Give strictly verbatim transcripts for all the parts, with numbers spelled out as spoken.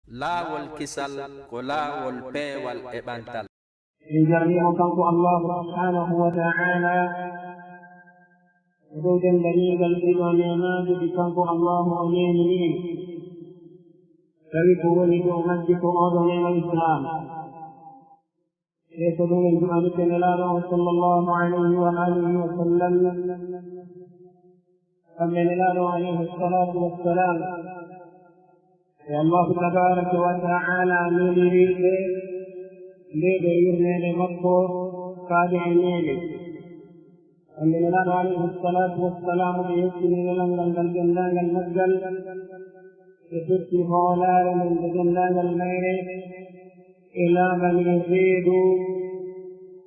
Laawol kisal ko laawol peewal e ɓantal. En jarnii mo kanko Allaahu subhaanahu wa ta'aalaa e dow denndaangal ɗiiɗoo neemaaji ɗi kanko Allaahu o neemini en. Tawi ko woni dow majji ko ooɗoo neema Islaam. E ko ɗum en du'anirta Nelaaɗo on sallallahu alayhi wa alihi wa sallam. Kamɓe Nelaaɗo alayhi salaatu wa salaam. E Allaahu tabaaraka wa ta'aalaa neliri ɓe ndee ɗoo yurmeende makko faade e neene. Kamɓe Nelaaɗo alayhi salaatu wa salaam ɓe yettini nelal ngal ngal denndaangal maggal. Ɓe totti hoolaare nden nde denndaangal mayre. E laaɓani e reedu,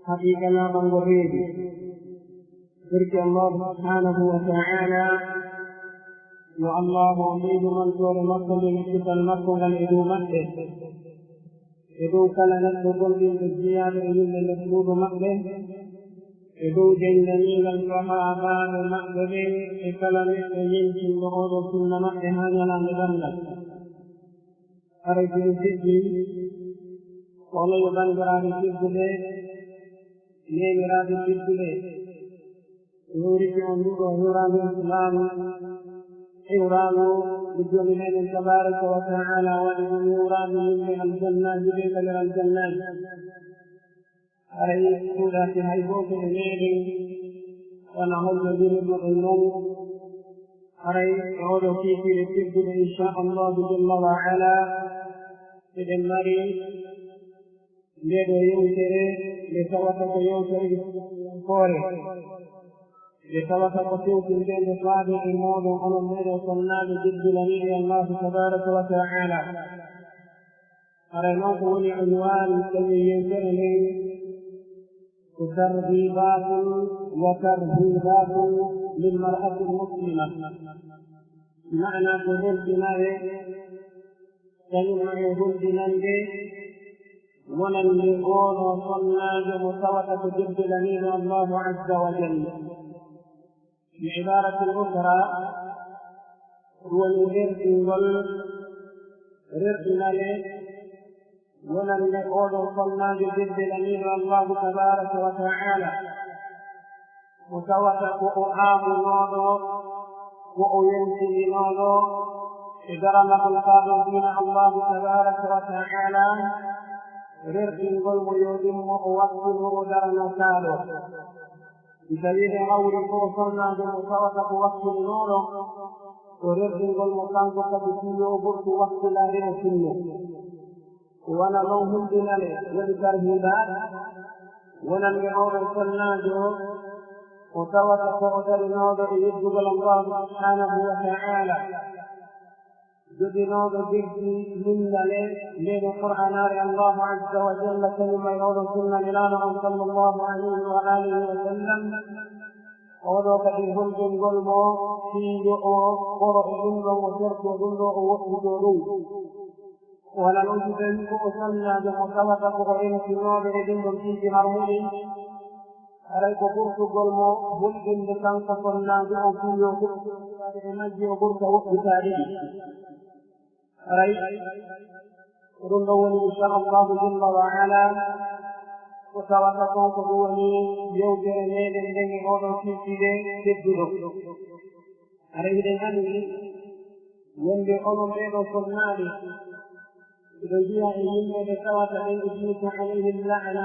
haqiiqa laaɓango reedu. Ɓurki Allaahu subhaanahu wa ta'aalaa, yo Allaahu o ɓeydu mantoore makko nden e kisal makko ngal e dow maɓɓe, e dow kala neɗɗo gomɗinɗo jiyaaɗo e yimɓe nder suudu maɓɓe, e dow denndaniingal sahaabaaɓe maɓɓe ɓen, e kala neɗɗo yeltinɗo oo ɗoo sunna maɓɓe haa ñalaande darngal. Haray si ɗum feƴƴii, ko onon yo banndiraaɓe tedduɓe, neemiraaɓe tedduɓe, mi hiwrike on nduu ɗoo hiwraandu Islaam, hiwraandu ndu Joomi meɗen tabaaraka wa ta'aalaa waɗi ɗum hiwraandu yimɓe aljannaaji ɓe ngalira aljannaaji. Haray ɗuuɗaaki hay gooto e meɗen wona hollo ndirirnoɗen non. Haray e oo ɗoo kiikiiɗe tedduɗe, inchallahu jalla wa ala, eɗen mari ndee ɗoo yewtere nde tawata ko yewtere koore, nde tawata ko tewtinde nde faade e mooɗon onon ɓee ɗoo sonnaaɓe jebbilaniiɓe Allaahu tabaaraka wa ta'aalaa. Haray non ko woni unwaan tawi yewtere nden ko targhibatun wa tarhibatun lil mar'atil muslima. Maanaa ko rerɗinaare, kañum e hulɓinande wonande oo ɗoo sonnaajo mo tawata ko jebbilaniiɗo Allaahu azza wa jalla. Bi ibaaratin ukhraa, woni rerɗingol, rerɗinale wonande oo ɗoo sonnaajo jebbilaniiɗo Allaahu tabaaraka wa ta'aalaa, mo tawata ko o aamunooɗo, ko o weltintinooɗo e daranagol kaa ɗoo diina Allaahu tabaaraka wa ta'aalaa, rerɗingol mo yo ɗimmo o wattino o darano kaa ɗoo. Si tawii ɓe hawri ko o sonnaajo mo tawata ko wakkilinooɗo, ko rerɗingol mo kanko kadi fii yo o ɓurtu wakkilaade e sunna. Ko wano non hulɓinale woni tarhiibaat wonande oo ɗoo sonnaajo o tawata ko o darinooɗo e yeddugol Allaahu subhaanahu wa ta'aalaa. Joginooɗo joggi lunnale ndee ɗoo Qur'aanaare Allaahu azza wa jalla, kañum e oo ɗoo sunna Nelaaɗo on sallallahu alayhi wa aalihi wa sallam. Oo ɗoo kadi hulɓingol mo fii yo o ɓoro e ɗum ɗoo, o sertoo ɗum ɗoo, o woɗɗitoo ɗum. Wano non si tawii ko o sonnaajo mo tawata ko o rentinooɗo e ɗum ɗoo piiji harmuɗi, haray ko ɓurtugol mo hulɓinde kanko sonnaajo on fii yo ɓurtu e majji o ɓurta woɗɗitaade ɗi. Haray ko ɗum ɗoo woni, inchallahu jalla wa ala, ko tawata kon ko ɗum woni yewtere meɗen nden e oo ɗoo kiikiiɗe tedduɗo. Haray hiɗen anndi wonde onon ɓee ɗoo sonnaaɓe, hiɗo jeyaa e yimɓe ɓe tawata ɓen Ibliisa alayhi la'na,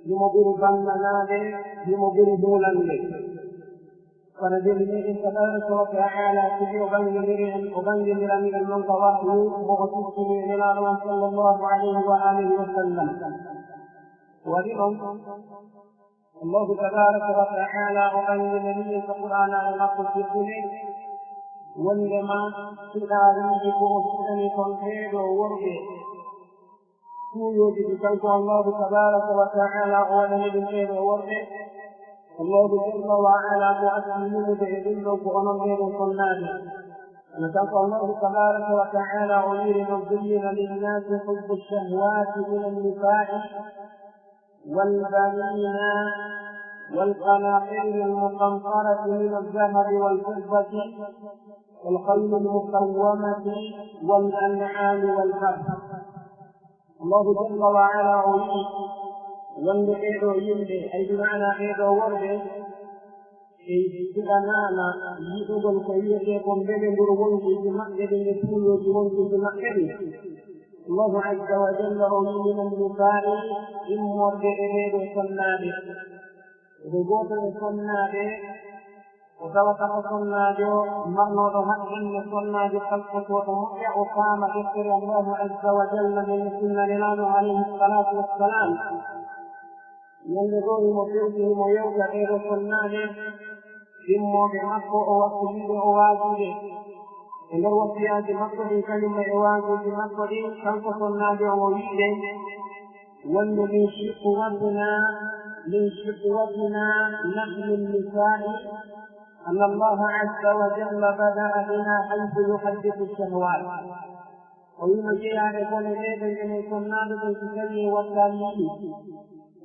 himo ɓuri bannanaade, himo ɓuri huulande. Kono Joomi meɗen tabaaraka wa ta'aalaa tigi o ɓanginiri en, o ɓanginirani en non ka wahyu mo o sikkini e Nelaaɗo on sallallahu alayhi wa aalihi wa sallam. Waɗi non, Allaahu tabaaraka wa ta'aalaa o ɓanginiri en ka Qur'aanaare makko teddunde, wonndema fiɗaariiji ko o fiɗani kon ɓee ɗoo worɓe, tuuyooji ɗi kanko Allaahu tabaaraka wa ta'aalaa o waɗani ɗum ɓee ɗoo worɓe, Allaahu jalla wa ala ko acci yumude e ɗum ɗoo ko onon ɓee ɗoo sonnaaɓe. Kono kanko Allaahu tabaaraka wa ta'aalaa o wiiri non: زين للناس حب الشهوات من النساء والبنين والقناطير المقنطرة من الذهب والفضة والخيل المسومة والأنعام والحرث. Allahu jalla wa ala o wi'i wonde ɓee ɗoo yimɓe, ay bi maana ɓee ɗoo worɓe, ɓe suɓanaama yiɗugol ko wiyetee ko mbelenguru wonkiiji maɓɓe ɗin e tuuyooji wonkiiji maɓɓe ɗin. Allahu azza wa jalla o wi'i, minan nisaa'i, immorde e ɓee ɗoo sonnaaɓe. Ɓe gooto e sonnaaɓe, o tawata ko sonnaajo marnooɗo haqqille, sonnaajo kalfotooɗo moƴƴa, o faama deftere Allahu azza wa jalla nden e sunna Nelaaɗo alayhi salaatu wassalaam. Ñande goo himo fewti, himo yewta ɓee ɗoo sonnaaɓe, ɗimmooɓe makko, o wakkiliiɓe, o waajude. E nder wasiyaaji makko ɗin, kañum e waajuuji makko ɗin, kanko sonnaajo on, o wi'i ɓe, wonde من شقوتنا، من شقوتنا نحن النساء، أن الله عز وجل بدأ بنا حيث يحدث الشهوات. O wi'i no jeyaa e bone meɗen enen sonnaaɓe ɓen si tawii en wattaali yiɗi.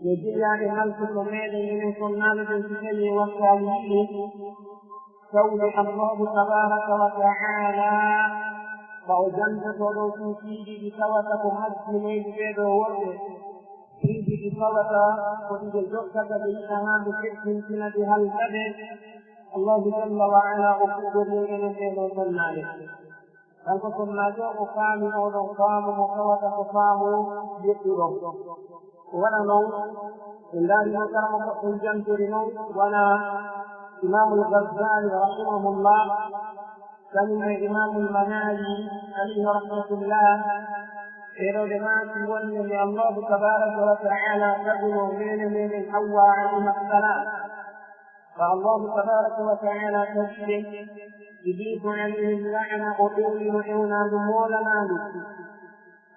No jeyaa e halkuto meɗen enen sonnaaɓe ɓen si tawii en wattaali yiɗi. Tawde Allahu tabaaraka wa ta'aalaa, ɓawo jantoto ɗoo fii piiji ɗi tawata ko majjinayɗi ɓee ɗoo worɓe, piiji ɗi tawata ko ɗi ɓe jokkata, ɓe yiɗa haa ɓe kettintina ɗi, halka ɓe. Allahu jalla wa ala o fuɗɗori en enen ɓee ɗoo sonnaaɓe. Kanko sonnaajo o faami oo ɗoo faamu mo tawata ko faamu yeɗɗuɗo. Ko waɗa non, en ndaarino karama goɗɗo jantiri non, wano Imaamul Ghazzaali rahimahullah, kañum e Imaamul Manawi alayhi rahmatullah, ɓee ɗoo ɓe maaki wonde nde Allahu tabaaraka wa ta'aalaa taguno neene meɗen Hawwa alayha salaam. Ko Allahu tabaaraka wa ta'aalaa tagi ɓe, Ibliisu alayhi la'na o ewnino ewnaandu moolanaandu.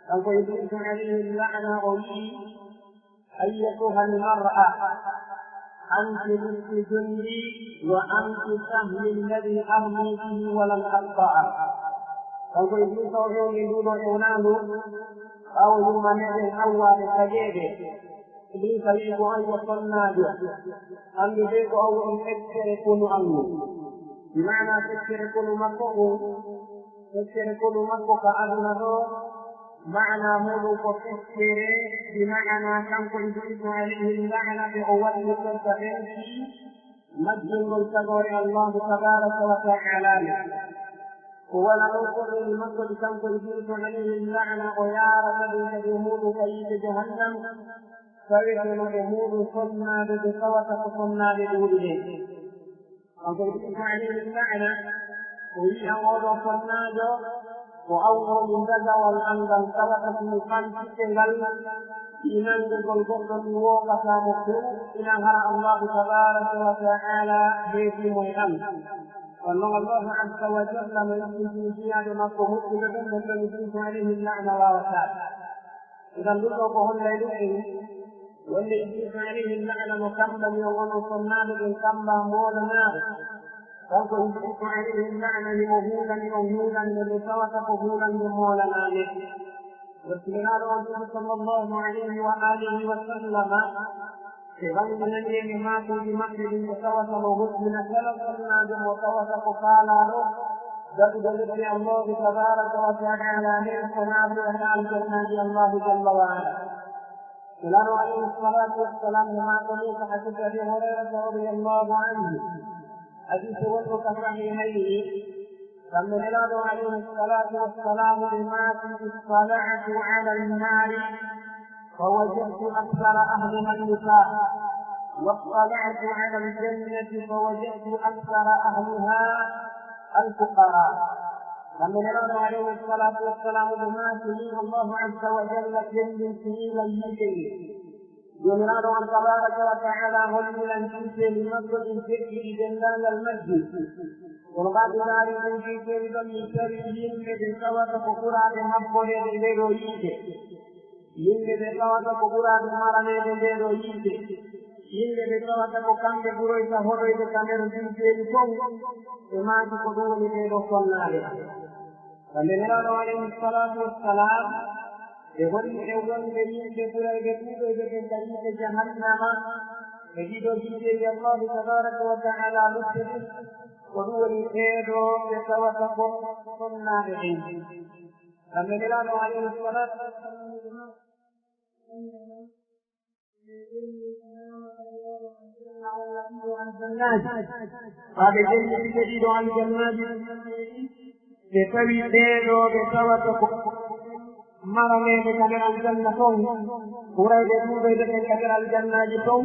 Kanko Ibliisu alayhi la'na o wi'i, أيتها المرأة، أنت نصف جندي وأنت سهمي الذي أرمي به ولن أقطعه. Kanko Ibliisu o ewni nduu ɗoo ewnaandu, ɓaawo yumma meɗen Hawwa ɓe tageede. Ibliisa wi'i ko an yo sonnaajo, anndu de ko an woni feccere konu an ngun. Bi maanaa feccere konu makko ngun, feccere konu makko ka aduna ɗoo, maanaa muuɗum ko feccere, bi maanaa kanko Ibliisu alayhi la'na ɓe o wallirtorta ɓen fii majjingol tagoore Allaahu tabaaraka wa ta'aalaa nde. Ko wano non ko ɗum makko ɗi kanko Ibliisu alayhi la'na o yaarata ɗum kadi e muuɗum ka yiite jahannam, taweteno e muuɗum sonnaaɓe ɓe tawata ko sonnaaɓe ɗuuɗi ɓen. Kanko Ibliisu alayhi la'na o wi'a oo ɗoo sonnaajo ko an woni ndagawal an ngal tawata si mi fantiike ngal, fii nanngugol goɗɗo mi wookataa mo few, ina hara Allaahu tabaaraka wa ta'aalaa heedii mo e an. Kono non Allaahu azza wa jalla no yejjintini jiyaaɓe makko moƴƴuɓe ɓen, ɓen ɗon Ibliisu alayhi la'na waawataa. Idan ɗum ɗoo ko hollay ɗum en wonde Ibliisu alayhi la'na no kammbani on onon sonnaaɓe ɓen kammbaa moolanaaɗo. Kanko Ibliisu alayhi la'na himo huulani on huulannde nde tawata ko huulannde moolanaa nde. Wonti Nelaaɗo on tigi sallallahu alayhi wa alihi wa sallama, ɓe ɓanginani en e maakuuji maɓɓe ɗin ko tawata no hoɗɗina kala sonnaajo mo tawata ko faalaaɗo daɗude lepte Allaahu tabaaraka wa ta'aalaa nden ko naatude e aljannaaji Allaahu jalla wa ala. Nelaaɗo alayhi salaatu wa salaam no maakani ko hadiisi Abii Hurayrata radiyallaahu anhu. Hadiisi wonɗo ka Sahihayni, kamɓe Nelaaɗo alayhi salaatu wa salaam ɓe maaki, اطلعت على النار فوجدت أكثر أهلها النساء، واطلعت على الجنة فوجدت أكثر أهلها الفقراء. Kamɓe Nelaaɗo alayhi salaatu wa salaam ɓe maaki ni Allaahu azza wa jalla fellintini lan yiite ɗin. Joomiraaɗo on tabaaraka wa ta'aalaa holli lan kiiteeli makko ɗin feƴƴiɗi denndaangal majji. Kono ɓaawo ɓe ndaari ɗin kiiteeli ɗon, min tawi yimɓe ɓe tawata ko ɓuraaɓe habboreede ndee ɗoo yiite. Yimɓe ɓe tawata ko ɓuraaɓe maraneede ndee ɗoo yiite. Yimɓe ɓe tawata ko kamɓe ɓuroyta hoɗoyde ka nder kiiteeli fow. Ɓe maaki ko ɗum woni ɓee ɗoo sonnaaɓe. Kamɓe Nelaaɗo alayhi salaatu wa salaam, ɓe holli en wonde yimɓe ɓurayɓe ɗuuɗoyde ɓen ka yiite jahannama, Ɓe ɗiɗo jiideeji Allahu tabaraka wa ta'ala luttudi, ko ɗum woni ɓeeɗo ɓe tawata ko sonnaaɓe ɓen. Kamɓe Nelaaɗo alayhi salatu wassalam, ɓe ɓe ɗiɗo aljannaaji, ɓe tawi ɓeeɗo ɓe tawata ko maraneede ka nder aljanna ton, ɓurayɓe ɗuuɗoyde ɓen ka nder aljannaaji ton,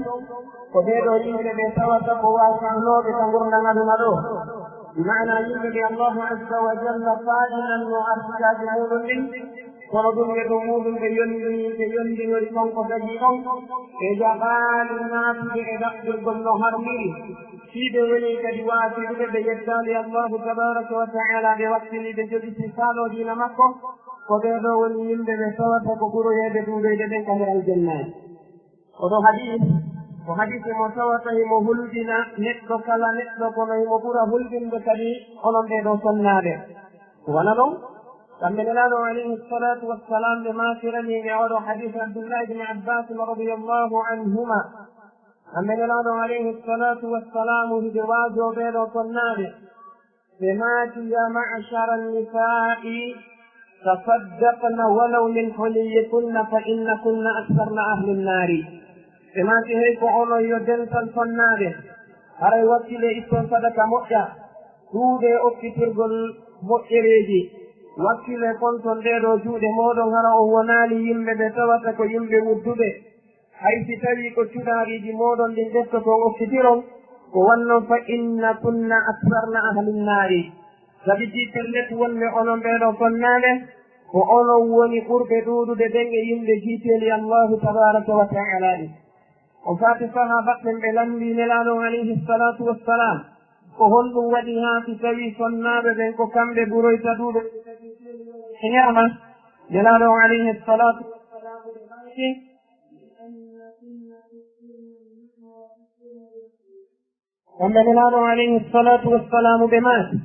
ko ɓeeɗo yimɓe ɓe tawata ko waasannooɓe ka ngurndan aduna ɗo. Bi maana yimɓe ɓe Allahu azza wa jalla faaɗinanno arsikaaji muuɗum ɗin, kono ɗum e ɗum muuɗum ɓe yonni, ɓe yondinori ton ko tagi ɗon, ɓe jaɓaali naatude e ɗaɓɓirgol no harmiri. Fii ɓe woni kadi waasiduɓe, ɓe yettaali Allahu tabaraka wa ta'ala, ɓe wakkili, ɓe jogitii faaloo diina makko, ko ɓee ɗoo woni yimɓe ɓe tawata ko ɓuroyeede ɗuuɗoyde ɓen ka nder aljannaaji. Oɗo hadiis, ko hadiis mo tawata himo hulɓina neɗɗo kala neɗɗo, kono himo ɓura hulɓinde kadi onon ɓee ɗoo sonnaaɓe. Wano ɗon, kamɓe Nelaaɗo alayhi salatu wassalam ɓe maakirani e oɗo hadiis Abdullah ibn Abbas radiyallahu anhuma. Kamɓe Nelaaɗo alayhi salatu wassalam hiɓe waajoo ɓee ɗoo sonnaaɓe. Ɓe maaki, "Ya ma'shara an-nisa'i, tasaddaqna walaw min huliyyikunna fa innakunna aktharna ahli an-nari." Ɓe maaki, "Hey ko onon yo dental sonnaaɓe, haray wakkile itton sadaka moƴƴa, ɗuuɗe okkitirgol moƴƴereeji, wakkile konton ɗee ɗoo juuɗe mooɗon, hara on wonaali yimɓe ɓe tawata ko yimɓe wudduɓe." Hay si tawii ko cuɗaariiji mooɗon ɗin ɓettoton okkitiron, ko wannon, "Fa inna kunna aksarna ahlin naari." Sabi jiitel net wonde onon ɓee ɗoo sonnaaɓe, ko onon woni ɓurɓe ɗuuɗude ɓen e yimɓe jiiteeli Allahu tabaraka wa ta'ala ɗin. On faati sahaaba ɓen ɓe lanndii Nelaaɗo on alayhi salatu wassalam, ko honɗum waɗi haa si tawii sonnaaɓe ɓen ko kamɓe ɓuroyta ɗuuɗude e ñaama? Nelaaɗo on alayhi salatu wassalam ɓe maaki, Kamɓe Nelaaɗo alayhi salatu wassalaamu ɓe maaki,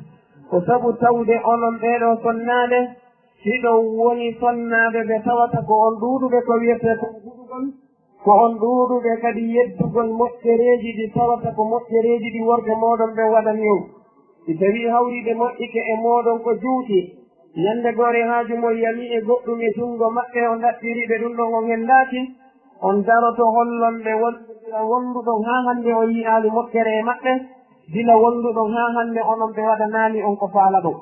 ko sabu tawde onon ɓee ɗoo sonnaaɓe, hiɗon woni sonnaaɓe ɓe tawata ko on ɗuuɗuɓe ko wiyetee ko ɗuuɗugol, ko on ɗuuɗuɓe kadi yeddugol moƴƴereeji ɗi tawata ko moƴƴereeji ɗi worɓe mooɗon ɓen waɗani on. Si tawii hawriiɓe moƴƴike e mooɗon ko juuti, ñande goore haaju mon yamii e goɗɗum e junngo maɓɓe, on ɗaɓɓiri ɓe ɗum ɗon, on henndaaki, on daroto hollon ɓe won-, gila wonduɗon haa hannde on yi'aali moƴƴere e maɓɓe, gila wonduɗon haa hannde onon ɓe waɗanaali on ko faalaɗon.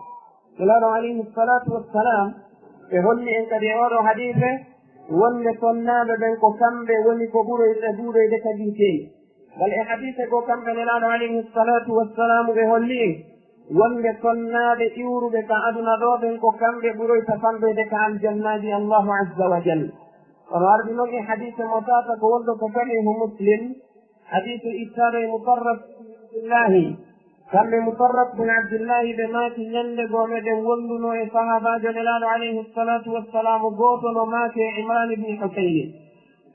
Nelaaɗo alayhi salaatu wassalaam, ɓe holli en kadi e ooɗoo hadiise, wonde sonnaaɓe ɓen ko kamɓe woni ko ɓuroyɓe ɗuuɗoyde ka jiiteeli. Bal e hadiise goo, kamɓe Nelaaɗo alayhi salaatu wassalaamu ɓe holli en wonde sonnaaɓe iwruɓe ka aduna ɗoo ɓen ko kamɓe ɓuroyta fanɗoyde ka aljannaaji Allahu azza wa jalla. Kono ardi non e hadiise mo taata ko wonɗo ko Sahiihu Muslim, hadiise ittaaɗo e Mutarraf ibn Abdillahi. Kamɓe Mutarraf ibn Abdillahi ɓe maaki, ñande goo meɗen wondunoo e sahaabaajo Nelaaɗo alayhi salaatu wassalaamu gooto no maakee Imraan ibn Husayn.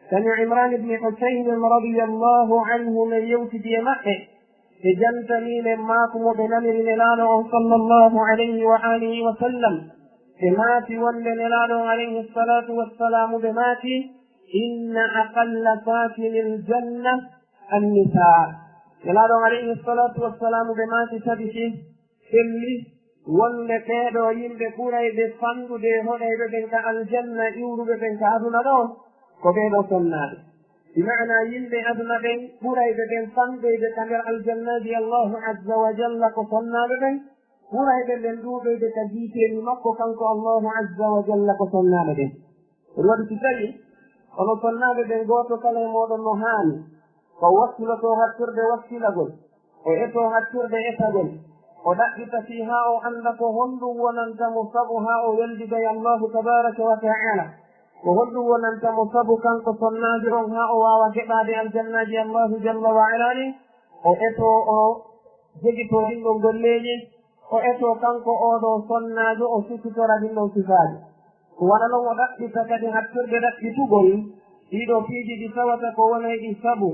Kañum Imraan ibn Husayn radiyallahu anhu, men yewtidi e maɓɓe, ɓe jantanii men maaku mo ɓe naniri Nelaaɗo on sallallahu alayhi wa alihi wa sallam. Ɓe maaki wonde Nelaaɗo on alayhi salaatu wassalaamu ɓe maaki, "Inna aqalla saakinil janna annisaa." Nelaaɗo on alayhi salaatu wassalaamu ɓe maaki, tabiti, selli, wonde ɓee ɗoo yimɓe ɓurayɓe fanɗude e hoɗayɓe ɓen ka aljanna, iwruɓe ɓen ka aduna ɗoo, ko ɓee ɗoo sonnaaɓe. Bi maana yimɓe aduna ɓen ɓurayɓe ɓen fanɗoyde ka nder aljannaaji Allahu azza wa jalla ko sonnaaɓe ɓen, ɓurayɓe ɓen ɗuuɗoyde ka jiiteeli makko kanko Allahu azza wa jalla ko sonnaaɓe ɓen. Ɗum waɗi si tawii onon sonnaaɓe ɓen gooto kala e mooɗon no haani ko wakkilotoo hattirde wakkilagol, o etoo hattirde etagol, o ɗaɓɓita fii haa o annda ko honɗum wonanta mo sabu haa o weldida e Allahu tabaaraka wa ta'aala. Ko honɗum wonanta mo sabu kanko sonnaajo on haa o waawa heɓaade aljannaaji Allahu jalla wa ala ɗin? O etoo, o jogitoo ɗin ɗon golleeji, o etoo kanko oo ɗoo sonnaajo, o suttitora ɗin ɗon sifaaji. Ko wano non o ɗaɓɓita kadi hattirde ɗaɓɓitugol ɗii ɗoo piiji ɗi tawata ko wonayɗi sabu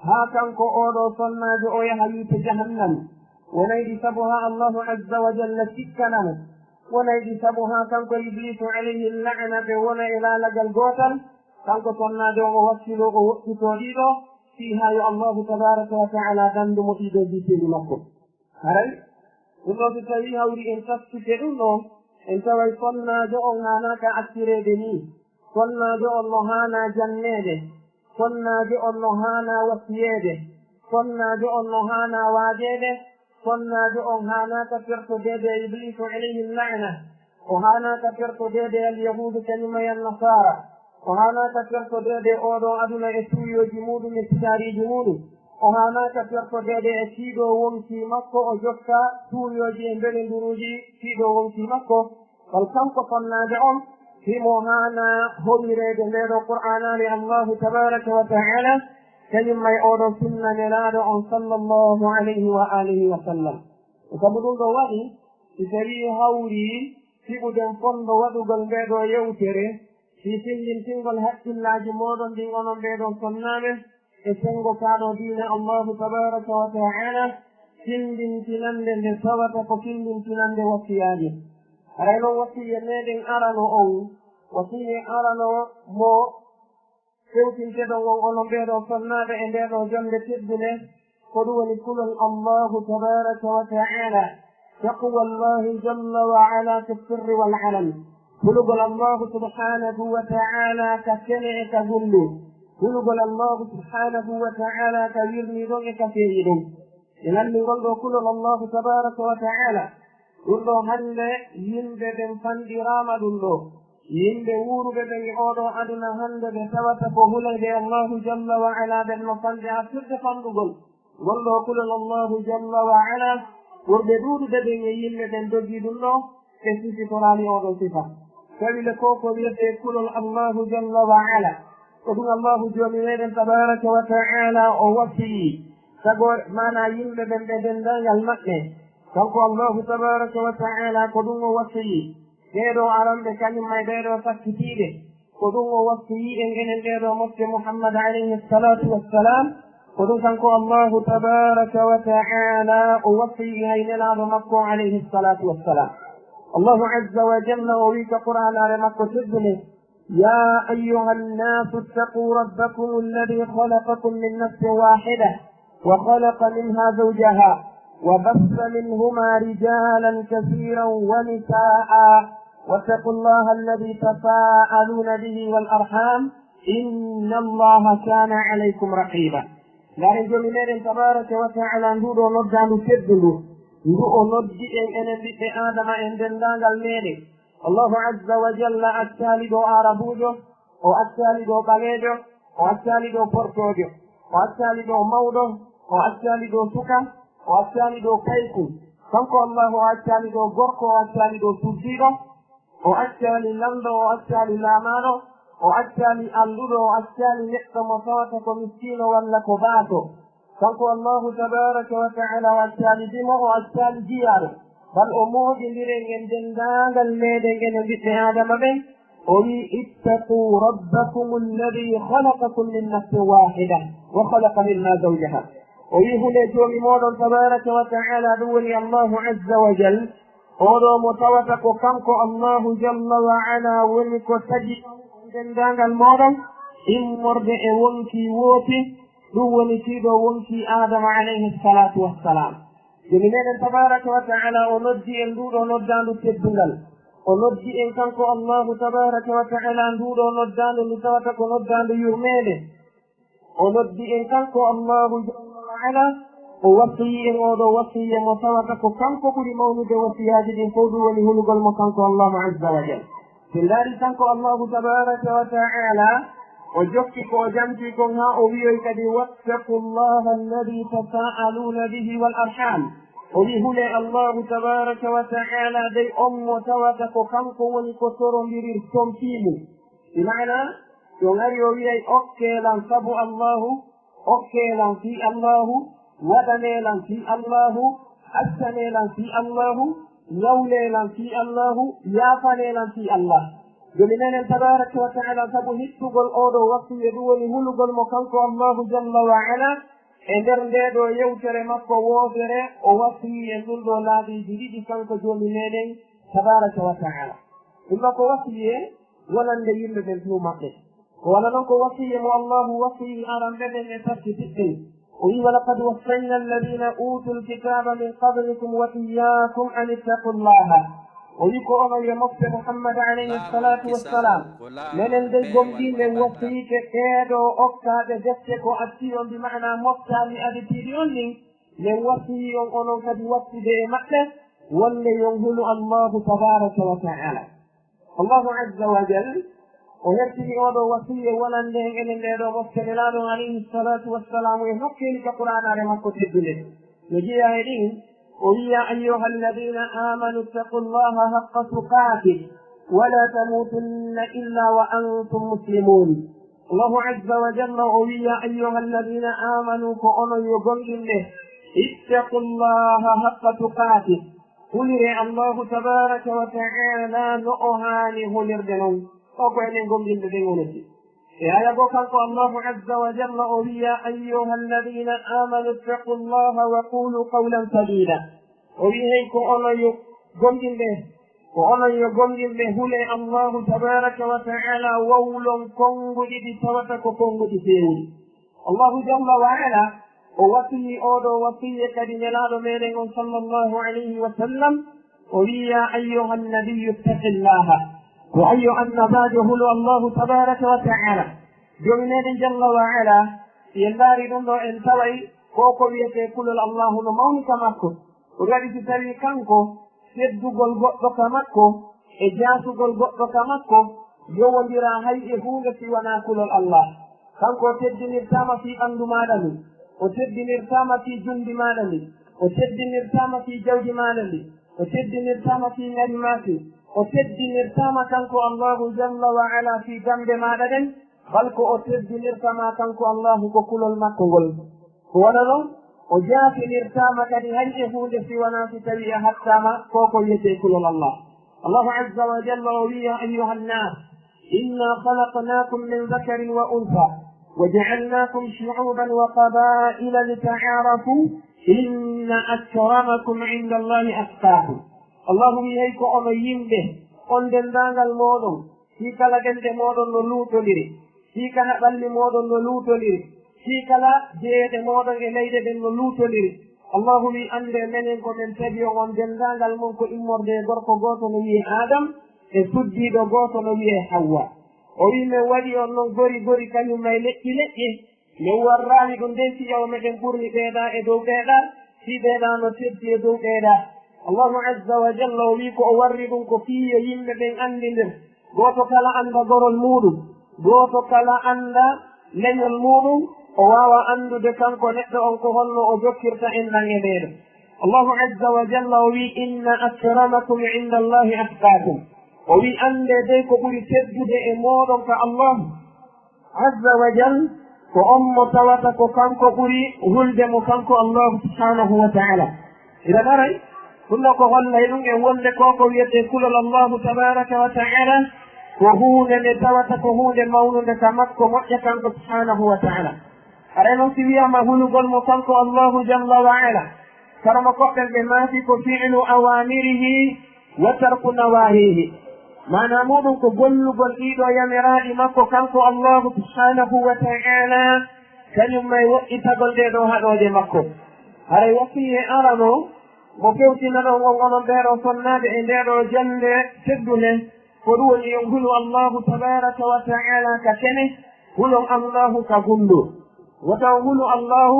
haa kanko oo ɗoo sonnaajo o yaha yiite jahannam. Wonayɗi sabu haa Allahu azza wa jalla sikkana mo. Wonayɗi sabu haa kanko Ibliisu alayhi la'ana ɓe wona e laalagal gootal. Kanko sonnaajo on o wakkiloo, o woɗɗitoo ɗii ɗoo. fii haa yo Allaahu tabaaraka wa ta'aalaa danndu mo ɗii ɗoo jitteeji makko. Haray ɗum ɗoo, so tawii hawri en tafsike ɗum ɗoo, en taway sonnaajo on haanaaka accireede nii. Sonnaajo on no haanaa janneede. Sonnaajo on no haanaa wasiyeede. Sonnaajo on no haanaa waajeede. Sonnaajo on haanaaka pertodeede e Ibliisu alayhi la'na. O haanaaka pertodeede e Alyahuudu kañum e Annasaara. O haanaaka pertodeede e oo ɗoo aduna e tuuyooji muuɗum e sitaariiji muuɗum. O haanaaka pertodeede e kiiɗoo wonkii makko, o jokka tuuyooji e mbelondiruuji kiiɗoo wonkii makko. Bal kanko sonnaajo on, himo haanaa howireede ndee ɗoo Qur'aanaare Allaahu tabaaraka wa ta'aalaa, kañum e oo ɗoo sunna Nelaaɗo on sallallaahu alayhi wa aalihi wa sallam. Ko sabu ɗum ɗoo waɗi, si tawii hawri fiɓuɗen fonndo waɗugol ndee ɗoo yewtere, fii tinndintingol hakkillaaji mooɗon ɗin onon ɓee ɗoo sonnaaɓe, e senngo kaa ɗoo diina Allaahu tabaaraka wa ta'aalaa, tinndintinannde nde tawata ko tinndintinannde wasiyaaji. Haray non wasiyee meɗen arano on, wasiyee arano mo fewtinteɗon on onon ɓee ɗoo sonnaaɓe e ndee ɗoo jonnde teddunde, ko ɗum woni kulol Allaahu tabaaraka wa ta'aalaa, taqwallaahi jalla wa alaa fi sirri wal alan. Hulugol Allaahu subhaanahu wa ta'aalaa ka kene e ka gunndoo. Hulugol Allaahu subhaanahu wa ta'aalaa ka wirnii ɗon e ka feeñi ɗon. En anndi ngol ɗoo kulol Allaahu tabaaraka wa ta'aalaa. Ɗum ɗoo hannde yimɓe ɓen fanɗiraama ɗum ɗoo. Yimɓe wuuruɓe ɓen e oo ɗoo aduna hannde ɓe tawata ko huleyɓe Allaahu jalla wa alaa ɓen no fanɗi artirde fanɗugol. Ngol ɗoo kulol Allaahu jalla wa alaa, ɓurɓe ɗuuɗude ɓen e yimɓe ɓen dogii ɗum ɗoo, ɓe sifitoraani oo ɗoo sifa. Tawi le ko ko wiyetee kulol Allaahu jalla wa alaa. Ko ɗum Allaahu Joomi meɗen tabaaraka wa ta'aalaa o wasiyii. Sago maanaa yimɓe ɓen ɓe denndaangal maɓɓe. Kanko Allaahu tabaaraka wa ta'aalaa ko ɗum o wasiyii. Ɓee ɗoo aranɓe kañum e ɓee ɗoo sakkitiiɓe. Ko ɗum o wasiyii en enen ɓee ɗoo mofte Muhammad alayhi salaatu wassalaam. Ko ɗum kanko Allaahu tabaaraka wa ta'aalaa o wasiyii hay Nelaaɗo makko alayhi salaatu wassalaam. Allaahu azza wa jalla o wi'i ka Qur'aanaare makko teddunde, يا أيها الناس اتقوا ربكم الذي خلقكم من نفس واحدة وخلق منها زوجها وبث منهما رجالا كثيرا ونساء واتقوا الله الذي تساءلون به والأرحام إن الله كان عليكم رقيبا. Ndaaren Joomi meɗen tabaaraka wa ta'aalaa nduu ɗoo noddaandu teddundu, ndu o noddi en enen ɓiɓɓe Aadama en denndaangal meɗen. Allaahu azza wa jalla accaali ɗoo Aarabuujo, o accaali ɗoo ɓaleejo, o accaali ɗoo portoojo, o accaali ɗoo mawɗo, o accaali ɗoo suka, o accaali ɗoo payku. Kanko Allaahu o accaali ɗoo gorko, o accaali ɗoo suddiiɗo, o accaali lanɗo, o accaali laamaaɗo, o accaali alluɗo, o accaali neɗɗo mo tawata ko miskiino walla ko baaso. Kanko Allaahu tabaaraka wa ta'aalaa o accaali dimo, o accaali jiyaaɗo. Bal o moƴƴindiren en denndaangal meɗen enen ɓiɓɓe Aadama ɓen. O wi'i, اتقوا ربكم الذي خلقكم من نفس واحدة وخلق منها زوجها. O wi'i, hulee Joomi mooɗon tabaaraka wa ta'aalaa, ɗum woni Allaahu azza wa jal. Oo ɗoo mo tawata ko kanko Allaahu jalla wa alaa woni ko tagi denndaangal mooɗon immorde e wonkii wooti, ɗum woni kii ɗoo wonkii Aadama alayhi salaatu wassalaam. Joomi meɗen tabaaraka wa ta'aalaa o noddi en nduu ɗoo noddaandu teddungal. O noddi en kanko Allaahu tabaaraka wa ta'aalaa nduu ɗoo noddaandu ndu tawata ko noddaandu yurmeende. O noddi en kanko Allaahu jalla wa alaa, o wasiyii en oo ɗoo wasiyee mo tawata ko kanko ɓuri mawnude wasiyaaji ɗin fow, ɗum woni hulugol mo kanko Allaahu azza wa jalla. Ɓe ndaari kanko Allaahu tabaaraka wa ta'aalaa, o jokki ko o jantii kon haa o wi'oyi kadi, واتقوا الله الذي تساءلون به والأرحام. O wi'i, hulee Allaahu tabaaraka wa ta'aalaa dey on mo tawata ko kanko woni ko torondirirton fii mun. Bi maana, si on ari o wi'ay, okkee lan sabu Allaahu, okkee lan fii Allaahu, waɗanee lan fii Allaahu, accanee lan fii Allaahu, ñawlee lan fii Allaahu, yaafanee lan fii Allah. Joomi meɗen tabaaraka wa ta'aalaa, sabu hittugol oo ɗoo wasiyee, ɗum woni hulugol mo kanko Allaahu jalla wa alaa, e nder ndee ɗoo yewtere makko woofere, o wasiyii en ɗum ɗoo laabiiji ɗiɗi kanko Joomi meɗen tabaaraka wa ta'aalaa. Ɗum ɗoo ko wasiyee wonande yimɓe ɓen fuu maɓɓe. Ko wano non ko wasiye mo Allahu wasiyi aranɓe ɓen e sarti ɗin. O wi, "Wa laqad wassayna alladhina utul kitaba min qablikum wa iyyakum an ittaqu llaha." O wi ko onon yo mofte Muhammad alayhi salatu wassalam. Menen dey gomɗinɓe wasiyike ɓeeɗo okkaaɓe defte ko addi on, bi ma'ana moftaali aditiiɗi on ɗin. Men wasiyi on onon kadi wattude e maɓɓe, wonde yon hulu Allahu tabaraka wa ta'ala. Allahu azza wa jal, o hettini oɗo wasiye wonande en enen ɗeɗo mofte Nelaaɗo alayhi salatu wassalamu e nokkeeli ka Qur'aanaare makko teddunde. No jeyaa e ɗin, o wi, "Ya ayyuha alladhina amanu ittaqu llaha haqqa tuqatih, wa la tamutunna illa wa antum muslimun." Allahu azza wa jalla o wi, "Ya ayyuha alladhina amanu, ko onon yo gomɗinɓe, ittaqu llaha haqqa tuqatih." Hulire Allahu tabaraka wa ta'ala no o haani hulirde non. O ko enen gomɗinɓe ɓen wonoti. E aya goo kanko Allahu azza wa jalla o wi, "Ya ayyuha alladhina amanu ittaqu llaha wa qulu qawlan sadida." O wi, "Hey ko onon yo gomɗinɓe, ko onon yo gomɗinɓe, hule Allahu tabaraka wa ta'ala, wawlon konguɗi ɗi tawata ko konguɗi feewuɗi." Allahu jalla wa ala, o wasiyii oɗo wasiyye kadi Nelaaɗo meɗen on sallallahu alayhi wa sallam, o wi'i, "Ya ayyuhan nabiyyu ittaqillaha." Ko ayyo annabaajo hulu Allahu tabaraka wa ta'ala. Joomi meɗen jalla wa ala, si en ndaari ɗum ɗo, en taway ko ko wiyetee kulol Allahu no mawni ka makko. Ko waɗi si tawii kanko teddugol goɗɗo ka makko e jaasugol goɗɗo ka makko yowondiraa hay e huunde si wanaa kulol Allah. Kanko o teddinirtaama fii ɓanndu maaɗa ndun, o teddinirtaama fii junndi maaɗa ndin, o teddinirtaama fii jawdi maaɗa ndin, o teddinirtaama fii ŋari maa kin, o teddinirtaama kanko Allahu jalla wa ala fii dammbe maaɗa ɗen, bal ko o teddinirta maa kanko Allahu ko kulol makko ngol. Ko wano non, o jaafinirtaama kadi hay e huunde si wanaa si tawii a hattaama ko ko wiyetee kulol Allah. Allahu azza wa jalla o wi'i, "Ya ayyuhan nas, inna khalaqnakum min dhakarin wa untha, wa ja'alnakum shu'uban wa qaba'ila lita'arafu, inna akramakum inda Allahi atqakum." Allahu wi'i, "Hey ko onon yimɓe, on denndaangal mooɗon, fii kala ɗemɗe mooɗon no luutondiri, fii kala ɓalli mooɗon no luutondiri, fii kala jeyeɗe mooɗon e leyɗe ɗen no luutondiri." Allahu wi'i, "Anndee menen ko men tagi on, on denndaangal mon ko immorde e gorko gooto no wi'ee Aadam, e suddiiɗo gooto no wi'ee Hawwa." O wi'i, "Men waɗi on non gori gori, kañum e leƴƴi leƴƴi. Men warraali ɗum dey si yaw meɗen ɓurni ɓeeɗaa e dow ɓeeɗaa, fii ɓeeɗaa no teddi e dow ɓeeɗaa." Allahu azza wa jalla o wi'i ko o warri ɗum ko fii yo yimɓe ɓen anndindir. Gooto kala annda gorol muuɗum, gooto kala annda leñol muuɗum, o waawa anndude kanko neɗɗo on ko honno o jokkirta enɗan e meɗen. Allahu azza wa jalla o wi'i, "Inna akramakum inda Allahi atqakum." O wi'i, "Anndee dey ko ɓuri teddude e mooɗon ka Allahu azza wa jal, ko on mo tawata ko kanko ɓuri hulde mo kanko Allahu subhanahu wa ta'ala." Hiɗa naray? Ɗum ɗo ko hollay ɗum en wonde ko ko wiyetee kulol Allahu tabaraka wa ta'ala, ko huunde nde tawata ko huunde mawnunde ka makko moƴƴa kanko subhanahu wa ta'ala. Haray non si wi'aama hulugol mo kanko Allahu jalla wa ala, karamokooɓe ɓe maaki ko fi'lu awamirihi wa tarku nawahihi. Maanaa muuɗum ko gollugol ɗii ɗoo yamiraaɗi makko kanko Allahu subhanahu wa ta'ala, kañum e woɗɗitagol ɗee ɗoo haɗooje makko. Haray wasiyee arano mo fewtinaɗon on onon ɓee ɗoo sonnaaɓe e ndee ɗoo jannde teddunde, ko ɗum woni yo on hulu Allahu tabaraka wa ta'ala ka kene, hulon Allahu ka gunndoo. Wota on hulu Allahu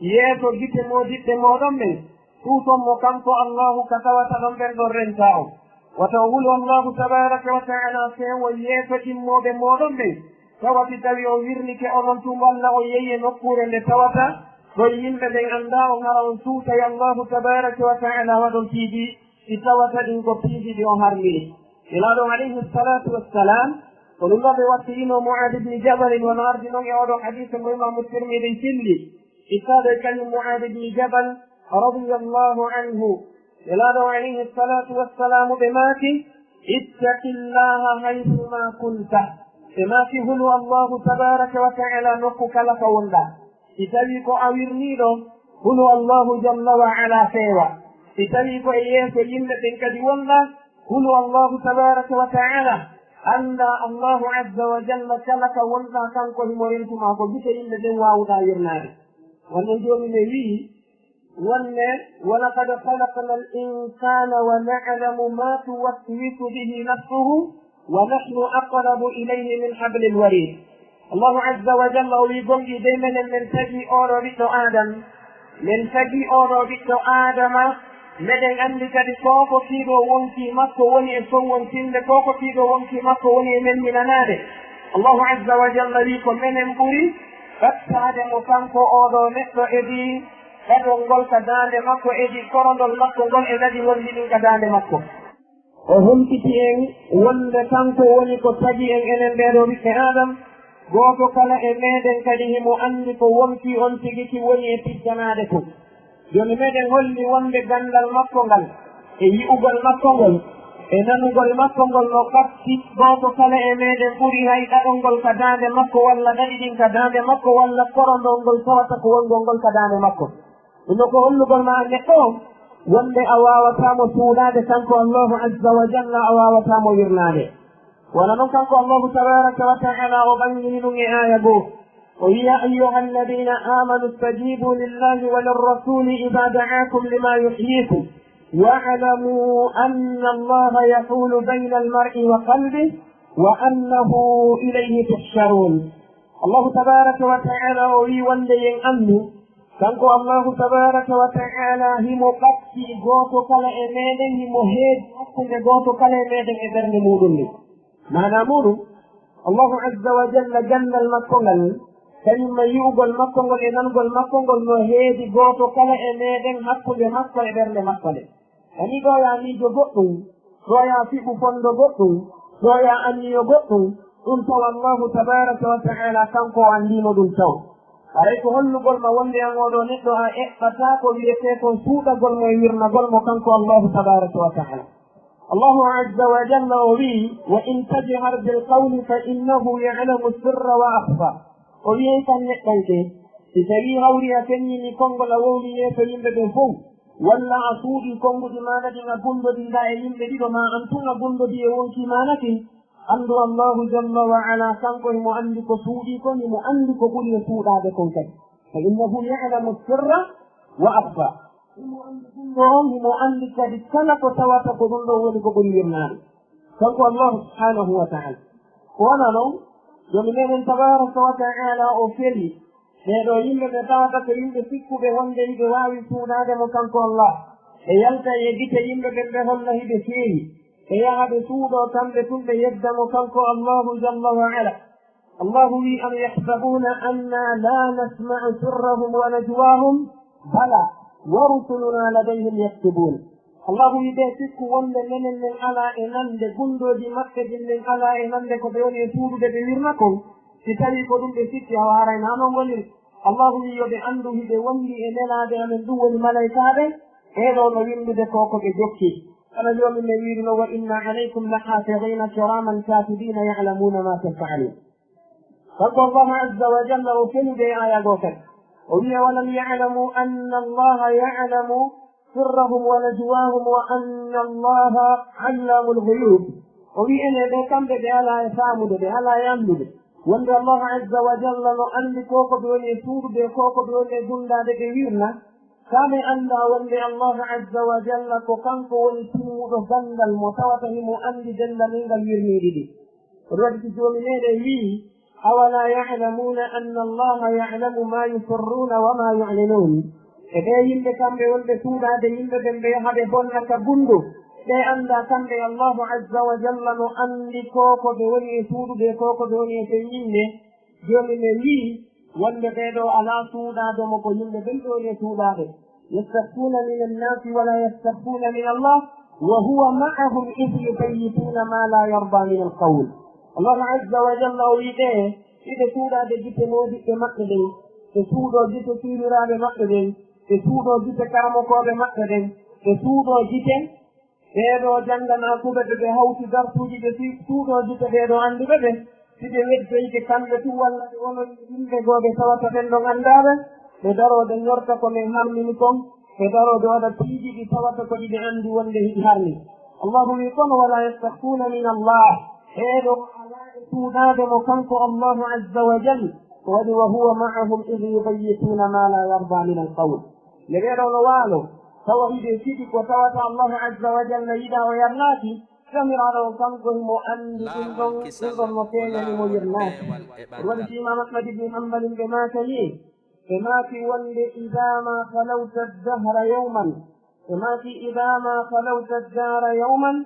yeeso gite moodiɓɓe mooɗon ɓen, tuuton mo kanko Allahu ka tawata ɗon ɓen ɗon rentaa on. Wata on hulu Allahu tabaraka wa ta'ala feewon yeeso immooɓe mooɗon ɓen, tawa si tawii on wirnike onon tun walla on yehi e nokkuure nde tawata ɗon yimɓe ɓen anndaa on, hara on suutay Allahu tabaraka wa ta'ala waɗon piiji ɗi tawata ɗin ko piiji ɗi o harmini. Nelaaɗo alayhi salatu wassalam, ko ɗum ɗoo ɓe wattiyino Mu'aad ibn Jabal, wano ardi non e oo ɗoo hadiise mo Imaamu Tirmidi filli. Ittaaɗo e kañum Mu'aad ibn Jabal radiyallahu anhu. Nelaaɗo alayhi salatu wassalamu ɓe maaki, "Ittaqillaha haythuma kunta." Ɓe maaki, "Hulu Allahu tabaraka wa ta'ala nokku kala ka wonɗaa." Si tawii ko a wirniiɗo, hulu Allahu jalla wa ala feewa. Si tawii ko e yeeso yimɓe ɓen kadi wonɗaa, hulu Allahu tabaraka wa ta'ala. Annda Allahu azza wa jalla kala ka wonɗa kanko himo rentuma ko gite yimɓe ɓen wawuɗa wirnaade. Wonno joomi men wi'i, wonne, ولقد خلقنا الإنسان ونعلم ما توسوس به نفسه ونحن أقرب إليه من حبل الوريد. Allahu azza wa jalla o wi'i gonɗi dey menen men tagi oɗo ɓiɗɗo Adam. Men tagi oɗo ɓiɗɗo Adama, meɗen anndi kadi ko ko kiiɗo wonki makko woni e sowwontinde, ko ko kiiɗo wonki makko woni e memminanaade. Allahu azza wa jalla wi'i ko menen ɓuri ɓattaade mo kanko oɗo neɗɗo, edi ɗaɗol ngol ka daande makko, edi korondol makko ngol e ɗaɗi wonɗi ɗin ka daande makko. O humpiti en wonde kanko woni ko tagi en enen ɓeeɗo ɓiɓɓe Adam. Gooto kala e meɗen kadi himo anndi ko wonki on tigi ki woni e tigganaade kon. Jooni meɗen holli wonde ganndal makko ngal, e yi'ugol makko ngol, e nanugol makko ngol no ɓatti. Gooto kala e meɗen ɓuri hay ɗaɗol ngol ka daande makko, walla ɗaɗi ɗin ka daande makko, walla korondol ngol tawata ko wonngol ngol ka daande makko. Ɗum ɗo ko hollugol ma an neɗɗo on, wonde a waawataa mo suuɗaade kanko Allahu azza wa jalla, a waawataa mo wirnaade. Wala non kanko Allahu tabaraka wa ta'ala o ɓangini ɗum e aaya goo. O wi'i, يا أيها الذين آمنوا استجيبوا لله وللرسول إذا دعاكم لما يحييكم واعلموا أن الله يحول بين المرء وقلبه وأنه إليه تحشرون. Allahu tabaraka wa ta'ala o wi'i wonde yen annu, kanko Allahu tabaraka wa ta'ala himo ɓatti gooto kala e meɗen, himo heedi hakkunde gooto kala e meɗen e ɓernde muɗum nde. Maana muɗum, Allahu azza wa jalla ganndal makko ngal, kañum ma yi'ugol makko ngol e nanugol makko ngol no heedi gooto kala e meɗen hakkunde makko e ɓernde makko nde. Ani ɗo ya miijo goɗɗum, ɗo ya fiɓu fondo goɗɗum, ɗo ya anniyo goɗɗum, ɗum taw Allahu tabaraka wa ta'ala kanko o anndino ɗum taw. Haray ko hollugol ma wonde an oɗo neɗɗo a eɓɓata ko wi'etee kon suuɗagol mo e wirnagol mo kanko Allahu tabaraka wa ta'ala. Allahu azza wa jalla o wi'i, وإن تجهر بالقول فإنه يعلم السر وأخفى. O wi'i kan neɗɗanke, si tawii hawri a feññini konngol a wowli yeeso yimɓe ɓen fow, walla a suuɗii konnguɗi maaɗa ɗin a gunndodinɗaa e yimɓe ɗiɗo, maa an tun a gunndodii e wonkii maaɗa kin, anndu Allahu jalla wa ala kanko himo anndi ko suuɗii kon, himo anndi ko ɓuri e suuɗaade kon kadi. فإنه يعلم السر وأخفى. Himo anndi ɗum ɗo on, himo anndi kadi kala ko tawata ko ɗum ɗo woni ko ɓuri wirnaade. Kanko Allahu subhanahu wa ta'ala. Ko wona non, jooni meɗen tabaraka wa ta'ala o feli ɓee ɗo yimɓe ɓe tawata ko yimɓe sikkuɓe wonde hiɓe waawi suuɗaade mo kanko Allah. Ɓe yalta e gite yimɓe ɓen ɓe holla hiɓe feewi. Ɓe yaha ɓe suuɗoo kamɓe tun ɓe yedda mo kanko Allahu jalla wa ala. Allahu wi'i, أم يحسبون أنا لا نسمع سرهم ونجواهم بلى ورسلنا لديهم يكتبون. Allahu wi'i ɓe sikku wonde menen men alaa e nande gunndooji maɓɓe ɗin, men alaa e nande ko ɓe woni e suuɗude ɓe wirna kon. Si tawii ko ɗum ɓe sikki, awa haray naa non woniri. Allahu wi'i yo ɓe anndu hiɓe wondi e nelaaɓe amen, ɗum woni malaykaaɓe, ɓee ɗoo no winndude ko ko ɓe jokki. Kono joomi men wi'iri no, وإن عليكم لحافظين كراما كاتبين يعلمون ما تفعلون. Kanko Allahu azza wa jalla o felude e aya goo kadi. O wi'i, أولم يعلموا أن الله يعلم سرهم ونجواهم وأن الله علام الغيوب. O wi'i ene ɓe kamɓe ɓe alaa e faamude, ɓe alaa e anndude. Wonde Allahu azza wa jalla no anndi ko ko ɓe woni e suuɗude, ko ko ɓe woni e gunndaade ɓe wirna. Kaa ɓe anndaa wonde Allahu azza wa jalla ko kanko woni timmuɗo ganndal mo tawata himo anndi denndaangal wirniiɗi ɗi. Ko ɗum waɗi si joomi meɗen wi'i, أولا يعلمون أن الله يعلم ما يسرون وما يعلنون. E ɓee yimɓe kamɓe wonɓe suuɗaade yimɓe ɓen ɓe yaha ɓe bonna ka bunndu, ɓe anndaa kamɓe Allahu azza wa jalla no anndi ko ko ɓe woni e suuɗude, ko ko ɓe woni e feññinde. Joomi men wi'i wonde ɓee ɗoo alaa suuɗaade mo ko yimɓe ɓen ɓe woni e suuɗaade. يستخفون من الناس ولا يستخفون من الله وهو معهم إذ يبيتون ما لا يرضى من القول. Allahu azza wa jalla o wi'i ɓe, hiɓe suuɗaade gite moodiɓɓe maɓɓe ɗen, ɓe suuɗoo gite siiliraaɓe maɓɓe ɗen, ɓe suuɗoo gite karamokooɓe maɓɓe ɗen, ɓe suuɗoo gite ɓee ɗoo jannganaakuɓe ɓe, ɓe hawti darsuuji ɓe si-, suuɗoo gite ɓee ɗoo annduɓe ɓe, si ɓe weddoyike kamɓe tun walla ɓe wonoyi yimɓe goo ɓe tawata ɓen ɗon anndaaɓe, ɓe daroo ɓe ñorta ko men harmini kon, ɓe daroo ɓe waɗa piiji ɗi tawata ko ɗi ɓe anndi wonde hiɗi harmi. Allahu wi'i kono, ولا يستخفون من الله. Ɓeeɗo alaa e suuɗaade mo kanko Allahu azza wa jal, ko waɗi wa huwa ma'ahum idh yubayyituna ma la yarda min al-qawl. Nde ɓeeɗo no waalo, tawa hiɗe siɗi ko tawata Allahu azza wa jalla yiɗaa o yarnaaki, Joomiraaɗo on kanko himo anndi ɗum ɗon, ɗum ɗon no feeñani mo yirnaaki. Ɗum waɗi si Imaam Ahmad ibn Hanbal ɓe maakani, ɓe maaki wonde, "Idaa ma khalawta ad-dahra yawman." Ɓe maaki, "Idaa ma khalawta ad-dahra yawman,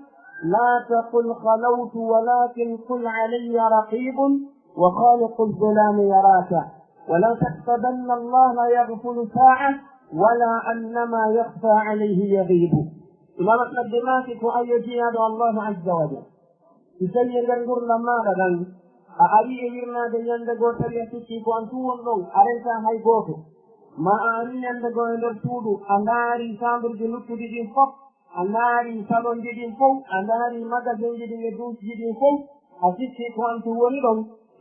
la taqul khalawtu, walakin qul alayya raqibun wa khaliqu adh-dhulami yaraka. Wa la tahsabanna Allaha yaghfulu sa'a, wala annama yakhfa alayhi yaghibu." Imaam Ahmad ɓe maaki ko ayo jiyaaɗo Allahu azza wa jalla. Si tawii e nder ngurndan maaɗa ɗan, a arii e wirnaade ñannde goo, tawi a sikkii ko an tun woni ɗon, a rentaa hay gooto. Maa a arii ñannde goo e nder suudu, a ndaarii saamburji luttuɗi ɗin fof, a ndaarii salonji ɗin fof, a ndaarii magasinji ɗin e duusji ɗin fof, a sikkii ko an tun woni ɗon.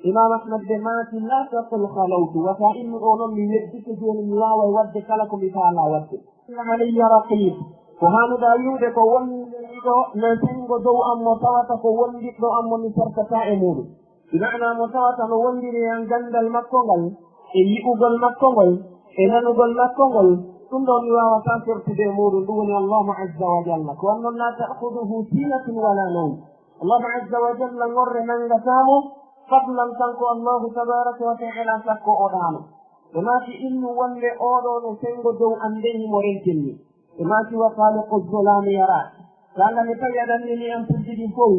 Imaam Ahmad ɓe maaki, "La taqul khalawtu, wata innu ɗoo non mi weddike jooni, mi waaway waɗde kala ko mi faalaa waɗde." Alayya raqib. Ko haanuɗaa wi'ude ko wonde miɗo no senngo dow am mo tawata ko wondiɗɗo am mo mi sertataa e muuɗum. Bi maana mo tawata no wondiri e an ganndal makko ngal, e yi'ugol makko ngol, e nanugol makko ngol, ɗum ɗoo mi waawataa sertude e muuɗum, ɗum woni Allahu azza wa jalla. Ko on non, "La ta'khuduhu sinatun wa la nawm." Allahu azza wa jalla ŋorre nanngataa mo, fadlan kanko Allahu tabaraka wa ta'ala sakko o ɗaano. Ɓe maaki innu wonde oo ɗoo no senngo dow an nden himo renkinni. Ɓe maaki, "Wa khaliqu dhulami yarak." Kala mi tawi a ɗannini an pulji ɗin fow,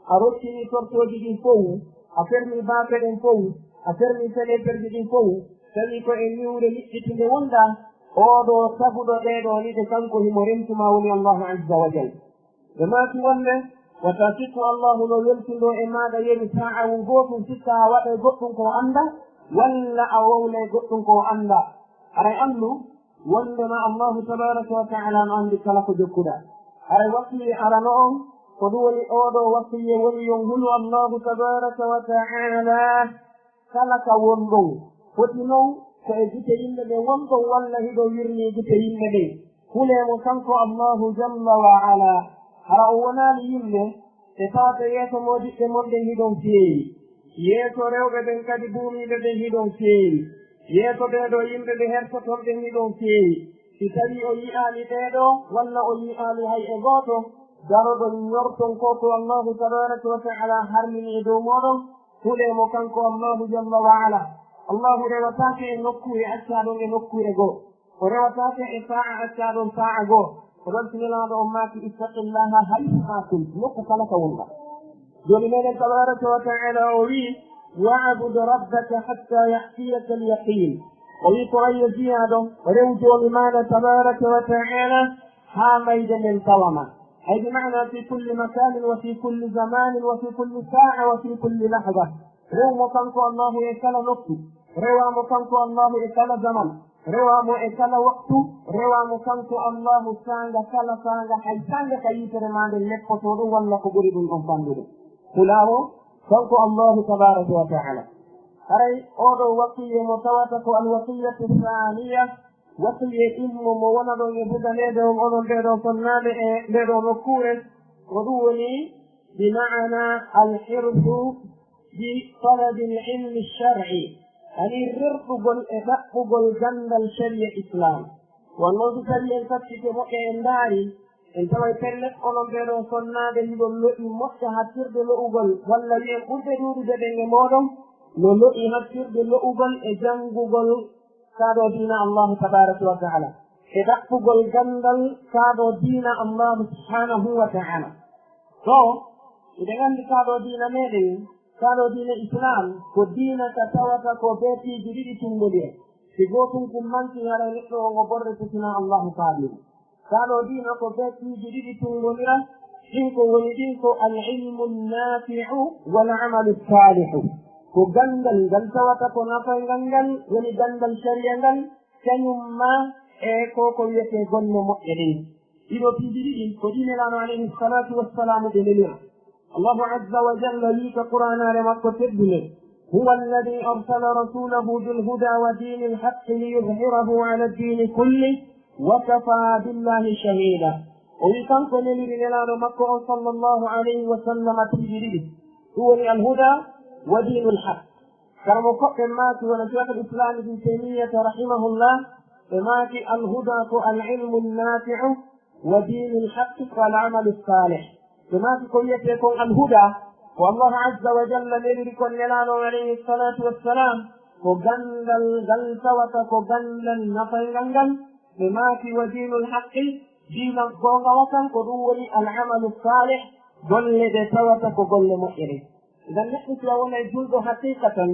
a rottini sortooji ɗin fow, a fermi baafe ɗen fow, a fermi feneeterji ɗin fow, tawi ko e niwre liɓɓitunde wonɗaa, oo ɗoo taguɗo ɗee ɗoo niɗe kanko himo rentu ma woni Allahu azza wa jalla. Ɓe maaki wonde, wata sikku Allahu no weltindoo e maaɗa yeru saa'awun gootun, sikka a waɗay goɗɗun ko o anndaa, walla a wowlay goɗɗun ko o anndaa. Haray anndu wondema Allahu tabaraka wa ta'ala no anndi kala ko jokkuɗaa. Haray wasiyee arano on, ko ɗum woni oo ɗoo wasiyee woni yo on hulu Allahu tabaraka wa ta'ala. Kala ka wonɗon, foti non ko e gite yimɓe ɓen wonɗon, walla hiɗon wirnii gite yimɓe ɓen? Hulee mo kanko Allahu jalla wa ala. Hara o wonaali yimɓe ɓe tawata yeeso moodiɓɓe mon ɓen hiɗon feewi, yeeso rewɓe ɓen kadi buumiiɓe ɓen hiɗon feewi, yeeso ɓee ɗoo yimɓe ɓe hersoton ɓen hiɗon feewi. Si tawii o yi'aali ɓee ɗoo, walla o yi'aali hay e gooto, daroɗon ñorton ko ko Allahu tabaraka wa ta'ala harmini e dow mooɗon, hulee mo kanko Allahu jalla wa ala. Allahu rewataake e nokkuure accaa ɗon e nokkuure goo. O rewataake e saa'a accaa ɗon saa'a goo. Ko ɗon si Nelaaɗo on maaki, "Ittaqillaha haythu ma kunt." Nokku kala ka wonɗaa. Jooni meɗen tabaraka wa ta'ala o wi'i, "Wa'bud rabbaka hatta ya'tiyaka al-yaqin." O wi'i ko an yo jiyaaɗo, rew Joomi maaɗa tabaraka wa ta'ala haa mayde nden tawa ma. Ay bi maana fi kulli makanin wa fi kulli zamanin wa fi kulli saa'a wa fi kulli lahza. Rew mo kanko Allahu e kala nokku. Rewaa mo kanko Allahu e kala zaman. Rewaa mo e kala waktu. Rewaa mo kanko Allahu saanga kala saanga, hay saanga ka yitere maa nden leppotoo ɗum walla ko ɓuri ɗum ɗon fanɗude. Hulaawo kanko Allahu tabaraka wa ta'ala. Haray oo ɗoo wasiyee mo tawata ko al-wasiyatu thaniya, wasiyee ɗimmo mo wona ɗon e buganeede on, onon ɓee ɗoo sonnaaɓe e ndee ɗoo nokkuure, ko ɗum woni bi maana al-hirsu bi talabil ilmi shar'i, ani rerɗugol e ɗaɓɓugol ganndal shari'a Islam. Wonno si tawi en taccike moƴƴa en ndaari, en taway pellet onon ɓee ɗoo sonnaaɓe hiɗon lo'i moƴƴa hattirde lo'ugol, walla wi'en ɓurɓe ɗuuɗude ɓen e mooɗon no lo'i hattirde lo'ugol e janngugol kaa ɗoo diina Allahu tabaraka wa ta'ala, e ɗaɓɓugol ganndal kaa ɗoo diina Allahu subhanahu wa ta'ala. To, hiɗen anndi kaa ɗoo diina meɗen, kaa ɗoo diina Islam, ko diina ka tawata ko bee piiji ɗiɗi tunngondira. Si gootun kun manki, haray neɗɗo on o borre fitina Allahu taala. Kaa ɗoo diina ko bee piiji ɗiɗi tunngondira, ɗin ko woni ɗin ko al-ilmu naafi'u wal amalu saalihu. Ko ganndal ngal tawata ko nafayngal ngal, woni ganndal shari'a ngal, kañum ma e ko ko wiyetee golle moƴƴe ɗen. Ɗiɗo piiji ɗiɗi ko ɗi Nelaaɗo alayhi salatu wassalam ɓe nelira. Allahu azza wa jalla wi'i ka Qur'aanaare makko teddunde, "Huwa alladhi arsala rasulahu bil huda wa dinil haqqi liyuzhirahu ala ad-dini kulli wa kafa billahi shahida." O wi'i kanko neliri Nelaaɗo makko on sallallahu alayhi wa sallam piiji ɗiɗi. Ɗum woni alhuda wa dinul haq. Kara mo koɓɓe maaki wona Cheikh al-Islam Ibn Taymiyyah rahimahullah, ɓe maaki alhuda ko al-ilmu nafi'u wa dinul haq wal amalu salih. Ɓe maaki ko wiyetee kon alhuda, ko Allahu azza wa jalla neliri kon Nelaaɗo on alayhi salatu wassalam, ko ganndal ngal tawata ko ganndal nafayngal ngal. Ɓe maaki wa dinul haqqi, diina goonga wa kan, ko ɗum woni al amalu salih, golle ɗe tawata ko golle moƴƴe ɗe. Ngam neɗɗo si a wonay julɗo haqiqatan,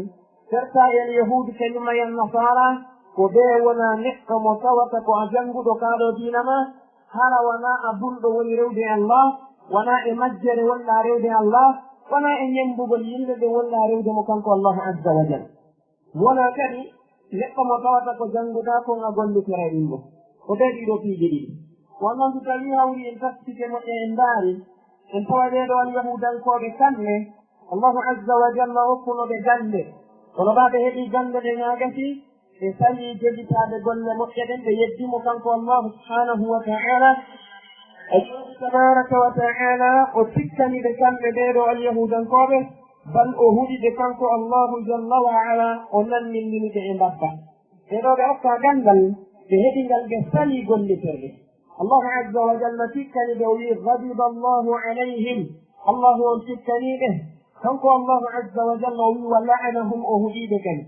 serta e al yahuudi kañum e an nasaara, ko ɓe wona neɗɗo mo tawata ko a jannguɗo kaa ɗoo diina ma, hara wanaa a bunɗo woni rewde Allah, wanaa e majjere wonɗaa rewde Allah, wanaa e ñemmbugol yimɓe ɓe wonɗaa rewde mo kanko Allahu azza wa jalla. Wona kadi neɗɗo mo tawata ko jannguɗaa kon a gollitoray ɗum ɗoo. Ko ɓee ɗiɗo piiji ɗiɗi. Wonno si tawii hawri en taskike moƴƴa en ndaari, en tawa ɓee ɗoo alyahuudankooɓe kamɓe, Allahu azza wa jalla okkuno ɓe gannde. Kono ɓaa ɓe heɓii gannde ɗen haa gasi, ɓe salii jogitaade golle moƴƴe ɗen, ɓe yeddi mo kanko Allahu subhanahu wa ta'ala. O tabaraka wa ta'ala o tikkani ɓe kamɓe ɓee ɗoo alyahuudankooɓe, bal o huɗi ɓe kanko Allahu jalla wa ala, o nanndindini ɓe e mbabba. Ɓee ɗoo ɓe okkaa ganndal, ɓe heɓi ngal, ɓe salii golliterɗe. Allahu azza wa jalla tikkani ɓe, o wi'i, "Ghadiba Allahu alayhim." Allahu on tikkanii ɓe. Kanko Allahu azza wa jalla o wi'i, "Wa la'anahum," o huɗii ɓe kadi.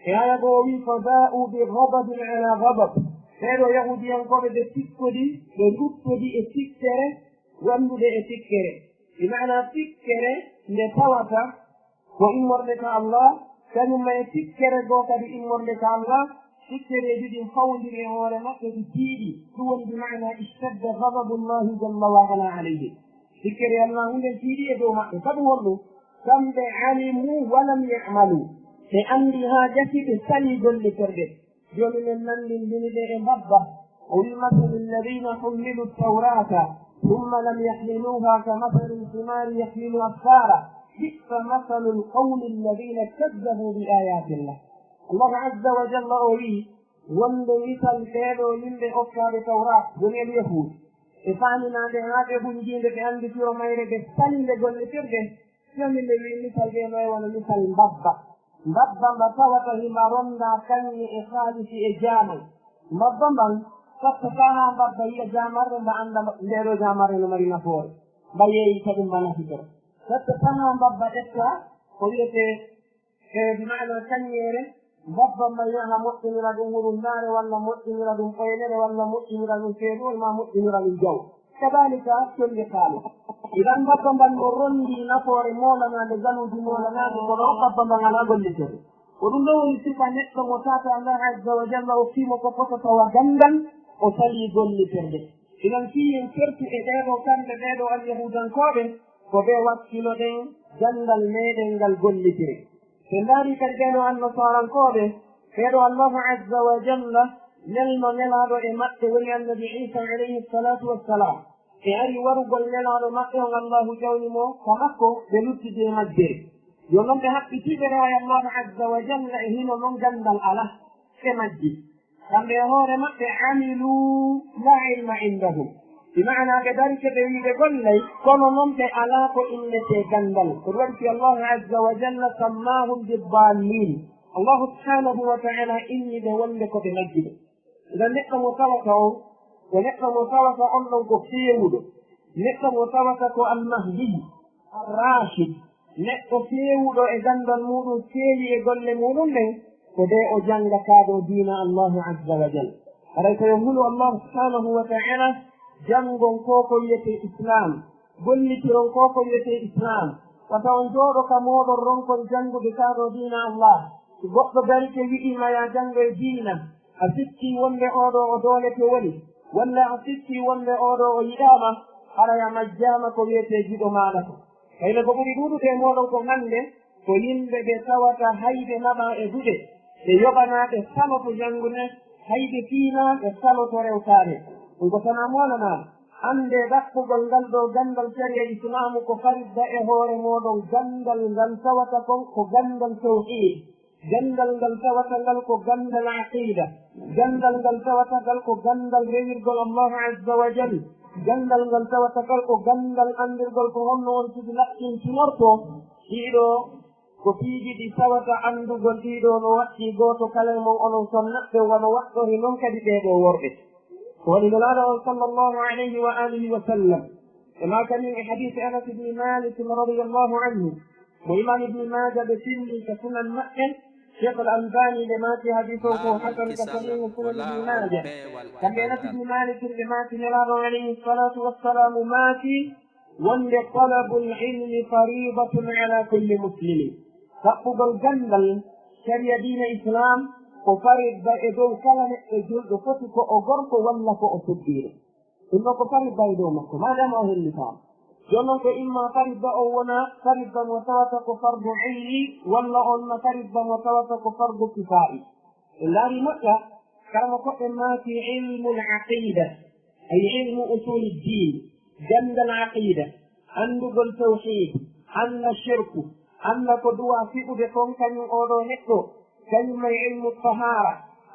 E aaya goo o wi'i, "Fa baa'u bi ghadabin ala ghadab." Ɓee ɗoo yahuudiyankooɓe ɓe tikkodi, ɓe ruttodi e tikkere wonndude e tikkere. Bi maana tikkere nde tawata ko immorde ka Allah, kañum ma e tikkere goo kadi immorde ka Allah, tikkereeji ɗin fawondiri e hoore maɓɓe, ɗi tiiɗi. Ɗum woni bi maana ishtadda ghadabullahi jalla wa ala alayhim. Tikkere Allah hunden tiiɗi e dow maɓɓe. Sabu honɗum? Kamɓe alimu wa lam ya'malu. Ɓe anndi haa gasi, ɓe salii golliterɗe. Jooni men nanndindini ɓe e mbabba. O wi'i, "Masalu alladhina hummilu tawrata thumma lam yahmiluha ka masali al-himari yahmilu asfara. Bi'sa masalu al-qawmi alladhina kadhabu bi ayatillah." Allahu azza wa jalla o wi'i, wonde misal ɓee ɗoo yimɓe okkaaɓe Tawraat, woni al-Yahuud, ɓe faaminaade haa ɓe hunjiinde, ɓe annditiro mayre, ɓe salinde gollitirde. Jooni nde wi'i misal ɓee no e wano misal mbabba. Mbabba mba tawata himba ronda kaŋŋe e kaalisi e jaamal. Mbabba mban sattataa haa mbabba yi'a jaamarre, mba annda mba-, ndee ɗoo jaamarre no mari nafoore. Mba yeeyita ɗum, mba nafitoro. Sattataa haa mbabba ƴetta ko wi'etee, e, bi maana kaŋŋeere, mbabba mba yaha moƴƴinira ɗum hurundaare, walla moƴƴinira ɗum ɓoynere, walla moƴƴinira ɗum feeruwol, maa moƴƴinira ɗum jaw. Kadaalika, colli kaalis. Idan mbabba mban no rondi nafoore moolanaande, galuuji moolanaande, kono on mbabba mban alaa gollitorde. Ko ɗum ɗoo woni sifa neɗɗo mo tawata Allah azza wa jalla okkii mo ko fota tawa ganndal, o salii gollitorde. Idan fii en sertu e ɓee ɗoo kamɓe ɓee ɗoo alyahuudankooɓe, ko ɓe wakkilo ɗen ganndal meɗen ngal gollitire. Ɓe ndaari kadi ɓee ɗoo annasarankooɓe, ɓee ɗoo Allahu azza wa jalla nelno nelaaɗo e maɓɓe woni Annabi Iisa alayhi salatu wassalam. Ɓe ari warugol nelaaɗo maɓɓe on, Allahu ƴawni mo ka makko, ɓe luttidi e majjere. Yo non ɓe haɓɓitii ɓe rewa e Allahu azza wa jalla e hino non ganndal alaa, ɓe majji. Kamɓe e hoore maɓɓe, amilu la ilma indahum. Bi maana ɓe darike ɓe wi'i ɓe gollay, kono non ɓe alaa ko innetee ganndal. Ko ɗum waɗi si Allahu azza wa jalla sammahum biddallin. Allahu subhanahu wa ta'ala inni ɓe wonde ko ɓe majjuɓe. Nde neɗɗo mo tawata on, ko neɗɗo mo tawata on ɗon ko feewuɗo. Neɗɗo mo tawata ko almahdi, arrashid. Neɗɗo feewuɗo e ganndal muuɗum, feewi e golle muuɗum ɗen, ko nde o jannga kaa ɗoo diina Allahu azza wa jalla. Haray ko yo hulu Allahu subhanahu wa ta'ala, janngon ko ko wiyetee Islam, gollitiron ko ko wiyetee Islam. Wata on jooɗo ka mooɗon ronkon janngude kaa ɗoo diina Allah. Si goɗɗo darike wi'i ma yaa janngoy diina, a sikkii wonde oo ɗoo o doolete woni, walla a sikkii wonde oo ɗoo o yiɗaama, haray a majjaama ko wiyetee giɗo maaɗa ko. Kayne ko ɓuri ɗuuɗude e mooɗon ko hannde, ko yimɓe ɓe tawata hay ɓe naɓaa e duɗe, ɓe yoɓanaa ɓe saloto janngude, hay ɓe fiinaa ɓe saloto rewtaade. Ɗum ko tanaa moolanaa. Anndee ɗaɓɓugol ngal ɗoo ganndal sariya Islaamu ko faridda e hoore mooɗon, ganndal ngal tawata kon ko ganndal tawhiid. Ganndal ngal tawata ngal ko ganndal aqiida. Ganndal ngal tawata ngal ko ganndal rewirgol Allahu azza wa jal. Ganndal ngal tawata ngal ko ganndal anndirgol ko honno on tigi laɓɓintinortoo. Ɗiɗo ko piiji ɗi tawata anndugol ɗiɗo no waɗɗi gooto kala e mon onon sonnaɓe wano waɗɗori noon kadi ɓee ɗoo worɓe. Ko woni Nelaaɗo on sallallahu alayhi wa alihi wa sallam. E maakanin e hadiisi Anas ibni Malik radiyallahu anhu, mo Imaam Ibni Maaja ɓe filli ka Sunan maɓɓe, Sheikh Al-Albani ɓe maaki hadiisi on ko hasan ka Sahihu Sunan Ibni Maaja. Kamɓe Anas ibni Malik ɓe maaki Nelaaɗo alayhi salatu wassalam maaki, wonde talabul ilmi faridatun ala kulli muslimin. Ɗaɓɓugol ganndal sariya diina Islam ko faridda e dow kala neɗɗo julɗo, foti ko o gorko walla ko o suddiiɗo. Ɗum ɗo ko faridda e dow makko, maadaama o hellitaama. Jooni noon ko imma faridda o wona faridda mo tawata ko fardu ayni, walla o wona faridda mo tawata ko fardu kifaa'i. En ndaari moƴƴa, kala mo koɗɗen maaki ilmul aqida, ay ilmu usuli diin, ganndal aqida, anndugol tawhid, annda shirku, annda ko duwa fiɓude kon kañum oo ɗoo neɗɗo, kañum e ilmu tahara,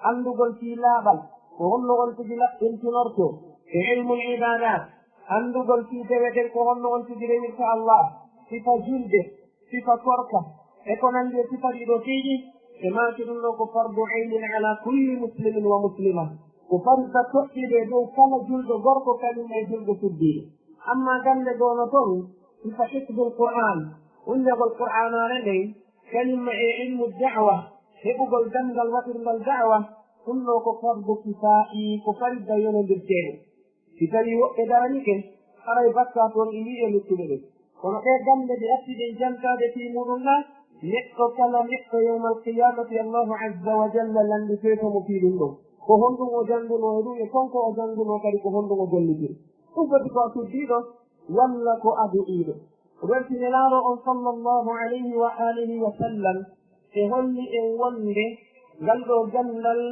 anndugol fii laaɓal, ko honno on tigi laɓɓintinortoo, e ilmul ibadat, anndugol fii dewe ɗen ko honno on tigi rewirta Allah, sifa julde, sifa korka, e ko nanndi e sifa ɗiɗo piiji, e maaki ɗum ɗo ko fardu aynin ala kulli muslimin wa muslima. Ko farida toɗɗiiɗo e dow kala julɗo gorko kañum e julɗo suddiiɗo. Amma gannde goono toon, sifa hifdul Qur'an, hunndegol Qur'aanaare nden, kañum e ilmu da'wa, heɓugol ganndal waɗirngal da'wa, ɗum ɗo ko fardu kifaa'i, ko farida yonondirteeɗo. Si tawii woɓɓe daraniike, haray bakkaatu on iwii e luttuɓe ɓen. Kono ɗee gannde ɗe atti ɗen jantaade fii muuɗum ɗaa, neɗɗo kala neɗɗo yawmal qiyaamati Allahu azza wa jalla lannditoyto mo fii ɗum ɗoo. Ko honɗum o janngunoo e ɗum e kon ko o janngunoo kadi ko honɗum o gollitiri. Ɗum foti ko a suddiiɗo walla ko a du'iiɗo. Welti Nelaaɗo on sallallahu alayhi wa alihi wa sallam, e holli en wonde ngal ɗoo ganndal,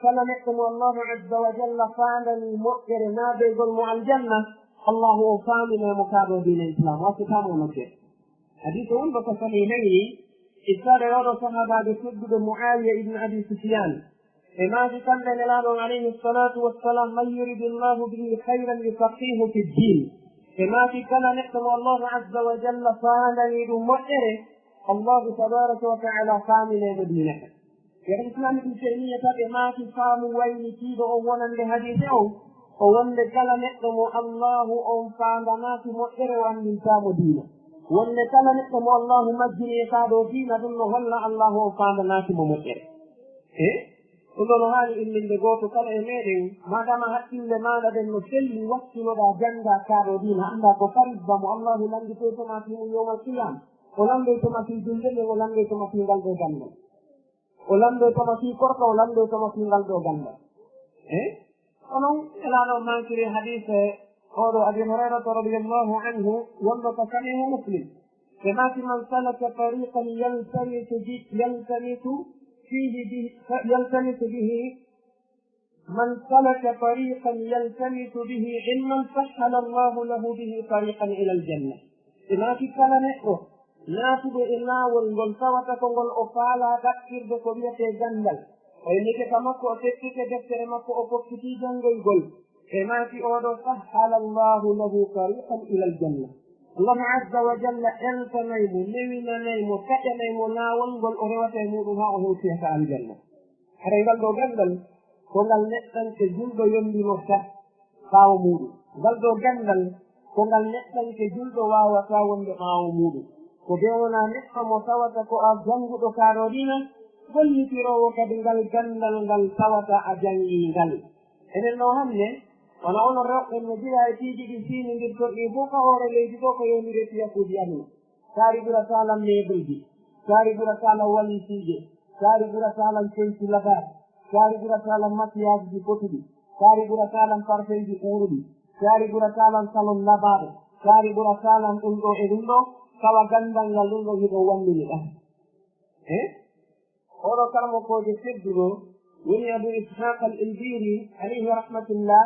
kala neɗɗo mo Allahu azza wa jalla faandani moƴƴere naadoygol mo aljanna, Allahu o faaminay mo kaa ɗoo diina Islam, wattitaamo e moƴƴere. Hadiis on ɗo ko sahihayni, ittaade e oo ɗoo sahaabaajo tedduɗo Muawiya ibn Abi Sufyan, e maaki kamɓe Nelaaɗo on alayhi salatu wassalam, man yuridillahu bihi khayran yufaqqihhu fi ddin. E maaki kala neɗɗo mo Allahu azza wa jalla faandani ɗum moƴƴere, Allahu tabaraka wa taala faaminay mo diina kan. Cheikh Islam Ibn Taymiyya taɓe maaki faamu waynitiiɗo on wonande hadiise on, o wonde kala neɗɗo mo Allahu on faandanaaki moƴƴere, o anndintaa mo diina. Wonde kala neɗɗo mo Allahu majjini e kaa ɗoo diina, ɗum no holla Allahu on faandanaaki mo moƴƴere. E ɗum ɗoo no haani inninde gooto kala e meeɗen, maadama hakkille maaɗa ɗen no selli, wattinoɗaa janngaa kaa ɗoo diina, anndaa ko faridda mo Allahu lannditoyto maa fii mum yawmal qiyaama. O lanndoyto ma fii julde nden, o lanndoyto ma fii ngal ɗoo ganndal. O lanndoyto ma fii korka, o lanndoyto ma fii ngal ɗoo ganndal. E onon, Nelaaɗo maakiri hadiise oo ɗoo Abi Hurayrata radiyallahu anhu, wonɗo ka Sahiihu Muslim. Ɓe maaki, man salaka tariqan yaltamisu bi-, yaltamisu fihi bi-, yaltamisu bihi, man salaka tariqan yaltamisu bihi ilman sahhala Allahu lahu bihi tariqan ila aljanna. Ɓe maaki, kala neɗɗo naatuɗo e laawol ngol tawata ko ngol o faalaa ɗaɓɓirde ko wiyetee ganndal, o innike ka makko, o tekkike deftere makko, o fokkitii janngoygol, ɓe maaki, oo ɗoo sahhala Allahu lahu tariqan ila aljanna. Allahu azza wa jalla eltanay mo, newinanay mo, taƴanay mo laawol ngol o rewata e muuɗum haa o hewtoya ka aljanna. Haray ngal ɗoo ganndal ko ngal neɗɗanke julɗo yondinorta ɓaawo muuɗum. Ngal ɗoo ganndal ko ngal neɗɗanke julɗo waawataa wonde ɓaawo muuɗum. Ko bee wonaa neɗɗo mo tawata ko a jannguɗo kaa ɗoo diina, gollitiroowo kadi ngal ganndal ngal tawata a janngii ngal. Enen ɗoo hannde, wano onon rewɓe no jeyaa e piiji ɗi fiinindirton ɗin fof ka hoore leydi ɗoo ko yowndiri e piyakuuji aduna. Kaari ɓurata lan meebelji, kaari ɓurata lan walisiije, kaari ɓurata lan conci labaar, kaari ɓurata lan makiyaaji potuɗi, kaari ɓurata lan parfenji uuruɗi, kaari ɓurata lan salon labaaɗo, kaari ɓurata lan ɗum ɗoo e ɗum ɗoo, tawa ganndal ngal ɗum ɗoo hiɗon wallini ɗam. E? Oɗo karamokoojo tedduɗo woni Abu Ishaq al-Ilbiri, alayhi rahmatullah,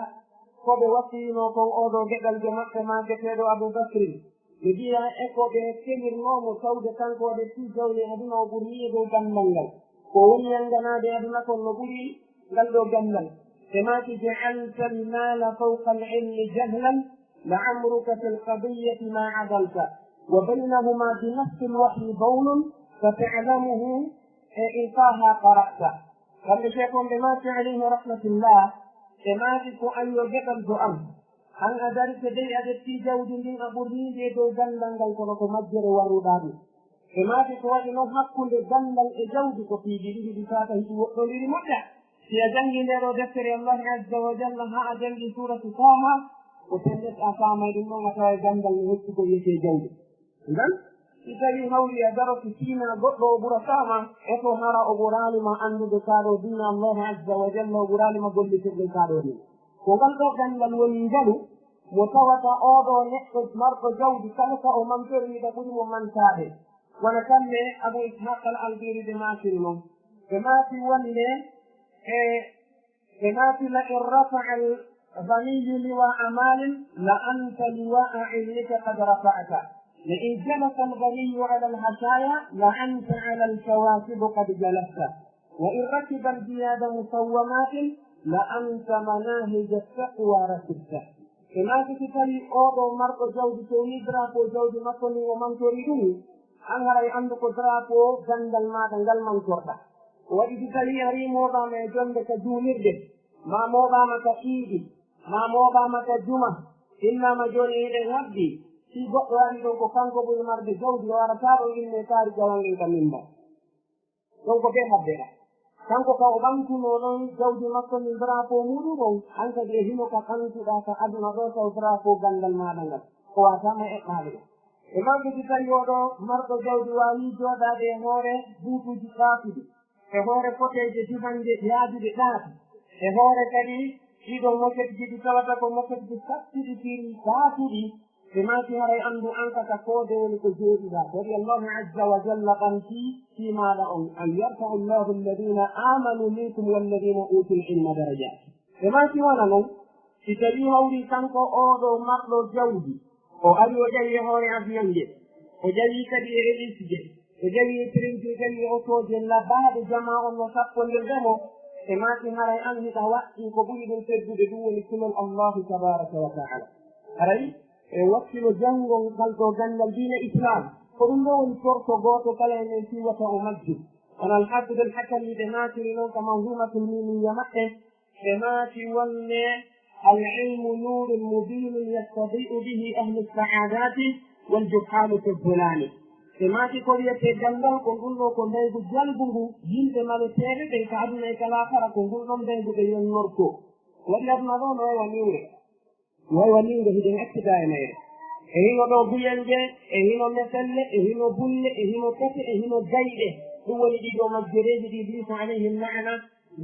ko ɓe wasiyinoo kon oɗo geɗaljo maɓɓe maaketeeɗo Abu Bakrin. Ɓe mbiya e ko ɓe kelirnoo mo tawde kanko waɗe fii jawle aduna o ɓurnii e dow ganndal ngal. Ko woni yannganaade aduna kon no ɓuri ngal ɗoo ganndal. Ɓe maaki, ja'alta al-mala fawqa al-ilmi jahlan, la'amruka fil qadiyyati ma adalta. وبينهما بنص الوحي بون فتعلمه إن طه قرأت. Kamɓe Cheikh on ɓe maaki alayhi rahmatullah, ɓe maaki ko an yo geɗaljo am, an a darike dey a ƴetti jawdi ndin a ɓurniindi e dow gandal ngal kono ko majjere warruɗaa ɗum. Ɓe maaki ko waɗi noon hakkunde gandal e jawdi ko piiji ɗiɗi ɗi tata hiɗi woɗɗondiri moƴƴa. Si a janngi nde ɗo deftere Allah azza wa jalla haa a janngi suratu Taha, ko pellet a faamay ɗum ɗon a taway gandal no hocci ko wiyetee jawdi. Ngan, si tawii hawri a daroto tiina goɗɗo o ɓurataama, e to hara o ɓuraali ma anndude kaa ɗoo diina Allahu azza wa jalla, o ɓuraali ma gollitirde kaa ɗoo diina. Ko ngal ɗoo ganndal woni ngalu mo tawata oo ɗoo neɗɗo marɗo jawdi kala ka o mantori hiɗa ɓuri mo mantaade. Wona kamɓe Abu Ishaq al-Albiri ɓe maakiri noon. Ɓe maaki wonde e Ɓe maaki, لئن رفع الغني لواء مال لأنت لواء علمك قد رفعت. لئن جلس الغني على الحشايا لأنت على الكواكب قد جلست. وإن ركب الجياد مسومات لأنت مناهج التقوى ركبت. Ɓe maaki, si tawii oo ɗoo marɗo jawdi fewnii drapeau jawdi makko ndin o mantorii ɗum, an haray anndu ko drapeau ganndal maaɗa ngal mantorɗaa. Ko waɗi si tawii a rimooɗaama e jonnde ka juulirde, maa mooɓaama ka iidi, maa mooɓaama ka juma, innaama jooni hiɗen habbii, fii goɗɗo ari ɗon ko kanko ɓuri marde jawdi, o arataa ɗon innee kaari jawangen ka mimbar. Ɗon ko bee habbeɗa. Kanko ka o ɓantunoo ɗon jawdi makko ndin drapeau muuɗum on, an kadi e hino ka ɓantuɗaa ka aduna ɗoo taw drapeau ganndal maaɗa ngal, ko waataama eɓɓaade ɗon. E maaki si tawii oo ɗoo marɗo jawdi waawii jooɗaade e hoore buutuuji ɗaatuɗi, e hoore foteeje dimanɗe yaajuɗe ɗaati, e hoore kadi ɗiɗo moketji ɗi tawata ko moketji sattuɗi firi ɗaatuɗi, ɓe maaki haray anndu an ka ka koode woni ko jooɗiɗaa. Ko waɗi Allahu azza wa jalla ɓanti fii maaɗa on, أن يرفع الله الذين آمنوا منكم والذين أوتوا العلم درجات. Ɓe maaki wona non, si tawii hawri kanko oo ɗoo marɗo jawdi, o ari o ƴawi e hoore avion je, o ƴawi kadi e hélice je, o ƴawi e train je, o ƴawi e otooje labaaɗe, jamaa on no sappo nder demo, ɓe maaki haray an hiɗa waɗɗii ko ɓuri ɗum teddude, ɗum woni kulol Allahu tabaraka wa taala. Haray e wakkilo janngol ngal ɗoo ganndal diina Islam, ko ɗum ɗoo woni torto gooto kala e men fii wata o majju. Kono Al-Hafiz Al-Hakami ɓe maakiri noon ka Manzumatul Mimiyya maɓɓe, ɓe maaki wonde, العلم نور مبين يستضيء به أهل السعادات والجهال في الظلام. Ɓe maaki ko wiyetee ganndal ko ngun ɗoo ko ndaygu jalbu ngu yimɓe maleteeɓe ɓen ka aduna e ka laakara ko ngun ɗon ndaygu ɓe yonnortoo. Waɗi aduna ɗoo no wayi wa niwre. Way wa niwre hiɗen accida e mayre. E hino ɗoo guyel nge, e hino meselle, e hino bulle, e hino pete, e hino gayɗe. Ɗum woni ɗii ɗoo majjoreeji ɗi Ibliisa alayhi la'ana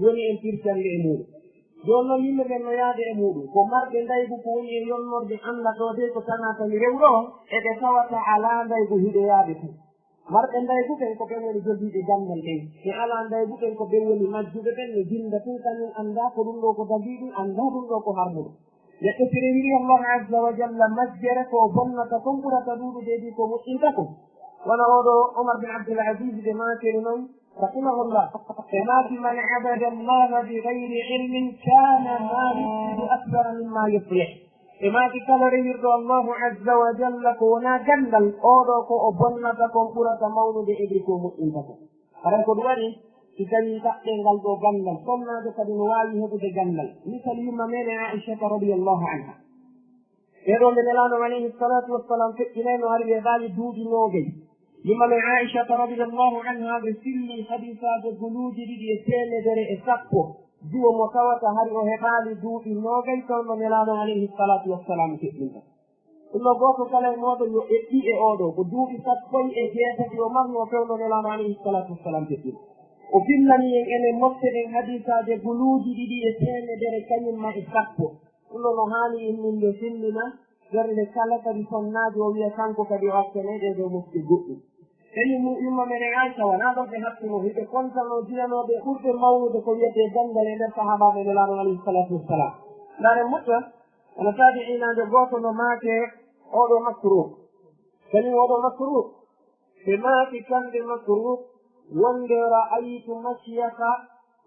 woni en pirtande e muuɗum. Jooni noon yimɓe ɓen no yaade e muuɗum. Ko marɓe ndaygu ko woni e yonnorde annda ɗoo dey ko tanaa tani rewro on, e ɓe tawata alaa ndaygu hiɗo yaade tun. Marɓe ndaygu ɓen ko ɓen woni jogiiɓe ganndal ɓen. Ɓe alaa ndaygu ɓen ko ɓen woni majjuɓe ɓen no jinnda tun kañum anndaa ko ɗum ɗoo ko dagii ɗum, anndaa ɗum ɗoo ko harmuɗo. Neɗɗo si rewiri Allah azza wa jalla majjere ko o bonnata kon ɓurata ɗuuɗude e ɗi ko moƴƴinta kon. Wano oo ɗoo Omar bin Abdul Aziz ɓe maakiri non, rahimahullah, ɓe maaki, من عبد الله بغير علم كان ما يفسد أكثر مما يصلح. Ɓe maaki kala rewirɗo Allahu azza wa jalla ko wonaa ganndal, oo ɗoo ko o bonnata kon ɓurata mawnude e ɗi ko moƴƴinta kon. Haray ko ɗum waɗi, si tawii ɗaɓɓe ngal ɗoo ganndal, sonnaajo kadi no waawi heɓude ganndal. Misal yumma meɗen Aishata radiyallahu anha. E ɗoo nde Nelaaɗo alayhi salatu wassalam feƴƴinay no ari weeɓaali duuɓi noogay. Yumma men Aishata radiyallahu anha ɓe filli hadisaaje guluuji ɗiɗi e teemedere e sappo. Duwo mo tawata hari o heɓaali duuɓi noogay tawno Nelaaɗo alayhi salatu wassalam feƴƴinta. Ɗum ɗoo gooto kala e mooɗon yo eɓɓi e oo ɗoo, ko duuɓi sappo e jeetati o marnoo fewndo Nelaaɗo alayhi salatu wassalam feƴƴi. O fillani en enen mofte ɗen hadisaaje guluuji ɗiɗi e teemedere kañum ma e sappo. Ɗum ɗoo no haani imminde fillina ɓernde kala kadi sonnaajo o wiya kanko kadi o accane ɗee ɗoo mofte goɗɗum. Kañum mu-, yumma meɗen Aisha wonaa ɗon ɓe hattuno, hiɓe kontanoo jiyanooɓe ɓurɓe mawnude ko wiyetee ganndal e nder sahaabaaɓe Nelaaɗo alayhi salatu wassalam. Ndaaren mutta, Ana saabi inande gooto no maake oo ɗoo Masruuq. Kañum oo ɗoo Masruuq, ɓe maaki kamɓe Masruuq wonde, رأيت مشيخة،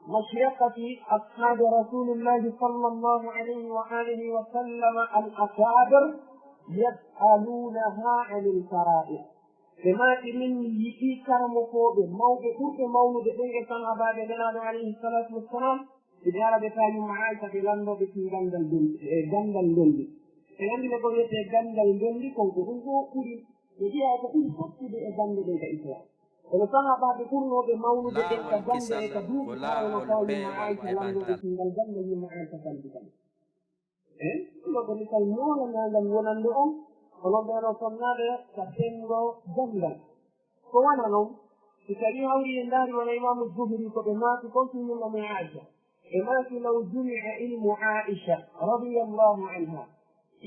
مشيخة أصحاب رسول الله صلى الله عليه وآله وسلم الأكابر يسألونها عن الفرائض. Ɓe maaki, min mi yiɗi karamokooɓe mawɓe ɓurɓe mawnude ɓen e sahaabaaɓe Nelaaɗo alayhi salatu wassalam, ɓe ara ɓe tawi yumma Aisha ɓe lanndoo ɓe fii ganndal ndondi, e ganndal ndondi. En anndi ko wiyetee ganndal ndondi kon, ko ɗum ɗoo ɓuri, ɓe wi'a ko ɓuri fottude e gannde ɗen ka Islam. Kono sahaabaaɓe ɓurnooɓe mawnude ɓen ka gannde e ka duuɓi, ara no tawi yumma Aisha lanndoo ɓe fii ngal ganndal yumma Aisha saldi kan. E ɗum ɗoo ko misal moolanaangal wonande on, onon ɓee ɗoo sonnaaɓe ka senngo ganndal. Ko wano non, si tawii hawri en ndaari wano Imaamu Zuhri ko ɓe maaki kon fii yumma men Aisha. Ɓe maaki, لو جمع علم عائشة رضي الله عنها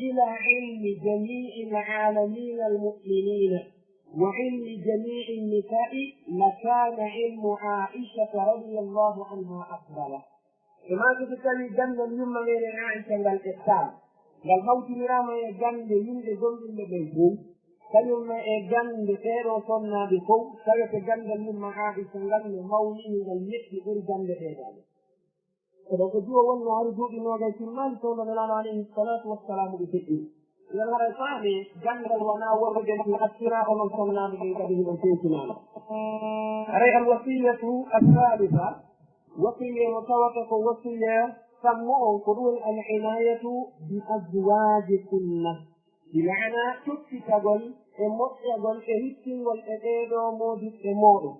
إلى علم جميع العالمين المؤمنين وعلم جميع النساء لكان علم عائشة رضي الله عنها أفضل. E maaki, si tawii ganndal yumma meɗen Aisha ngal ƴettaama, ngal hawtiniraama e gannde yimɓe gomɗinɓe ɓen fow, kañum e gannde ɓee ɗoo sonnaaɓe fow, tawete ganndal yumma Aisha ngal no mawni, ngal meɗɗi ɓuri gannde ɗee ɗoo. Ko ɗoo ko jiwo wonnoo hari duuɓi noogay timmaali, fewndo Nelaaɗo alayhi salatu wassalaamu ɓe feƴƴi. Iɗen haray faami, ganndal wonaa worɓe ɓen tun accira, onon sonnaaɓe ɓen kadi hiɓe tewtinaama. Haray al wasiyatu al thalitha, wasiya mo tawata ko wasiya sammo on, ko ɗum woni al inayatu bi azwajikunna. Bi maana toppitagol e moƴƴagol e hittingol e ɓee ɗoo moodiɓɓe mooɗon.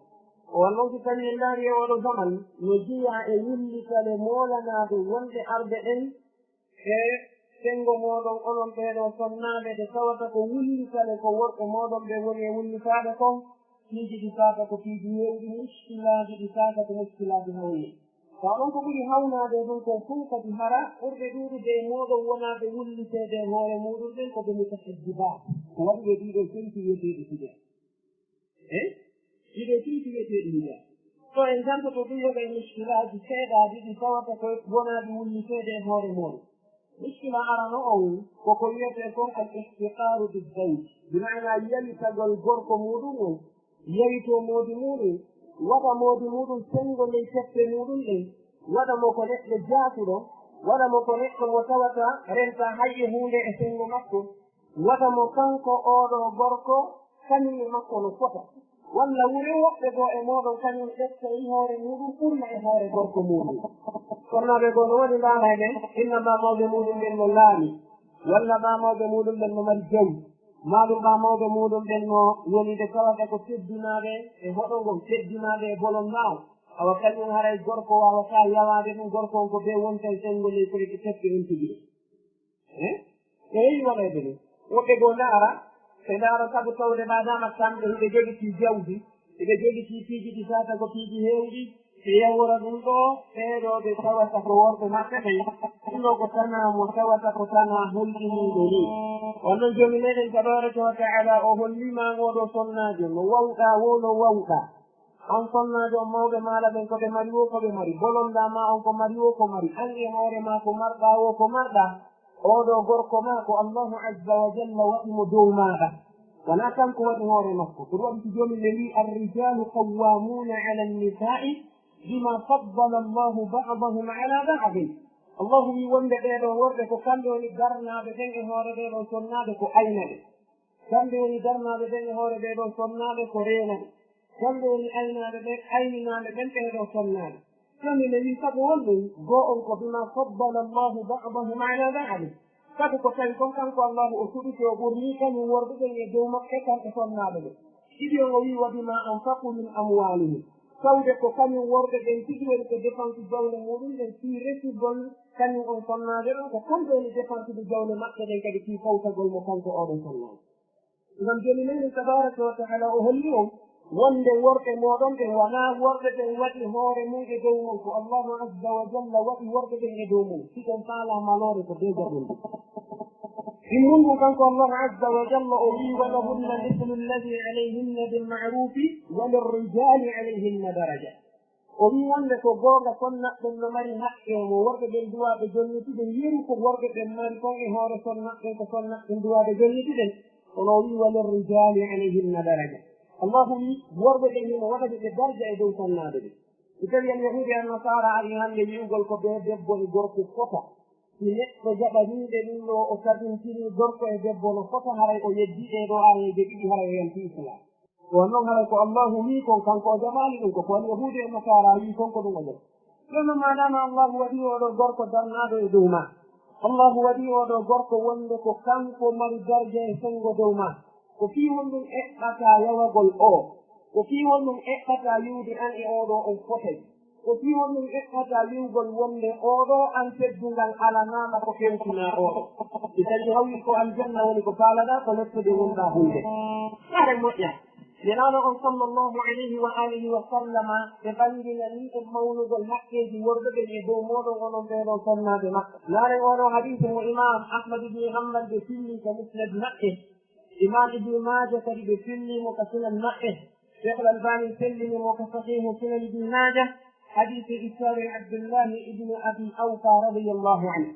O wano si tawii en ndaari e oo ɗoo zaman, no jeyaa e wullitale moolanaaɓe wonɓe arɓe ɗen e senngo mooɗon, onon ɓee ɗoo sonnaaɓe, ɗe tawata ko wullitale ko worɓe mooɗon ɓen woni e wullitaade kon, piiji ɗi faata ko piiji heewɗi, muskilaaji ɗi faata ko muskilaaji hawni. Tawa ɗon ko ɓuri hawnaade e ɗum kon fow kadi hara ɓurɓe ɗuuɗude e mooɗon wonaaɓe wulliteede e hoore muuɗum ɓen ko ɓe mutahajjibaat, ko waɗuɓe ɗii ɗoo centi wiyeteeɗi hijab. E ɗii ɗoo centi wiyeteeɗi hijab. So en jantoto ɗum yoga e miskilaaji seeɗaaji ɗi tawata ko wonaaɓe wulliteede e hoore muuɗum. Miskila arano on ko ko wiyetee kon al ihtiqaru bi zawj, bi maana yalitagol gorko muuɗum on, yawitoo moodi muuɗum, waɗa moodi muuɗum senngo ley teppe muuɗum ɗen, waɗa mo ko neɗɗo jaasuɗo, waɗa mo ko neɗɗo mo tawata renta hay e huunde e senngo makko, waɗa mo kanko oo ɗoo gorko kañum e makko no fota. Walla wure woɓɓe goo e mooɗon kañum ƴettay hoore muuɗum ɓurna e hoore gorko muuɗum. Sonnaaɓe goo no waɗi ndaarayɓe, inna ɓaa mawɓe muuɗum ɓen no laami, walla ɓaa mawɓe muuɗum ɓen no mari jawi, maa ɗum ɓaa mawɓe muuɗum ɓen no woni ɓe tawata ko teddunaaɓe e hoɗo ngon, teddunaaɓe e bolondaaw. Awa kañum haray gorko waawataa yawaade ɗum, gorko on ko bee wonta e senngo ley koyɗe teppe on tigi ɗum. Eh? Ko heewi waɗayde ɗum. Woɓɓe goo ndaara, ɓe ndaara sabu tawde maadaama kamɓe hiɓe jogitii jawdi, hiɓe jogitii piiji ɗi tawata ko piiji heewɗi, ɓe yawora ɗum ɗoo, ɓee ɗoo ɓe tawata ko worɓe maɓɓe ɓen. Ɗum ɗoo ko tanaa mo tawata ko tanaa hulɓiniiɗo nii. Wano Joomi meɗen tabaaraka wa ta'aala o holli ma oo ɗoo sonnaajo, no waawɗaa woo, no waawɗaa. An sonnaajo, on mawɓe maaɗa ɓen ko ɓe mari woo ko ɓe mari, bolondaa ma on ko mari woo ko mari, an e hoore maa ko marɗaa woo ko marɗaa, oo ɗoo gorko maa ko Allaahu azza wa jalla waɗi mo dow maaɗa. Wanaa kanko waɗi hoore makko. Ko ɗum waɗi si Joomi men wi'i, الرجال قوامون على النساء بما فضل الله بعضهم على بعض. Allaahu wi'i wonde ɓee ɗoo worɓe ko kamɓe woni darnaaɓe ɓen e hoore ɓee ɗoo sonnaaɓe ko ayna ɓe. Kamɓe woni darnaaɓe ɓen e hoore ɓee ɗoo sonnaaɓe ko reena ɓe. Kamɓe woni aynaaɓe ɓen, ayninaaɓe ɓen ɓee ɗoo sonnaaɓe. Joomi men wi'i sabu honɗum? Goo on ko بما فضل الله بعضهم على بعض. Sabu ko tawi kon kanko Allaahu o suɓike o ɓurnii kañum worɓe ɓen e dow maɓɓe kamɓe sonnaaɓe ɓen. Ɗiɗi on o wi'i, وبما أنفقوا من أموالهم. Tawde ko kañum worɓe ɓen tigi woni ko dépense jawle muuɗum ɗen fii resugol kañum on sonnaajo ɗon, ko kamɓe woni dépense de jawle maɓɓe ɗen kadi fii fawtagol mo kanko oo ɗon sonnaajo. Ngam Joomi meɗen tabaaraka wa ta'aala o holli on wonde worɓe mooɗon ɓen wanaa worɓe ɓen waɗi hoore mum e dow mon, ko Allaahu azza wa jalla waɗi worɓe ɓen e dow mon. Si on faalaa maloore ko bee jaɓude. Ɗimmun ɗum kanko Allaahu azza wa jalla o wi'i, ولهن مثل الذي عليهن بالمعروف وللرجال عليهن درجة. O wi'i wonde ko goonga sonnaaɓe ɓen no mari haqqe mo worɓe ɓen duwaaɓe jonnitude, yeru ko worɓe ɓen mari kon e hoore sonnaaɓe ɓen, ko sonnaaɓe ɓen duwaaɓe jonnitude. Kono o wi'i, وللرجال عليهن درجة. Allaahu wi'i worɓe ɓen himo waɗani ɓe darja e dow sonnaaɓe ɓen. Si tawii al yahuudi e annasaara arii hannde wi'ugol ko bee debbo e gorko fota, Si neɗɗo jaɓaniiɓe ɗum ɗo, o tabintinii gorko e debbo no fota, haray o yeddii ɗee ɗoo aayeeje ɗiɗi, haray o yanti Islaam. Ko noon, haray ko Allaahu wii kon, kanko o jaɓaali ɗum, ko ko Yahuudu e Nasaara wii kon, ko ɗum o jaɓi. Ɗum noon, maadaama Allaahu waɗii oo ɗoo gorko darnaaɗo e dow maa, Allaahu waɗii oo ɗoo gorko wonde ko kanko mari darja e senngo dow maa, ko fii honɗum eɓɓataa yawagol oo? Ko fii honɗum eɓɓataa wi'ude aan e oo ɗoo on fotay? Ko fii honɗum eɓɓataa wi'ugol wonde oo ɗoo aan teddungal alanaama ko fewtinaa oo ɗoo? Si tawii hawii ko aljanna woni ko faalaɗaa, ko lottude wonɗaa huunde. Haray moƴƴa. Nelaaɗo on sallallahu alayhi wa alihi wa sallama ɓe ɓanginanii en mawnugol haqqeeji worɓe ɓen e dow mooɗon onon ɓee ɗoo sonnaaɓe maɓɓe. Laaren oo ɗoo hadiisi mo Imaam Ahmad ibn Hanbal ɓe filli ka Musnad maɓɓe. Imaam Ibnu Maaja kadi ɓe filli mo ka Sunan maɓɓe. Sheikh Al-Albani sellini mo ka Sahihu Sunan Ibni Maaja, hadiisi ittaare Abdullahi ibnu Abi Awfa radiyallahu anhu.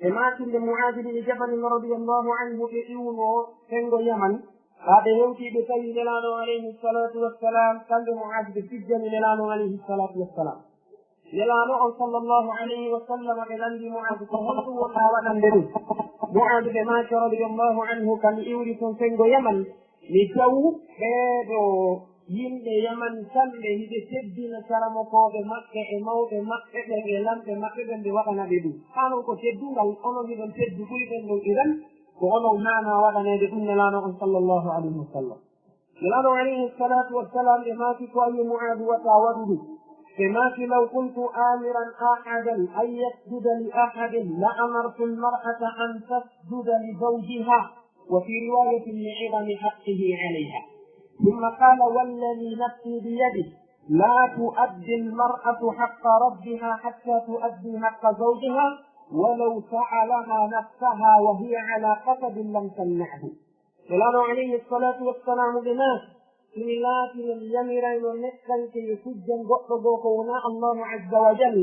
E maakinde Mu'aaz ibn Jabal radiyallahu anhu ɓe iwno senngo Yaman, haa ɓe hewti ɓe tawi Nelaaɗo alayhi salatu wassalam, kamɓe Mu'aaz ɓe fijjani Nelaaɗo alayhi salatu wassalam. Nelaaɗo on sallallahu alayhi wa sallam ɓe lanndi Mu'aaz ko honɗum wonɗaa waɗande ɗum? Mu'aaz ɓe maaki radiyallahu anhu kam iwri tun senngo Yaman, mi tawu ɓee ɗoo yimɓe Yaman kamɓe hiɓe teddina karamokooɓe maɓɓe e mawɓe maɓɓe ɓen e lamɓe maɓɓe ɓen, ɓe waɗana ɓe ɗum. Haa non ko teddungal, onon hiɗon teddi ɓuri ɓen ɗon, idan ko onon haanaa waɗaneede ɗum Nelaaɗo on sallallahu alayhi wa sallam. Nelaaɗo alayhi salatu wassalam ɓe maaki ko ayi Mu'aaz wata waɗu ɗum. Ɓe maaki law kuntu amiran ahadan an yasjuda li ahadin la amartu almar'ata an tasjuda li zawjiha. وفي رواية لعظم حقه عليها. ثم قال: والذي نفسي بيده لا تؤدي المرأة حق ربها حتى تؤدي حق زوجها ولو سألها نفسها وهي على قتب لم تمنعه. Nelaaɗo alayhi salatu wassalamu ɓe maaki, si mi laatino mi yamirayno neɗɗanke yo sujjan goɗɗo goo ko wonaa Allahu azza wa jal,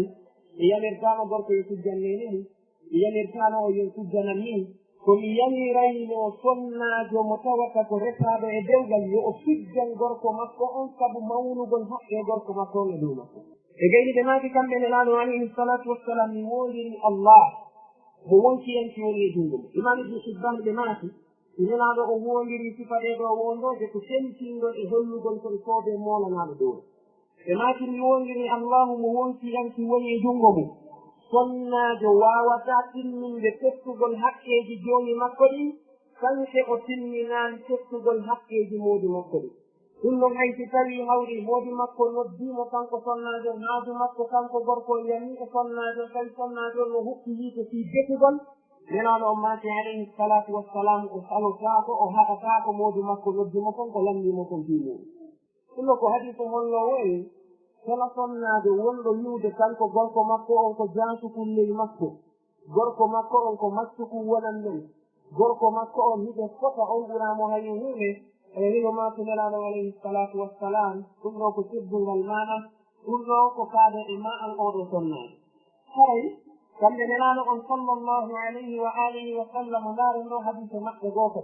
mi yamirtaano gorko yo sujjan neene mum. Mi yamirtaano o yo sujjanan min. Ko mi yamirayno sonnaajo mo tawata ko resaaɗo e dewgal, yo o sujjan gorko makko on sabu mawnugol haqqe gorko makko on e dow makko. Ɓe gayni ɓe maaki kamɓe Nelaaɗo alayhi salatu wassalam, mi woondiri Allah mo wonkiyanke woni e junngo mum. Imaam Ibnu Hibbaan ɓe maaki, si Nelaaɗo o woondiri sifa ɗee ɗoo woondooje ko semtinɗo e hollugol ko e soobee moolanaaɗo dow. Ɓe maaki mi woondiri Allaahu mo wonkiyanke woni e junngo mum. Sonnaajo waawataa timminde tottugol haqqeeji joomi makko ɗin, sanke o timminaali tottugol haqqeeji moodi makko ɗin. Ɗum ɗon hay si tawii hawri moodi makko noddii mo kanko sonnaajo on, haaju makko kanko gorko on yanii e sonnaajo on, tawi sonnaajo on no huɓɓi yiite fii betugol, Nelaaɗo on maaki alayhi salaatu wassalaam, o salotaako, o haɗataako moodi makko noddi mo kon ko lanndii mo kon fii muuɗum. Ɗum ɗo ko hadiisu holloowo en kala sonnaajo wonɗo wi'ude kanko gorko makko on ko jaasukun ley makko, gorko makko on ko maccukun wonan men, gorko makko on hiɓe fota, on ɓuraa mo hay huunde, e hino maaki Nelaaɗo alayhi salaatu wassalaam, ɗum ɗo ko teddungal maana, ɗum ɗo ko faade e ma an oo ɗoo sonnaajo. Haray kamɓe Nelaaɗo on sallallahu alayhi wa alihi wa sallam, ndaaren ɗo hadiise maɓɓe gooto.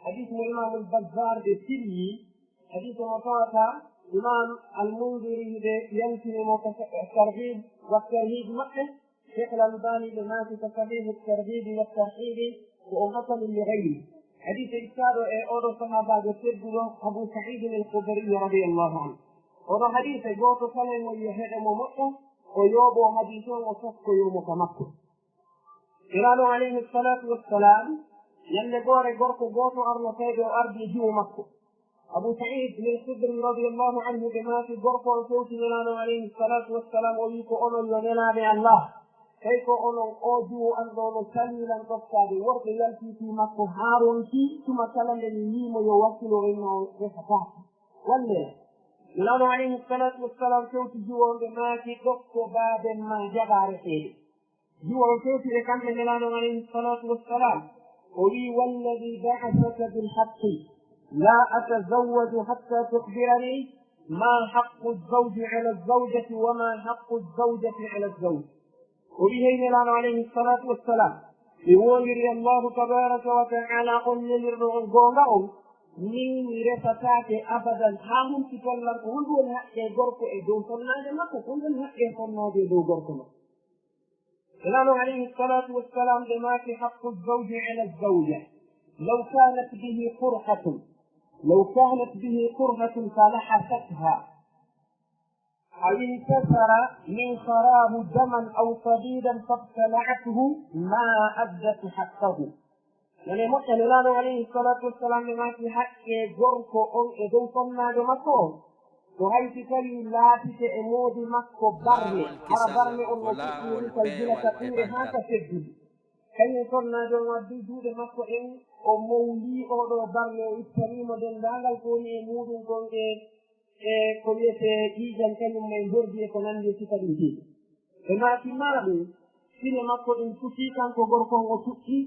Hadiis mo Imaamul Bazzaar ɓe filli, hadiis mo tawata Imaam Al-Mundiri ɓe yantini mo ka Targhib wa Tarhib maɓɓe, Sheikh Al-Albani ɓe maaki ka Sahihu Targhib wa Tarhib ko o hasanun li ghayri. Hadiis ittaaɗo e oɗo sahaabaajo tedduɗo Abu Sa'id Al-Khudri radiyallahu anhu. Oɗo hadiis gooto kala e mon yo heɗo mo moƴƴa, o yooɓoo hadiis on, o taskoyoo mo ka makko. Nelaaɗo alayhi salaatu wassalaam, ñannde goore gorko gooto arno fayde, o ardi e jiwo makko. Abu Sa'id Al-Khudri radiyallahu anhu ɓe maaki gorko on fewti Nelaaɗo alayhi salaatu wassalaam, o wi'i ko onon yo nelaaɓe Allah, tawi ko onon oo jiwo an ɗoo no salii lan ɗoftaade, worɓe yaltii fii makko haa ronki, tuma kala nde mi wi'i mo yo wakkilo, o inno o resataake. Wallee. Nelaaɗo alayhi salaatu wassalaam fewti jiwo on, ɓe maaki ɗofto baaben maa jaɓaa reseede. Jiwo on fewti e kamɓe Nelaaɗo alayhi salaatu wassalaam, o wi'i: والذي بعثك بالحق لا أتزوج حتى تخبرني ما حق الزوج على الزوجة وما حق الزوجة على الزوج. O wi'i, hey Nelaaɗo alayhi salaatu wassalaam, mi woondiri Allaahu tabaaraka wa ta'aala on nelirɗo on goonga on, min mi resataake abadan haa humpitoo lan ko honɗum woni haqqe gorko e dow sonnaajo makko, ko honɗum woni haqqe sonnaajo e dow gorko makko. Nelaaɗo alayhi salatu wassalam ɓe maaki: حق الزوج على الزوجة لو كانت به قرحة، لو كانت به قرحة فلحستها، أو انكسر منخراه دما أو صديدا فابتلعته ما أدت حقه. Nane moƴƴa, Nelaaɗo alayhi salatu wassalam ɓe maaki: haqqe gorko on e dow sonnaajo makko on, ko hay si tawi laatike e moodi makko barme, hara barme on no fuɗɗi rinkal gila ka ɓure haa ka seddudi. Kañum sonnaajo on addi juuɗe makko ɗen, o mowli oo ɗoo barme, o ittanii mo denndaangal ko woni e muuɗum kon e, e ko wiyetee ƴiiƴan kañum e mbordi e ko nanndi e sifa ɗin piiji. Ɓe maaki maa ɗum, sine makko ɗin futii, kanko gorko on o tuƴƴi,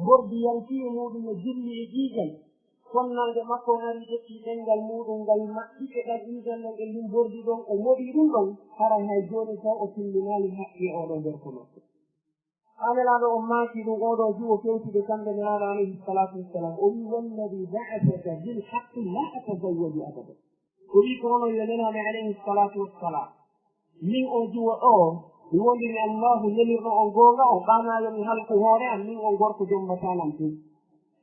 mbordi yalti e muuɗum, o jilli e ƴiiƴan. Sonnaajo makko on ari ƴetti ɗenngal muuɗum ngal maɓɓi e ɗan ƴiiƴan ɗon e ndin mbordi ɗon, o moɗi ɗum ɗon, haray hay jooni taw o timminaali haqqi oo ɗoo gorko makko. Haa Nelaaɗo on maaki ɗum, oo ɗoo juwo fewti ɓe kamɓe Nelaaɗo alayhi salatu wassalam, o wii: والذي بعثك بالحق لا أتزوج أبدا. O wii ko onon yo Nelaaɓe alayhi salatu wassalam, min oo juwo ɗoo, mi wondini Allaahu nelirɗo on goonga on, ɓaanaa yo mi halku hoore an, min on gorko jombataa lan tun.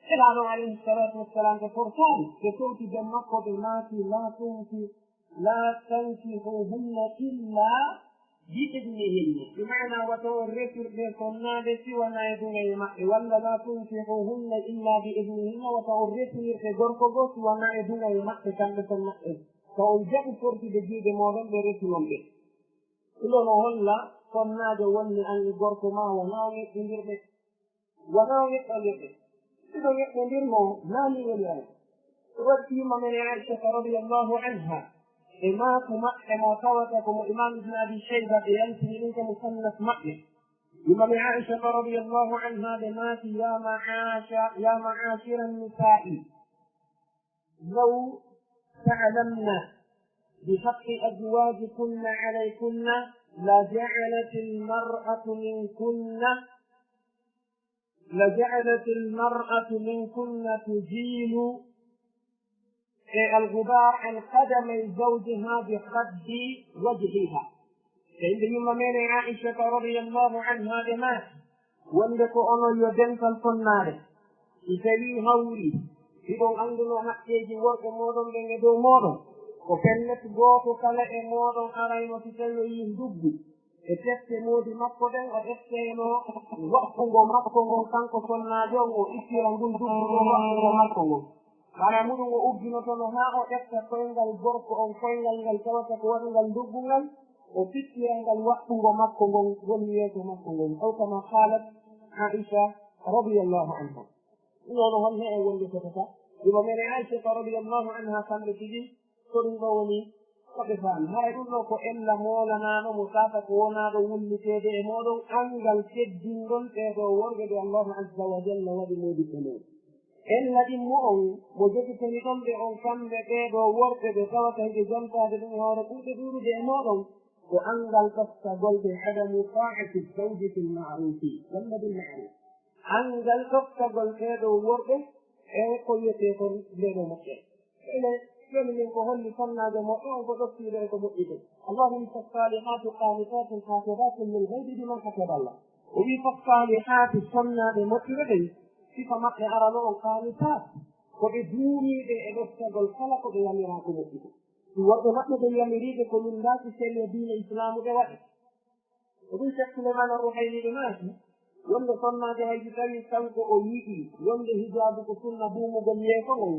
Nelaaɗo alayhi salatu wassalam ɓe fortaali, ɓe fewti bee makko, ɓe maaki: لا تنكح، لا تنكحوهن إلا بإذنهن. Bi maana wata on resir ɗe sonnaaɓe si wanaa e duŋayee maɓɓe, walla لا تنكحوهن إلا بإذنهن, wata on resir ɗe gorko goo si wanaa e duŋayee maɓɓe kamɓe sonnaaɓe. Ka on jaɓu fortude juuɗe mooɗon ɓe resunon ɓe. Ɗum ɗoo no holla sonnaajo wonni an e gorko maa wonaa on eɓɓindirɓe. Wonaa o neɗɗo neɗɗo. Si ɓe neɗɗondirnoo, naa nii woni ay. Ko waɗi yumma men Aishata radiyallahu anha, e maaku maɓɓe mo tawata ko mo Imam Ibn Abi Shayba ɓe yaltini ɗum ko Musannaf maɓɓe. Yumma men Aishata radiyallahu anha ɓe maaki: يا معاشر، يا معاشر النساء، لو تعلمن بحق أزواجكن عليكن لجعلت المرأة منكن، لجعلت المرأة منكن تزيل الغبار عن قدمي زوجها بخد وجهها. Ɓe innde yumma meɗen Aishata radiyallahu anha ɓe maaki, wonde ko onon yo dental sonnaaɓe, si tawii hawri, hiɗon anndunoo haqqeeji worɓe mooɗon ɓen e dow mooɗon, ko pellet gooto kala e mooɗon arayno si tawii o yii nduggu e tefte moodi makko ɗen, o ƴetteyno waɓɓungo makko ngon, kanko sonnaajo on, o ittira ngun nduggu ɗon waɓɓungo makko ngon. Ɓaawo muɗum o ugginotono haa o ƴetta koyngal gorko on, koyngal ngal tawata ko waɗungal nduggu ngal, o fittira ngal waɓɓungo makko ngon woni yeeso makko ngon. Aw kama qalat Aisha radiyallahu anha. Ɗum ɗoo no hol heɓe wonde fotata. Yumma meɗen Aisha radiyallahu anha kamɓe tigi ko ɗum ɗoo woni ko ɓe faami. Haray ɗum ɗoo ko ella moolanaano mo tawata ko wonaaɗo wulliteede e mooɗon anngal teddingol ɓee ɗoo worɓe ɓe Allahu azza wa jalla waɗi moodiɓɓe men. Ella ɗimmo on mo jogitaniɗon ɓe on kamɓe ɓee ɗoo worɓe ɓe tawata hiɓe jantaade ɗum e hoore ɓurɓe ɗuuɗude e mooɗon, ko anngal ɗoftagol ɓe عدم طاعة الزوج في المعروف ولا بالمعروف. Anngal ɗoftagol ɓee ɗoo worɓe e ko wiyetee kon ndee ɗoo moƴƴere. Ene, jooni min ko holli sonnaajo moƴƴo on ko ɗoftiiɗo e ko moƴƴi ɗum. Allahu wii: فالصالحات قانتات حافظات للغيب بما حفظ الله. O wii: فالصالحات, sonnaaɓe moƴƴuɓe ɓen, sifa maɓɓe arano on, قانتات, ko ɓe duumiiɓe e ɗoftagol kala ko ɓe yamiraa ko moƴƴi kon. Si worɓe maɓɓe ɓen yamiriiɓe ko lunndaaki sariya diina Islaamu ɓe waɗa. Ko ɗum Cheikh Souleymane Ar-Ruhayni ɓe maaki, wonde sonnaajo hay si tawii kanko o yi'ii wonde hijaabu ko sunna buumugol yeeso ngon,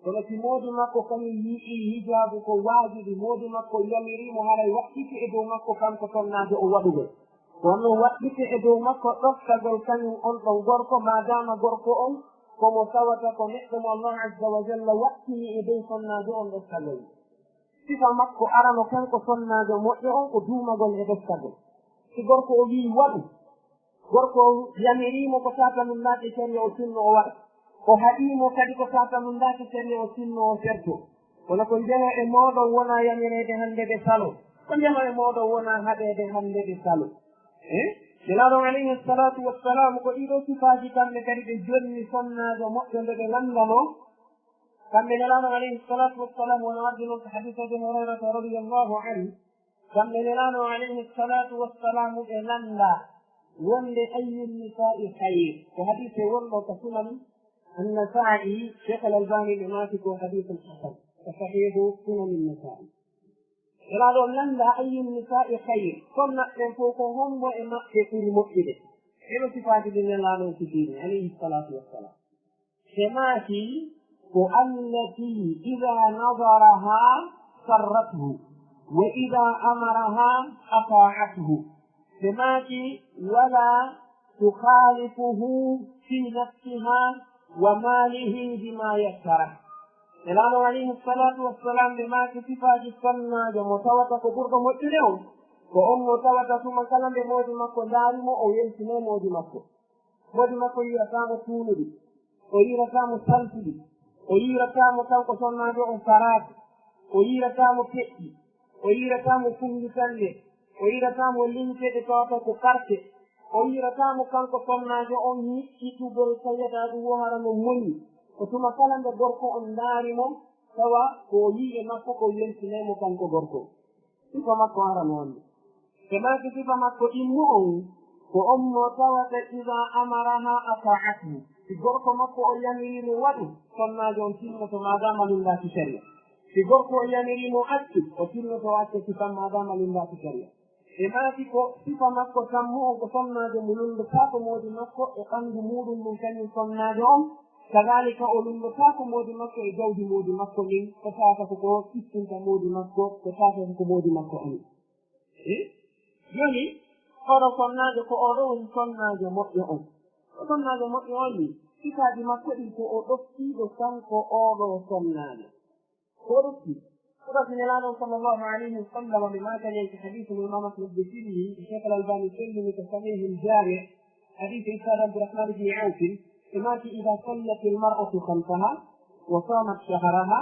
kono si moodi makko kañum yi'ii hijaabu ko waajibi, moodi makko yamirii mo, haray waɗɗike e dow makko kanko sonnaajo o waɗugol. Kono waɗɗike e dow makko ɗoftagol kañum on ɗon gorko, maadaama gorko on ko mo tawata ko neɗɗo mo Allah azza wa jalla waɗɗini e dow sonnaajo on ɗoftagol. Sifa makko arano kanko sonnaajo moƴƴo on ko duumagol e ɗoftagol. Si gorko o wii waɗu, gorko o yamirii mo ko tawata lunndaaki sariya o tinno o waɗa. O haɗii mo kadi ko tawata lunndaaki sariya o tinno o ferto. Kono ko njamaa e mooɗon wonaa yamireede hannde ɓe saloo. Ko njamaa e mooɗon wonaa haɗeede hannde ɓe saloo. Eh? Nelaaɗo on alayhi salatu wassalam ko ɗii ɗoo sifaaji kamɓe kadi ɓe jonni sonnaajo moƴƴo nde ɓe lanndanoo. Kamɓe Nelaaɗo alayhi salatu wassalam, wano ardi non ko hadiis Abi Hurayrata radiyallahu anhu, kamɓe Nelaaɗo alayhi salatu wassalam ɓe lanndaa, Wonde ayyu nisaa'i khayr, ko hadiise wonɗo ka Sunan An-Nasaa'i, Sheikh Al-Albani ɓe maaki ko hadiisun hasan, ko sahiihu Sunan An-Nasaa'i. Nelaaɗo on lannda ayyu nisaa'i khayr, sonna ɓen fof ko hombo e maɓɓe ɓuri moƴƴude? Ɗeɗo sifaaji ɗi Nelaaɗo on sifiri, alayhi salaatu wassalam. Ɓe maaki ko allati ida nadaraha sarrathu wa ida amaraha ata'athu. Ɓe maaki wala tukhalifuhu fi nafsiha wa malihi bima yakrah. Nelaaɗo alayhi salatu wassalam ɓe maaki sifaaji sonnaajo mo tawata ko ɓurɗo moƴƴude on, ko on mo tawata tuma kala nde moodi makko ndaari mo o weltinay moodi makko. Moodi makko yi'ataa mo tuunuɗi, o yi'ataa mo saltuɗi, o yi'ataa mo kanko sonnaajo on saraaka, o yi'ataa mo peƴƴi, o yi'ataa mo funngitanɗe, o yi'ataa mo limce ɗe tawata ko karte, o yi'ataa mo kanko sonnaajo on ñiɓɓitugol tawiyataa ɗum wo hara no moni. Ko tuma kala nde gorko on ndaari mo, tawa ko o yi'i e makko ko weltinay mo kanko gorko. Sifa makko arano wonde. Ɓe maaki sifa makko ɗimmo on, ko on mo tawata ida amaraha ata'athu. Si gorko makko o yamiri mo waɗu, sonnaajo on tinnoto maadaama lunndaaki sariya. Si gorko o yamiri mo accu, o tinnoto o acca sifa maadaama lunndaaki sariya. Ɓe maaki ko sifa makko tammo on ko sonnaajo mo lunndotaako moodi makko e ɓanndu muuɗum ɗum kañum sonnaajo on, kadaalika o lunndotaako moodi makko e jawdi moodi makko ndin, ko taata ko ko ittinta moodi makko, ko taata ko ko moodi makko on. Eh? Jooni, oɗo sonnaajo ko oɗo woni sonnaajo moƴƴo on. Ko sonnaajo moƴƴo on ni, sifaaji makko ɗin ko o ɗoftiiɗo kanko oɗo sonnaajo. Ko o ɗofti. Ko ɗofti Nelaaɗo on sallallahu alayhi wa sallam ɓe maakani en ko hadiisu mo Imaam Ahmad ɓe firi, Sheikh Al-Albani sellini ko Sahihul Jaami', hadiisu Ustaad Abdurrahman ibn Awf, ɓe maaki, "Idaa sallatil mar'atu khamsaha, wa saamat shahraha,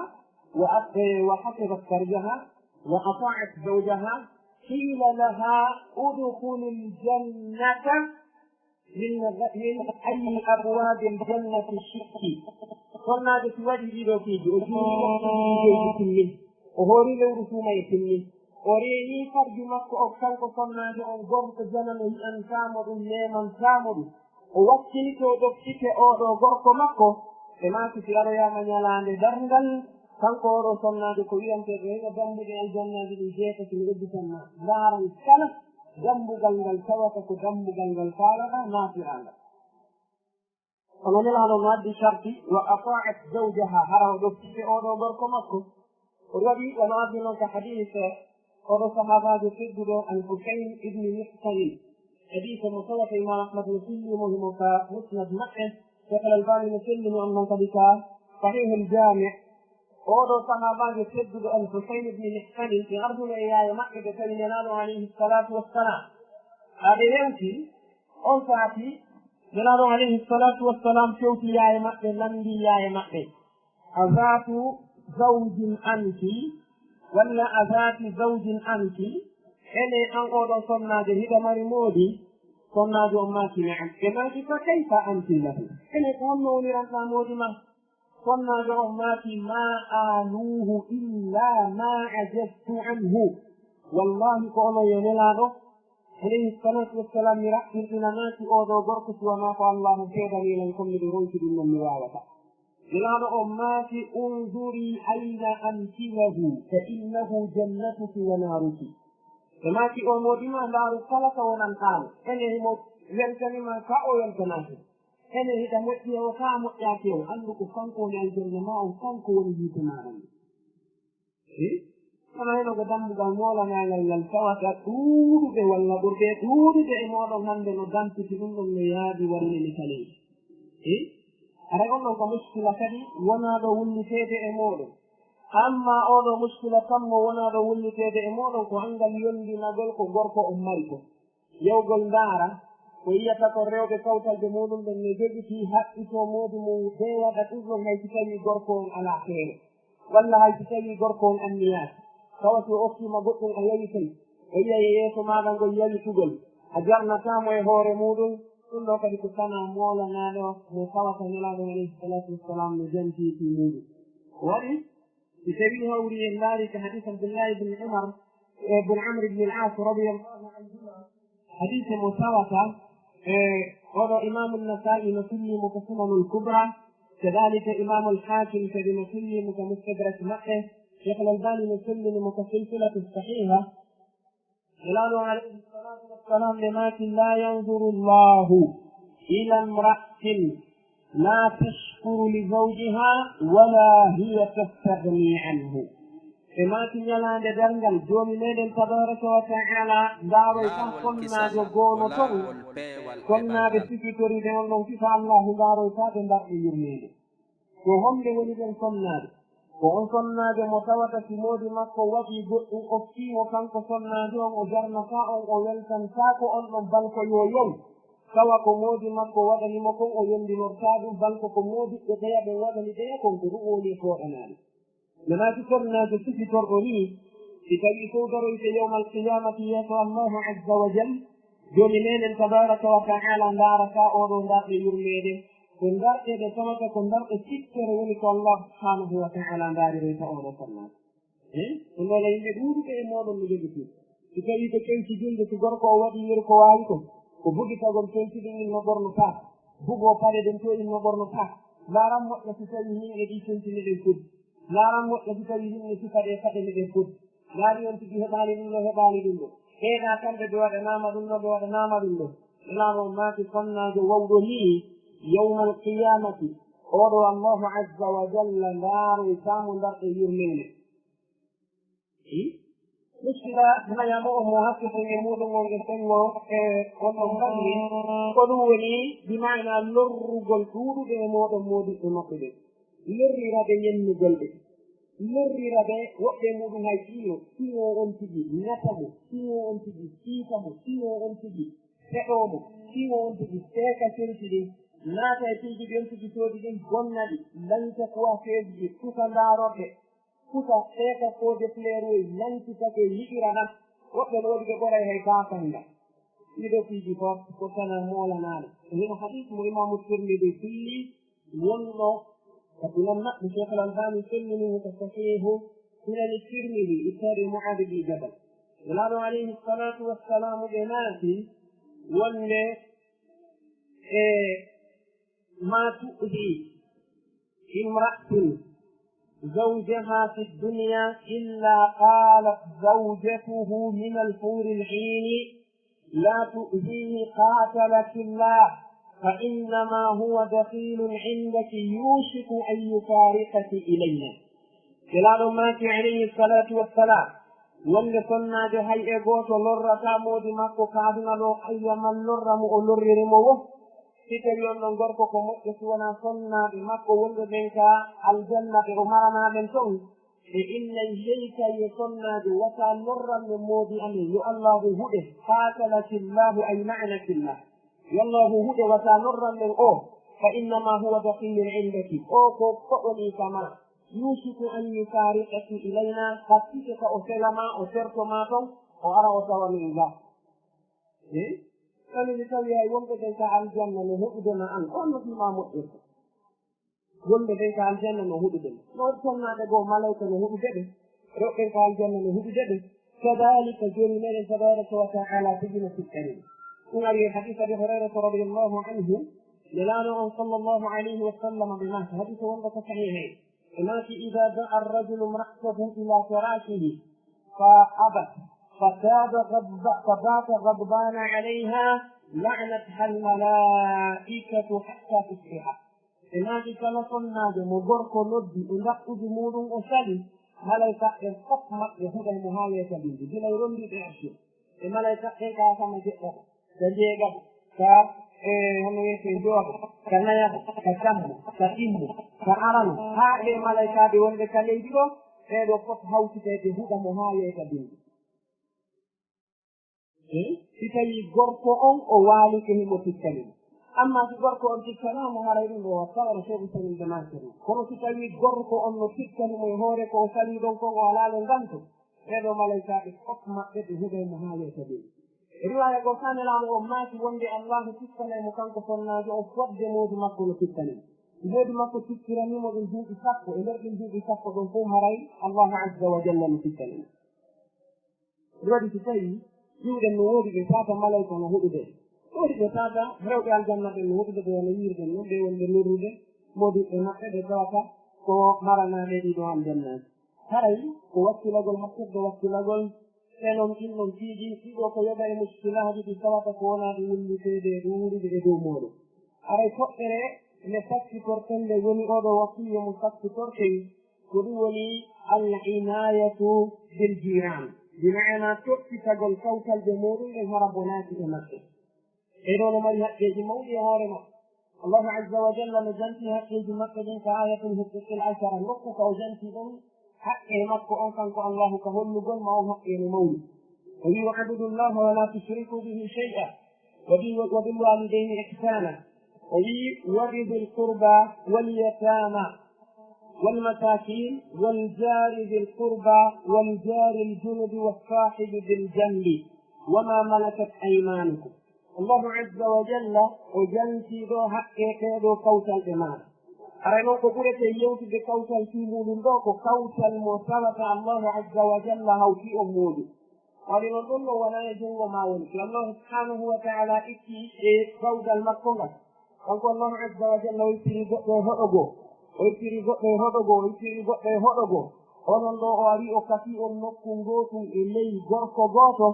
wa at-, eh, wa hafizat farjaha, wa ata'at zawjaha, qila laha udkhulil jannata min, min ayyi abwabil jannati shi'ti." Sonnaajo si waɗi ɗiɗo piiji, o juuli waktuuji ɗiɗi e timmin, o hoori lewru suuma e timmin, o reeni farju makko o kanko sonnaajo on, gorko janano yi'antaamo ɗum, meemantaamo ɗum. O wakkilito ɗoftike oɗo gorko makko, ɓe maaki si aroyaama ñalaande darngal, kanko oɗo sonnaajo ko wi'antee ɓe heɓa dambuɗe aljannaaji ɗin jeetati mi udditan ma. Ndaaran kala dambugal ngal tawata ko dambugal ngal faalaɗaa naafiraa ngal. Kono Nelaaɗo no addi sarti, wa ata'at zawjaha, hara o ɗoftike oɗo gorko makko. O waɗi, wano ardi non ka hadiis oɗo sahaabaajo tedduɗo Al-Husayn ibn Mihsan. Hadiis mo sawata Imaam Ahmad no fillii mo himo ka Musnad maɓɓe. Sheikh Al-Albani no fellini on non kadi ka Sahihul Jaami'. Oɗo sahaabaajo tedduɗo Al-Husayn ibn Mihsan, ɓe arduno e yaye maɓɓe, ɓe tawi Nelaaɗo alayhi salatu wassalam. Haa ɓe hewti, on saa'i, Nelaaɗo alayhi salatu wassalam fewti yaye maɓɓe, lanndii yaye maɓɓe. "Azatu zawjin anti, walla azati zawjin anti?" Ene an oɗo sonnaajo, hiɗa mari moodi? Sonnaajo on maaki, "Na'am." Ɓe maaki, "Fa kayfa anti lahu?" Ene ko honno woniranɗaa moodi ma? Sonnaajo on maaki, "Ma aluhu illa ma ajaztu anhu." Wallahi ko onon yo Nelaaɗo, alayhi salatu wassalam, mi raɓɓinɗinanaaki oɗo gorko si wanaa ko Allahu seedanii lan kon miɗo ronki ɗum non mi waawata. Nelaaɗo on maaki, "Unzuri ayna anti lahu, fa innahu jannatuki wa naaruki." Ɓe maaki, "O moodi ma, ndaaru kala ka wonanɗaa mo." Ene himo weltani ma ka o weltanaaki. Ene hiɗa moƴƴi e o ka moƴƴaaki e o, anndu ko kanko woni aljanna ma on, kanko woni yiite maaɗa nde. Eh? Kono heno ko dambugal moolanaangal ngal tawata ɗuuɗuɓe walla ɓurɓe ɗuuɗude e mooɗon hannde no dampiti ɗum ɗon no yaadi walla ne kaleeji. Eh? Aray on ɗon ko muskila kadi wonaaɗo wulliteede e mooɗon. Amma oɗo muskila kammo wonaaɗo wulliteede e mooɗon ko anngal yondinagol ko gorko on mari ko. Yawgol ndaara, ko yiyata ko rewɓe kawtalde muuɗum ɓen no jogitii haɓɓitoo moodi mum bee waɗa ɗum ɗon hay si tawii gorko on alaa feere, walla hay si tawii gorko on anniyaaki. Tawa si o okkiima goɗɗum a yawitay, o yi'ay e yeeso maaɗa ngol yawitugol, a jarnataa mo e hoore muuɗum, ɗum ɗoo kadi ko tanaa moolanaaɗo mo tawata Nelaaɗo alayhi salaatu wassalaam no jantii fii muuɗum. Ko waɗi? Si tawii hawri en ndaari ka hadiis Abdullahi ibn Umar, e ibn Amr ibn al-As radiyallahu anhuma, hadiise mo tawata E oɗo Imaamu Nasaa'i no filli mo ko Sunanul Kubra, kadaalika Imaamu Al-Haakim kadi no filli mo ko Mustadrak maɓɓe, Sheikh Al-Albani no sellini mo ko Silsilatu Sahiha. Nelaaɗo alayhi salaatu wassalaam ɓe maaki, "Laa yanzuru Allahu ila imra'atin laa tashkuru li zawjiha wala hiya tastagni anhu." Ɓe maaki, "Ñalaande darngal, Joomi meɗen tabaraka wa ta'ala ndaaroy tan sonnaajo goono ton, sonnaaɓe sifitoriiɓe on ɗon sifa Allahu ndaaroy taa ɓe ndarɗe yurmeende." Ko honɓe woni ɓen sonnaaɓe? Ko on sonnaajo mo tawata si moodi makko waɗii goɗɗum okkii mo kanko sonnaajo on, o jarnataa on, o weltantaako on ɗon banko yo yow. Tawa ko moodi makko waɗani mo kon, o yondinortaa ɗum, banko ko moodiɓɓe ɓeya ɓen waɗani ɓeya kon, ko ɗum woni e fooɗanaade. Nanaaki sonnaajo sifitorɗo nii, si tawii fow daroyte yawmal qiyaamati yeeso Allahu azza wa jal, Joomi meɗen tabaraka wa ta'ala ndaarataa oɗo ndarɗe yurmeende, ko ndarɗe ɗe tawata ko ndarɗe sikkere woni ko Allah subhanahu wa ta'ala ndaariroyta oɗo sonnaajo. Eh? Ɗum ɗoo no yimɓe ɗuuɗuɓe e mooɗon no jogii ɗum. Si tawii ko conci junngo, si gorko o waɗii yeru ko waawi ko, ko bugitagol conci ɗin inno ɓornotaako, bugoo paɗe ɗen to inno ɓornotaako. Laaran moƴƴa si tawii min e ɗii conci miɗen foddi. Laaran moƴƴa si tawii min e sifa ɗee paɗe miɗen foddi. Laarii on tigi heɓaali ɗum ɗoo, heɓaali ɗum ɗoo. Ɓeeɗaa kamɓe ɓe waɗanaama ɗum ɗoo, ɓe waɗanaama ɗum ɗoo. Nelaaɗo on maaki sonnaajo wawɗo nii, yawmal qiyaamati, oɗo Allahu azza wa jalla ndaaroytaa mo ndarɗe yurmeende. Muskila nayamo on mo hakkiten e muuɗum on e sengo e on ɗon banni, ko ɗum woni bi maana lorrugol ɗuuɗuɓe e mooɗon moodiɓɓe maɓɓe ɓen. Lorrira ɓe ñennugol ɓe. Lorrira ɓe woɓɓe muuɗum hay ƴiyo, siŋo on tigi, nata mo, siŋo on tigi, siita mo, siŋo on tigi, feɗoo mo, siŋo on tigi, seeka selti ɗin, naata e piiji ɗi on tigi soodi ɗin, bonna ɗi, lañta coiffeuse ji, tuka ndaarorɗe. Kusa, seeka faux de fleur woy, nancitake, yiɗira ɗam. Woɓɓe no waɗi ɓe ɓoray hay baasannda. Ɗiɗo piiji fof ko tana moolanaaɗo. E hino hadis mo Imaamu Tirmidi filli, wonɗo ka sunan maɓɓe, Sheikh Al-Albani sellini mo ko sahihu Sunani Tirmidi, ittaade Mu'aad bi Jabal. Nelaaɗo alayhi salatu wassalamu ɓe naati wonde e ما تؤذي امرأة زوجها في الدنيا إلا قالت زوجته من الحور العين: لا تؤذيه قاتلك الله، فإنما هو دخيل عندك يوشك أن يفارقك إلينا. Nelaaɗo maaki, alayhi salatu wassalam, wonde sonnaajo hay e gooto lorrataa moodi makko ka aduna ɗoo, ayya man lorra mo o lorriri mo woo. Si tawii on ɗon gorko ko moƴƴo, si wonaa sonnaaɓe makko wonɓe ɓen ka aljanna ɓe o maranaa ɓen ton, ɓe innay, hey kay yo sonnaajo, wata lorran men moodi amen, yo Allaahu huɗe, qaatalakillaahu ay la'anakillah. Yo Allaahu huɗe, wata lorran men o, fa innama huwa daqiyyun indaki, o ko koɗoni ka ma, yusiku an yufariqaki ilayna, hattike ka o fela ma, o serto ma ton, o ara o tawa min ga. Eh? Kadi mi tawi hay wonɓe ɓen ka aljanna no huɗude ma an, on no fima moƴƴirta. Wonɓe ɓen ka aljanna no huɗude ma. No waɗi sonnaaɓe goo, malayka no huɗude ɓe. Rewɓe ɓen ka aljanna no huɗude ɓe. Kadalika, Joomi meɗen tabaraka wa taala tigi no sikkani ɓe. Ɗum ari e hadis Abi Hurayrata radiyallahu anhu, Nelaaɗo on sallallahu alayhi wa sallam ɓe maaki, hadis wonɗo ko sahih he. Ɓe maaki, إذا دعا الرجل امرأته إلى فراشه فأبت فبات غضب-، فبات غضبان عليها لعنتها الملائكة حتى تصبح. Ɓe maaki, kala sonnaajo mo gorko noddi e njaɓɓude muuɗum o sali, malayka ɓen fof maɓɓe huɗay mo haa weeta bimbi, gila e ronndiiɓe arshi. E malayka ɓen ka asama jeɗɗaɓo, ka jeegaɓo, ka, e, hono wiyetee, jowaɓo, ka nayaɓo, ka tammo, ka ɗimmo, ka arano, haa ɓe malaykaaɓe wonɓe ka leydi ɗoo, ɓee ɗoo fof hawtitay ɓe huɗa mo haa weeta bimbi. Hmm? Si tawii gorko on o waalike himo tikkani mo. Amma si gorko on tikkanaama, haray ɗum ɗoo waɗta wano Seeku Samin ɓe maakiri. Kono si tawii gorko on no tikkani mo e hoore ko o salii ɗon kon, o alaa le nganto, ɓee ɗoo malaykaaɓe fof maɓɓe ɓe huɗay mo haa weeta bimbi. E riwaaya goo, ka Nelaaɗo on maaki wonde Allaahu tikkanay mo kanko sonnaajo on fodde moodi makko no tikkani mo. Si moodi makko tikkiranii mo ɗum duuɓi sappo, e nder ɗin duuɓi sappo ɗon fof haray Allaahu azza wa jalla no tikkani mo. Ɗum waɗi si tawii iwɗen no woodi ɓe tata malayka no huɗude en. Woodi ɓe taata rewɓe aljanna ɓen no woodi ɓe wona yiirde non ɓe wonɓe lorrude moodiɓɓe maɓɓe ɓe tawata ko maranaaɓe ɗiɗo aljanna. Haray ko wakkilagol hakkirde wakkilagol e non ɗin non piiji ɗiɗo ko yoɓa e muskilaaji ɗi tawata ko wonaa ɗi wulliteede e ɗuuɗude e dow mooɗon. Haray toɓɓere nde sakkitorten nde woni oɗo wasiya mo sakkitorten ko ɗum woni al inayatu bil jiran, bi maana toppitagol kawtal ɓe muɗum ɓen hara bonaaki e maɓɓe. Ɓee ɗoo no mari haqqeeji mawɗi e hoore maɓɓe. Allahu azza wa jalla no janti haqqeeji maɓɓe ɗin ka ayatul huquqil ashara, nokku ka o janti ɗon haqqe makko on kanko Allahu ka hollugol ma on haqqe no mawɗi. O wi, "Wa'budu llaha wa la tushriku bihi shay'a, wa bil, wa bil walidayni ihsana." O wi, "Wa bi dhil qurba wal yatama wal masakin wal jari dhil qurba wal jari al junubi was sahibi bil janbi wa ma malakat aymanukum." Allahu azza wa jalla o janti ɗo haqqe ɗee ɗoo kawtal ɗe maaɗa. Haray non ko ɓurete yewtude kawtal fii muɗum ɗoo ko kawtal mo tawata Allahu azza wa jalla hawti on moodi. Waɗi non ɗum ɗoo wonaa e junngo maa woni. Si Allahu subhanahu wa ta'ala itti e bawgal makko ngal. Kanko Allahu azza wa jalla o ittiri goɗɗo e hoɗo goo. O ittiri goɗɗo e hoɗo goo. O ittiri goɗɗo e hoɗo goo. Onon ɗoo o ari o kafi on nokku ngootun e ley gorko gooto.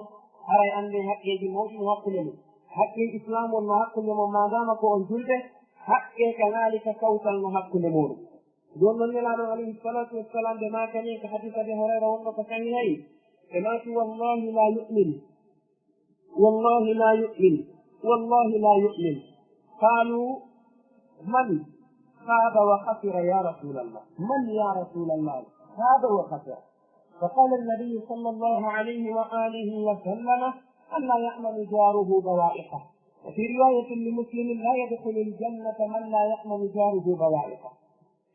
Haray anndee haqqeeji mawɗi no hakkunde mum. Haqqe Islaam on no hakkunde mum maadaama ko on julɓe. Haqqe ka ŋaali ka kawtal no hakkunde muɗum. Ɗum non Nelaaɗo alayhi salatu wassalam ɓe maakani ko hadis Abi Hurayra wonɗo ko sahihay. Ɓe maaki, "Wallahi la yu'min. Wallahi la yu'min. Wallahi la yu'min." Qalu, "Man khaba wa khasira ya Rasulallah? Man ya Rasulallah khaba wa khasira?" فقال النبي صلى الله عليه وآله وسلم: "من لا يأمن جاره بوائقه." وفي رواية لمسلم: "لا يدخل الجنة من لا يأمن جاره بوائقه."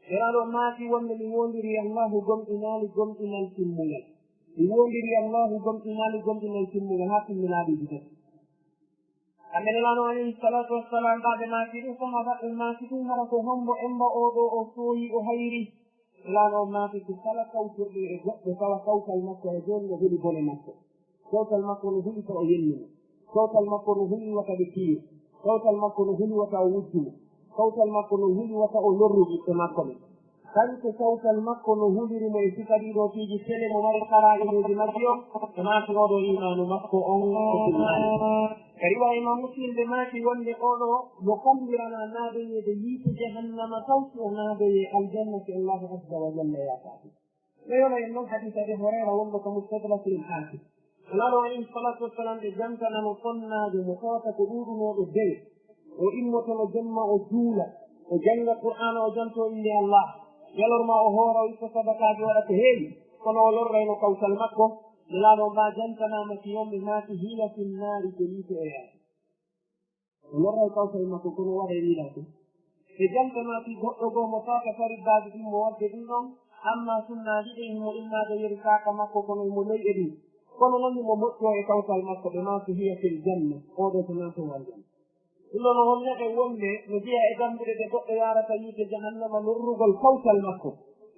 Nelaaɗo maaki wonde mi woondiri e Allahu gomɗinaali gomɗinal timmungal. Mi woondiri e Allahu gomɗinaali gomɗinal timmungal haa timminaaɗi ɗi tati. Kamɓe Nelaaɗo alayhi salatu wassalam, ɓaaɓe maaki ɗum, sahaaba ɓen maaki ɗum, hara ko hombo emba oo ɗoo o sooyi o hayri? Nelaaɗo on maaki ko kala kawtirɗo e goɗɗo tawa kawtal makko e jooni no huli bone makko. Kawtal makko no huli to o yennimo. Kawtal makko no huli wata ɓe kiye. Kawtal makko no huli wata o wujjumo. Kawtal makko no huli wata o lorru ɓiɓɓe makko ɓen. Kanko kawtal makko no huliri mo e sifa ɗiɗo piiji tele mo mari qara'inuuji majji on, ɓe maaki oo ɗoo iimaanu makko on ko timmaani. Ka riwaya Imam Muslim ɓe maaki wonde oo ɗoo no kambiranaa naadoyeede yiite jahannama taw si o naadoyee aljanna si Allahu azza wa jalla yaafaaki. No yola en non hadis Abi Hurayra wonɗo ka Mustadrakil Hakim. Nelaaɗo alayhi salatu wassalam ɓe jantana mo sonnaajo mo tawata ko ɗuuɗunooɗo dewe. O immotono jemma o juula, o jannga Qur'aana o janto innde Allah. Ñalorma o hoora o itta sadakaaji waɗa ko heewi, kono o lorrayno kawtal makko. Nelaaɗo on ɓaa jantanaama ki on ɓe maaki hiya fin naari ko yiite o yaata. O lorray kawtal makko, kono o waɗay wiilaaki. Ɓe jantanaa fii goɗɗo goo mo faaka fariddaaji ɗin mo waɗde ɗin ɗon, ammaa sunnaaji ɗin himo innaade yeri kaaka makko, kono himo loy e ɗin. Kono non himo moƴƴoo e kawtal makko, ɓe maaki hiya fil janna, oo ɗoo ko naatoowo aljanna. Ɗum ɗoo no holnete wonde no jeyaa e dambuɗe ɗe goɗɗo yaarata yiite jahannama lorrugol kawtal makko.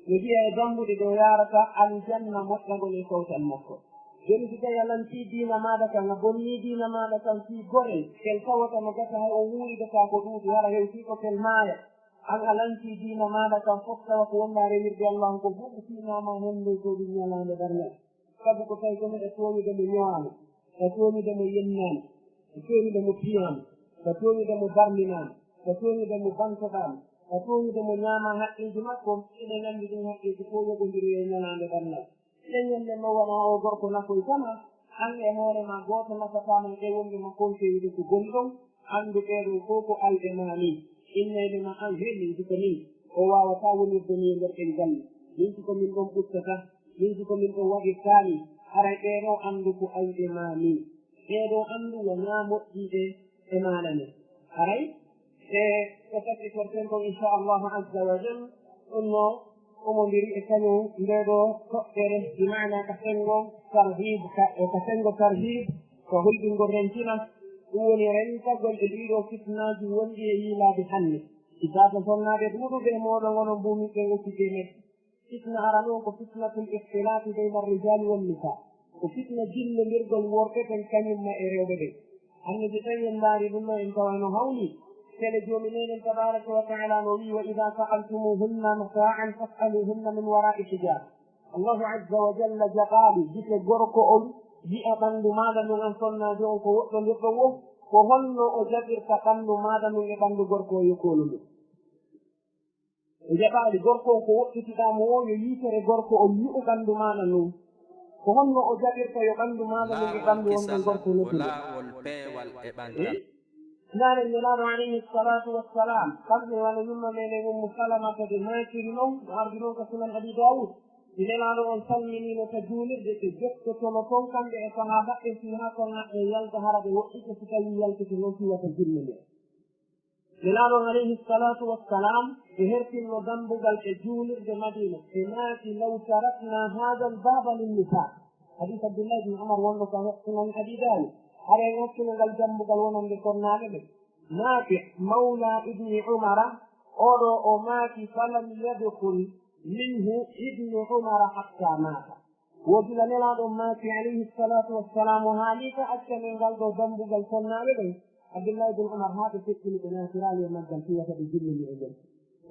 No jeyaa e dambuɗe ɗe o yaarata aljanna moƴƴagol e kawtal makko. Jooni si tawii a lantii diina maaɗa kan, a bonnii diina maaɗa kan fii gorel, kel tawata no gasa hay on wuuridataa ko ɗuuɗi, hara hewtii ko kel maaya. An a lantii diina maaɗa kan fof tawa ko wonɗaa rewirde Allaahu ko fof ko fiinaama henndoytoo ɗum ñalaande darngal. Sabu ko tawi ko miɗa tooñude mo ñowaama, ka tooñude mo yennaama, ka tooñude mo piyaama, ka tooñude mo barminaama, ka tooñude mo bantoɗaama, ka tooñude mo ñaama haqqeeji makko, eɗen anndi ɗin haqqeeji fof yoɓondiroye ñalaande darngal. Nden ñande non wona o gorko nafoytama, an e hoore ma gooto nafataama e ɗe wonde ma konkewi ɗi ko boni ɗon, anndu ɓee ɗoo fof ko ayɓe ma ni. Innayɓe ma an, "Hey, min jiko min, o waawataa wonirde ni e nder ɗen galle. Min jiko min ɗon ɓuttata, min jiko min ɗon waɗirtaa ni." Haray ɓee ɗoo anndu ko ayɓe ma ni. Ɓee ɗoo anndu wonaa moƴƴiiɓe e maaɗa ni. Haray e ko takkitorten kon, inchallahu azza wa jal, ɗum no omondiri e kañum ndee ɗoo toɓɓere, bi maana ka senngo tarhib, ka, e ka senngo tarhib, ka hulɓingol rentina, ɗum woni rentagol e ɗii ɗoo fitnaaji wonɗi e yiilaade hannde. Isaaka sonnaaɓe ɗuuɗuɓe e mooɗon onon mbuumiiɓe ɓen occitde men. Fitna arano ko fitnatul ikhtilaati bayna ar-rijaali wan-nisaa. Ko fitna jillondirgol worɓe ɓen kañum ma e rewɓe ɓen. Annabi tawi en ndaari ɗum ɗo, en tawa no hawni. Sele Joomi meɗen tabaraka wa taala no wi'i: "Wa idha sa'altumuhunna mata'an fas'aluhunna min wara'i hijab." Allahu azza wa jalla jaɓaali gite gorko on yi'a ɓanndu maaɗa ndun, an sonnaajo on, ko woɗɗo ndirɗon woo, ko honno o jaɓirta ɓanndu maaɗa ndun e ɓanndu gorko o yo koolu ndu? O jaɓaali gorko on ko woɗɗitiɗaa mo o yo yiitere gorko on yi'u ɓanndu maaɗa ndun. Ko honno o jaɓirta yo ɓanndu maaɗa ndun e ɓanndu on ɗon gorko nodduɗo? Ndaaren Nelaaɗo alayhi salatu wassalam, kamɓe wano yumma meɗen Ummu Salamata ɓe maakiri non, no ardi non ka Sunan Abi Dawud. Si Nelaaɗo on salminiino ka juulirde, ɓe jottotono ton kamɓe e sahaaba ɓe, si haa ko haa ɓe yalta, hara ɓe woɗɗike, si tawii yaltete non, si wata julle nden. Nelaaɗo on alayhi salatu wassalam, ɓe hertinno dambugal e juulirde Madina, ɓe maaki: "Law tarakna hadha al-baba lin-nisa." Hadis Abdullah ibn Umar wonɗo ka Sunan Abi Dawud. Hara en accino ngal dambugal wonande sonnaaɓe ɓe. Nafi' mawla ibni Umara, oɗo o maaki: "Falam yadkhul minhu ibnu Umara hatta mata." Wo gila Nelaaɗo on maaki, alayhi salatu wassalam, o haali ka accanen ngal ɗo dambugal sonnaaɓe ɓen, Abdullahi bin Umar, haa ɓe feƴƴini, ɓe naatiraali e maggal, fii wata ɓe jillini e ngel.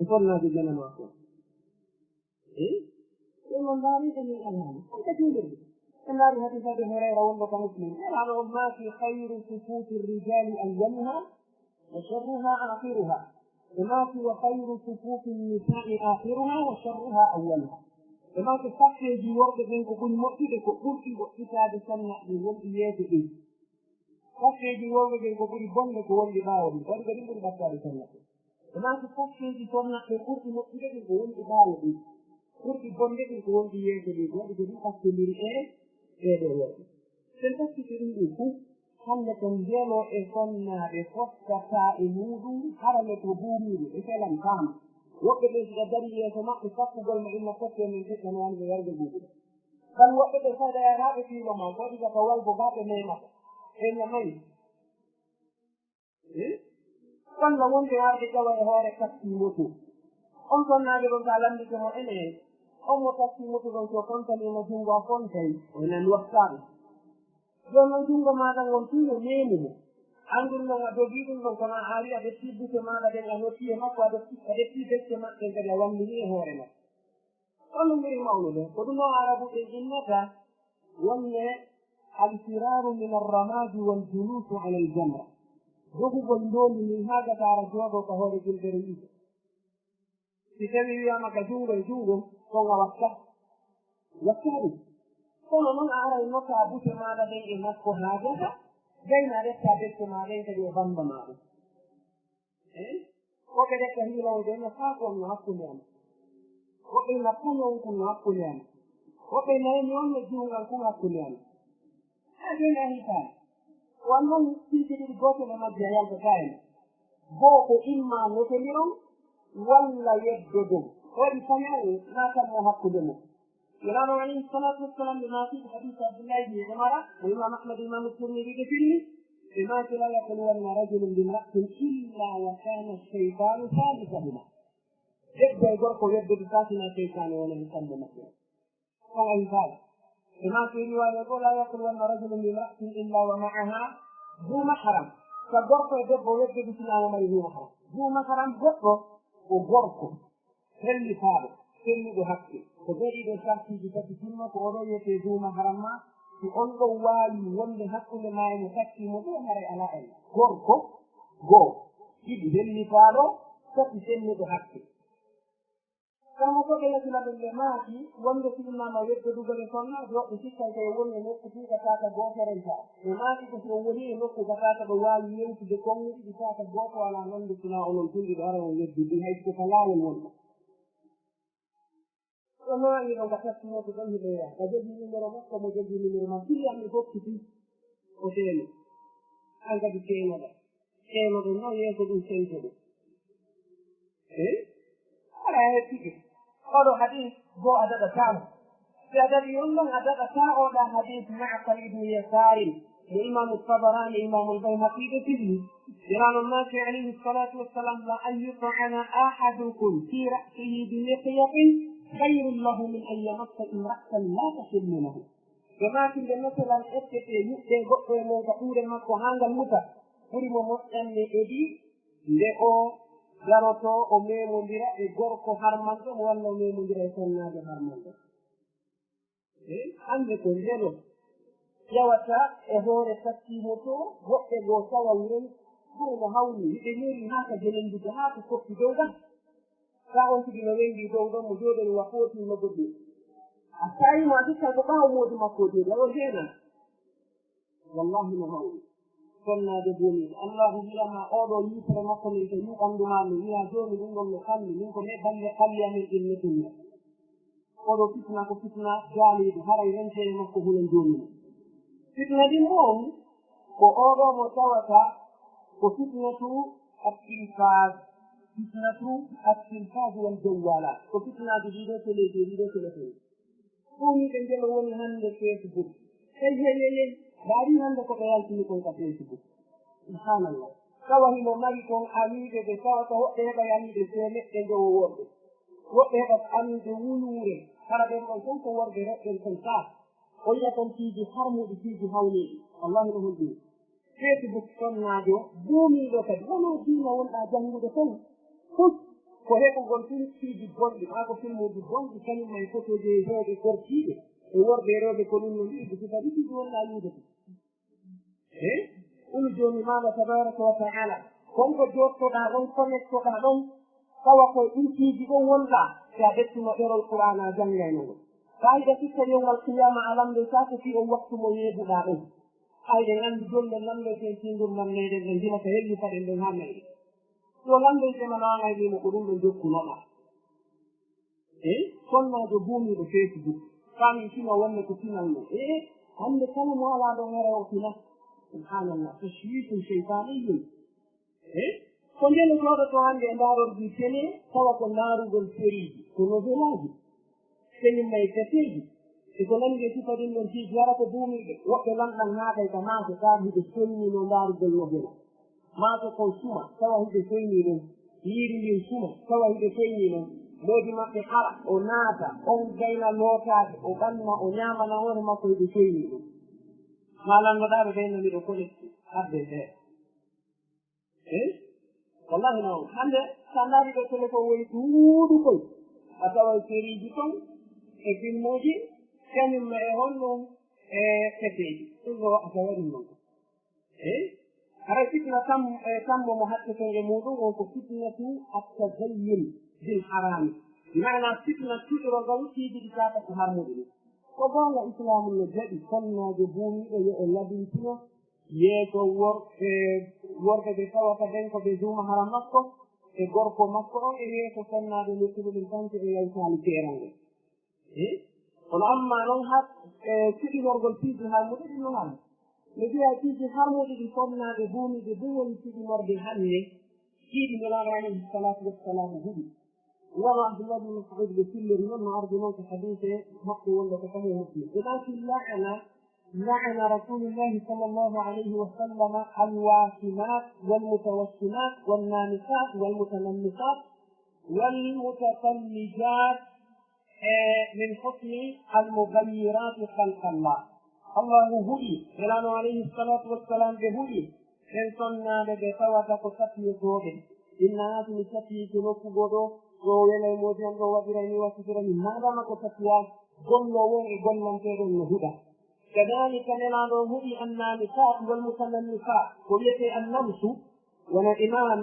E sonnaajo janano makko. Eh? Ɗum on ndaari ko min alhaali. Ko ka juulirde. En ndaari hadis Abi Hurayra wonɗo ka Muslim. Nelaaɗo on maaki: "Khayru sufufi rijali awwaluha, wa sharruha akhiruha." Ɓe maaki: "Wa khayru sufufi nisa'i akhiruha, wa sharruha awwaluha." Ɓe maaki: "Saffeeji worɓe ɓen ko ɓuri moƴƴude, ko ɓurɗi woɗɗitaade sonnaaɓe wonɗi yeeso ɗin. Saffeeji worɓe ɓen ko ɓuri bonde ko wonɗi ɓaawo ɗin. Waɗi ko ɗin ɓuri ɓattaade sonnaaɓe." Ɓe maaki: "Saffeeji sonnaaɓe ɓurɗi moƴƴude ɗin ko wonɗi ɓaawo ɗin. Ɓurɗi bonde ɗin ko wonɗi yeeso ɗin." Waɗi ko ɗin ɓattondiri e ɓee ɗoo worɓe. Sen taskiti ɗum ɗum fof, hannde ko ndeelo e sonnaaɓe foftata e muuɗum, hara ne ko buumiiɗo, e felan faama. Woɓɓe ɓe, si ɓe darii yeeso maɓɓe, sakkugol ma inna fotte men feƴƴanoyaani ɓe yarga guuguɗo. Tan woɓɓe ɓe, fayda yaraa ɓe fiilo ma, waɗi ka ka walbo ba ɓe meemata. Ɓe ñamay. Eh? Walla wonde warde ƴawa e hoore taxi moto. On sonnaajo ɗon, sa lanndike mo, ene, on mo taxi moto ɗon, so kontaniima junngo a kontay, o nan wattaano. Jooni noon junngo maaɗa ngon tun yo meemu mo. Anndun noon a dogii ɗum ɗon, kono a ari a ƴetti butte maaɗa ɗen, a noddi e makko, a ƴetti, a ƴetti becce maɓɓe ɗen kadi a wallini e hoore makko. Kono mbiri mawnude, ko ɗum o Arabu ɓe innata wonde al-firaru min ar-ramadi wal julusu ala al-jamra. Dogugol ndoondi ndin haa gasa ara jooɗoo ka hoore julɓere yiite. Si tawii wiyaama ka junngo e junngo, ɗon a watta, watta ɗum. Kono noon a aray nota butte maaɗa ɗen e makko haa gasa, gayna a ƴetta becce maa ɗen kadi e bannda maa ɗum. Eh? Woɓɓe ƴetta hiila on ɓe no faako on no hakkunde am. Woɓɓe na kono on kun no hakkunde am. Woɓɓe na emi on no juungal kun hakkunde am. Haa jooni a hitaani. Wan noon piiji ɗiɗi, gootel e majji a yaltataa e mo. Goo ko imma notondiron walla yeddodon. Waɗi pañal naatan mo hakkunde mo. Nulaaɗo alayhi salaatu wassalaam ɓe maaki ko hadiis Abdullahi ibn Umara, mo Imaam Ahmad e Imaam Tirmidi ɓe filli, ɓe maaki: "Laa yaqluwanna rajulun bimra'atin illaa wa kaana shaytaanu saalisahuma." Debbo e gorko weddoto taa sinaa seytaane wona e kamɓe maɓɓe. On a yifaali. Ɓe maaki e riwaaya goo: "Laa yaqluwanna rajulun bimra'atin illaa wa ma'aha zu mahram." Ka gorko e debbo weddoto sinaa o mari zu mahram. Zu mahram goɗɗo ko gorko. Sellifaaɗo, selluɗo hakke. Ko ɓee ɗiɗo sartiiji tati timma, ko oɗo wiyetee zu mahram ma, si on ɗon waawi wonde hakkunde maa e mo takkii mo ɗo, haray alaa ella. Gorko, goo, ɗiɗi sellifaaɗo, tati selluɗo hakke. Kono ko ɓe latilaɓe ɓe maaki, wonde si innama weddodugol e sonnaajo, woɓɓe sikkay ko e woni e nokku fii ka taaka gooto renta. Ɓe maaki ko si o woni e nokku ka taaka ɗo waawi yewtude konŋe ɗiɗi taaka gooto alaa nande sinaa onon tun ɗiɗo hara on weddi ndi, hay si ko ka laawol wonɗon. Ɗo no waɗi ɗon ka taski moto ɗon hiɗo yaha. Ka jogii numéro makko, mo jogii numéro makko. Kili am mi hokkiti o teemi. An kadi teenoɗa. Teenoɗo noon yeeso ɗum sentoɗo. Eh? Hara a hettike. Oɗo hadis goo a daɗataa mo. Si a daɗii on ɗon a daɗataa oɗa hadis Ma'qal ibn Yasaarin. Mo Imaamu Tabaraani, Imaamul Bayhaqi ɓe filli. Nulaaɗo maaki alayhi salaatu wassalaam: "La an yut'ana ahadukum fi ra'sihi bi miqyatin khayrun lahu min an yamassa imra'atan la tahillu lahu." Ɓe maaki nde metelal ettete yuɓɓe goɗɗo e mon ka ɓuure makko haa ngal muta, ɓuri mo moƴƴande kadi nde o darotoo o memondira e gorko harmanɗo mo walla o memondira e sonnaajo harmanɗo. E hannde ko ndelo yawata e hoore sattiimo to, woɓɓe goo tawa wuren ɓuri no hawni, hiɓe ñori haa ka jelenndude, haa ko koppi dow ɗan. Ka on tigi no wengi dow ɗon, mo jooɗori wa footii no goɗɗi. A tawi mo a dukkan ko ɓaawo moodi makko o jooɗi, aɗo heena. Wallahi no hawni. Sonnaajo boomi, Allahu wi'ama oɗo yitere makko min to yi'u ɓanndu maa, mi wi'a jooni ɗum ɗon no kalli, min ko me balle kalli amin ɗin netunno. Oɗo fitna ko fitna jaaliiɗo, haray renteede makko hunan jooni mo. Fitna ɗin ɗon ko oɗo mo tawata ko fitnatu at-tilfaz, fitnatu at-tilfaz wal jawwalat. Ko fitnaaji ɗiɗo teleeji, ɗiɗo telefon. Ɗum ɓe njelo woni hannde Facebook. Hey, hey, hey, hey. Ndaari hannde ko ɓe yaltini kon ka Facebook. Subhanallah. Tawa himo mari kon amiiɓe ɓe tawata woɓɓe heɓa amiiɓe teemeɗɗe njowo worɓe. Woɓɓe heɓa amiiɓe wuyuure. Hara ɓen ɗon kon ko worɓe reɗɗen kon taa. O yi'a kon piiji harmuɗi, piiji hawniiɗi. Wallahi no hulɓini. Facebook sonnaajo buumiiɗo kadi. Wonaa diina wonɗaa janngude kon. Fof ko heɓugol tun piiji bonɗi, maa ko filmuuji bonɗi, kañum e fotooji e heewɓe gortiiɓe e worɓe e rewɓe ko ɗum no yiɗi, ko kadi piiji wonɗaa yiide ko. E ɓulu jooni maama tabaraka wa taala, kon ko jooɗtoɗaa ɗon, connectoɗaa ɗon, tawa koye ɗin piiji ɗon wonɗaa, si a ƴettuno ɗerol Qur'aana a janngayno ngo. Fayda sitta yowmal qiyaama a lamndoytaako fii on waktu mo yeebuɗaa ɗon. Hay ɓe nganndi jooni ɓe lamndoyten fii ngurndan meɗen ɗen, hino ka helli paɗen ɗen haa meɗen. Yo lamndoyte ma no an ay wiimo ko ɗum ɗon jokkunoɗaa. E sonnaajo buumiiɗo Facebook, faami fino wonde ko pinal mum. E hannde kala mo alaa ɗon hara o fina. Subhanallah, tashwiishun shaytaaniyyun. E ko ndeen jooɗotoo hannde e ndaarorɗi télé, tawa ko ndaarugol seriiji, ko novelaaji, kañum e kaseeji, e ko nanndi e sifa ɗin ɗon piiji, hara ko buumiiɓe. Woɓɓe lanɗan haa kay ka maaje, kaa hiɓe sonnino ndaarugol novela. Maaje kon suma, tawa hiɓe soynii ɗum. Ñiiri ndin suma, tawa hiɓe soynii ɗum. Moodi maɓɓe hara, o naata, on gayna lootaade, o ɓanna, o ñaamana hoore makko hiɓe soynii ɗum. Maa lannoɗaa ɓe ɓen no miɗo kolekti, arde seeɗa. E wallahi no hannde, so a ndaari ɗo téléphone woni ɗuuɗi koy, a taway seriiji ton e filmuuji, kañum e honɗum e peteeji. Ɗum ɗo a taway ɗum ɗon. E haray fitna tam-, e tammo mo hatteten e muɗum on ko fitnatu at-tazayyun bil harami. Maana fitna cuɗorogol piiji ɗi tata ko harmuɗi ɗum. Ko goonga Islaamu no jaɓi sonnaajo buumiiɗo yo o labintino yeeso wor-, e worɓe ɓe tawata ɓen ko ɓe duuma hara makko, e gorko makko on, e yeeso sonnaaɓe luttuɓe ɓen tan si ɓe yawtaali teerange. E kono amma noon har, e cuɗinorgol piiji harmuɗi ɗin no harmi. Mi wiya piiji harmuɗi ɗi sonnaaɓe buumiiɓe ɗum woni cuɗinorde hannde, piiji Nelaaɗo alayhi salatu wassalamu huɗi. Wano Abdullah bin Mas'ud ɓe fillori noon, no ardi noon ko hadiise maɓɓe wonde ko Sahih Muslim. Ɓe naati la'ana, la'ana Rasulullahi sallallahu alayhi wa sallam al-washimat wal mutawashimat wan namiqat wal mutanammiqat wal mutatallijat, e min husni al-mughayyirati khalqallah. Allahu huɗi, Nelaaɗo alayhi salatu wassalam ɓe huɗi, ɓen sonnaaɓe ɓe tawata ko tapiyotooɓe. Inna naati mi tapiyike nokku goo ɗo, ɗo welay moodi on, ɗo waɗiray ni, wattitiray ni, maadama ko tapiya golloowo on e gollanteeɗo on no huɗa. Kadaalika Nelaaɗo on huɗi annamisaat wal mutanammisaat, ko wiyetee annamsu, wano Imaam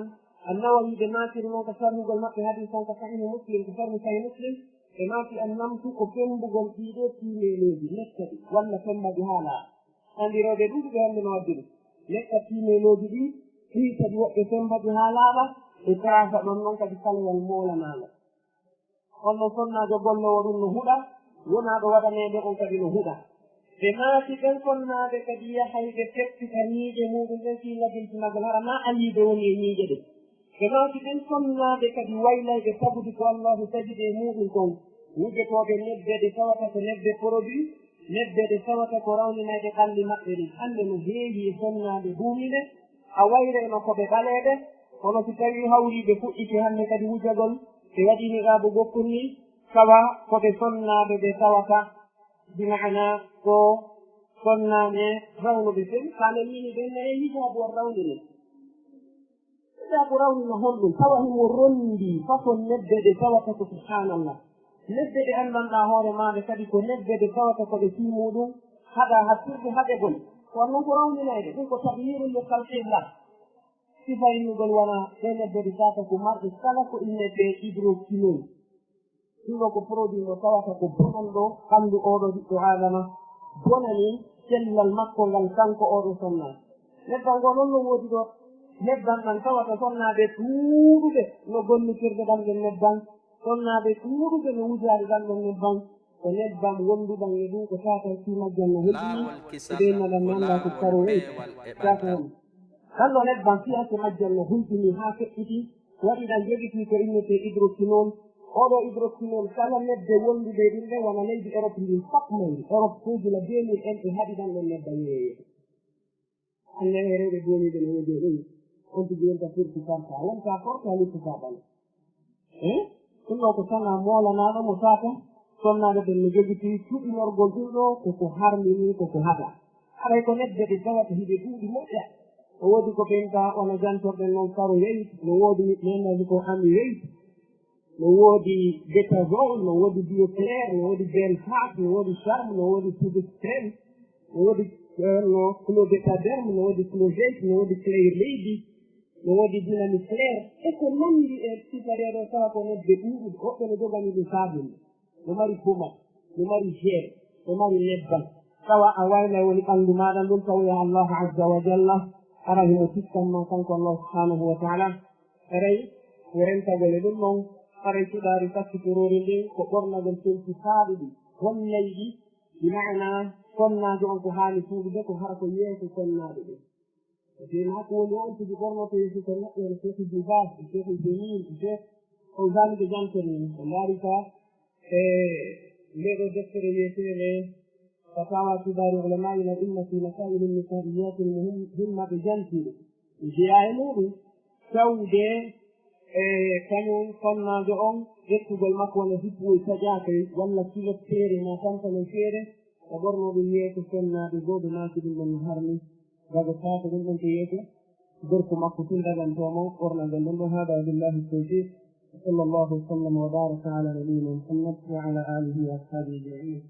An-Nawawi ɓe maakiri non ko sarhugol maɓɓe hadiis on ko Sahiihu Muslim, ko sarhu Sahiihu Muslim, ɓe maaki annamsu ko femmbugol ɗii ɗoo tiimeelooji, nekka ɗi, walla femmba ɗi haa laaɓa. Anndirooɓe ɗuuɗuɓe hannde no waddi ɗum. Nekka tiimeelooji ɗi, ɗii kadi woɓɓe femmba ɗi haa laaɓa, ɓe taasa ɗon non kadi kalewal moolanaangal. Kono sonnaajo golloowo ɗum no huɗa, wonaa ɗo waɗaneede on kadi no huɗa. Ɓe maaki ɓen sonnaaɓe kadi yahay ɓe peppita ñiiƴe muuɗum ɗen fii labintinagol, hara naa ayiibe woni e ñiiƴe ɗen. Ɓe maaki ɓen sonnaaɓe kadi waylayɓe tagudi ko Allaahu tagidi e muuɗum kon, wujotooɓe nebbe ɗe tawata ko nebbe produit, nebbe ɗe tawata ko rawninayɗe ɓalli maɓɓe ɗin. Hannde no heewi e sonnaaɓe buumiiɓe, a wayre no ko ɓe ɓaleeɓe, kono si tawii hawriiɓe fuɗɗike hannde kadi wujagol, ɓe waɗi niqaabu ɓokkol nii, tawa ko ɓe sonnaaɓe ɓe tawata Bi maana ko sonnaaɓe rawnuɓe fen, ka men mini ɓen ne hijaabu on rawnini. Hijaabu rawnino honɗum? Tawa himo rondi façon nebbe ɗe tawata ko subhanallah. Nebbe ɗe anndanɗaa hoore maaɗa kadi ko nebbe ɗe tawata ko ɗe fii muuɗum haɗa hattirde haɗegol. Ko on non ko rawninayde, ɗum ko tahyirun li khalqillah. Sifa innugol wona ɗe nebbe ɗe tawata ko marɗe kala ko innetee hydroquinone. Ɗum ɗoo ko produit mo tawata ko bonanɗo ɓanndu ooɗoo ɓiɗɗo Aadama, bonani cellal makko ngal kanko ooɗoo sonnaajo. Nebbam ngoo noon no woodi ɗoo, nebbam ɗam tawata sonnaaɓe ɗuuɗuɓe no gollitirde ɗam ɗon nebbam, sonnaaɓe ɗuuɗuɓe no wujaade ɗam ɗon nebbam, ko nebbam wonduɗam e ɗum ko tawata fii majjam no heddii, e ɓe inna ɗam mi anndaa ko karo weyti, tawata on. Ɗam ɗoo nebbam fii hakke majjam no hulɓinii haa feƴƴiti, waɗi ɗam jogitii ko innetee hydroquinone. Ooɗoo hydroquinone kala nebbe wonduɗe e ɗum ɗe wona leydi Europe ndin fof mayri. Europe fof gila deux mille un ɓe haɗi ɗam ɗon nebbam yeeyeeɓe. Hannde e rewɓe booniiɓe no woni ɗum. On tigi wonta firti farta, wonta forta luttuta ɗam. Eh? Ɗum ɗoo ko sona moolanaaɗo mo saaka, sonnaaɓe ɓen no jogitii cuɗinorgol ɗum ɗoo ko ko harmi ni, ko ko hada. Haray ko nebbe ɗe tawata hiɗe ɗuuɗi moƴƴa. O woodi ko ɓen ka wano jantorɗen non karo weyt, no woodi ɓen ko ami weyt, no woodi betazol, no woodi bioclair, no woodi belfat, no woodi charme, no woodi poudre crème, no woodi, eh, no clobetaderme, no woodi clojate, no woodi clair leydi, no woodi dynamiclair, e ko nanndi e sifa ɗee ɗoo tawa ko nebbe ɗuuɗuɗe, woɓɓe no jogani ɗum saabunde, no mari pomat, no mari gel, no mari nebbam. Tawa a wayla woni ɓanndu maaɗa ndun tawoya Allah azza wa jalla, hara himo tikkan ma kanko Allah subhanahu wa ta'ala. Haray ko rentagol e ɗum ɗon, haray cuɗaari sakkitoroori ndin ko ɓornagol conci faaɗuɗi, honnayɗi, bi maana sonnaajo on ko haani suuɗude ko hara ko yeeso sonnaaɓe ɓen. Te maa ko woni on tigi ɓornoto yeeso ko neɗɗo en Cheikh Ibn Baz, Cheikh Ibn Uthaymeen, Cheikh Fawzan ɓe jantori ni. Ɓe ndaari ka e ndee ɗoo deftere wiyeteende Fatawa Kibari Ulama ila Imma fi Masail Nisaiyatin Muhimma ɓe janti ɗum. Jeyaa e muuɗum tawde e kañum sonnaajo on ƴettugol makko wona hippoy taƴaakay walla kilot feere maa tampalon feere, o ɓornoo ɗum yeeso sonnaaɓe goo ɓe maaki ɗum ɗon no harmi. Dago taata ɗum ɗon to yeeso gorko makko tun dagantoo mo ɓornagol ɗum ɗon. Hada billahi tawfiq. Sallallahu wa sallam wa baraka ala nabiyyina Muhammad wa ala alihi wa ashabihi ajma'in.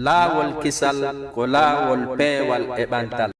Laawol kisal ko laawol peewal e ɓantal.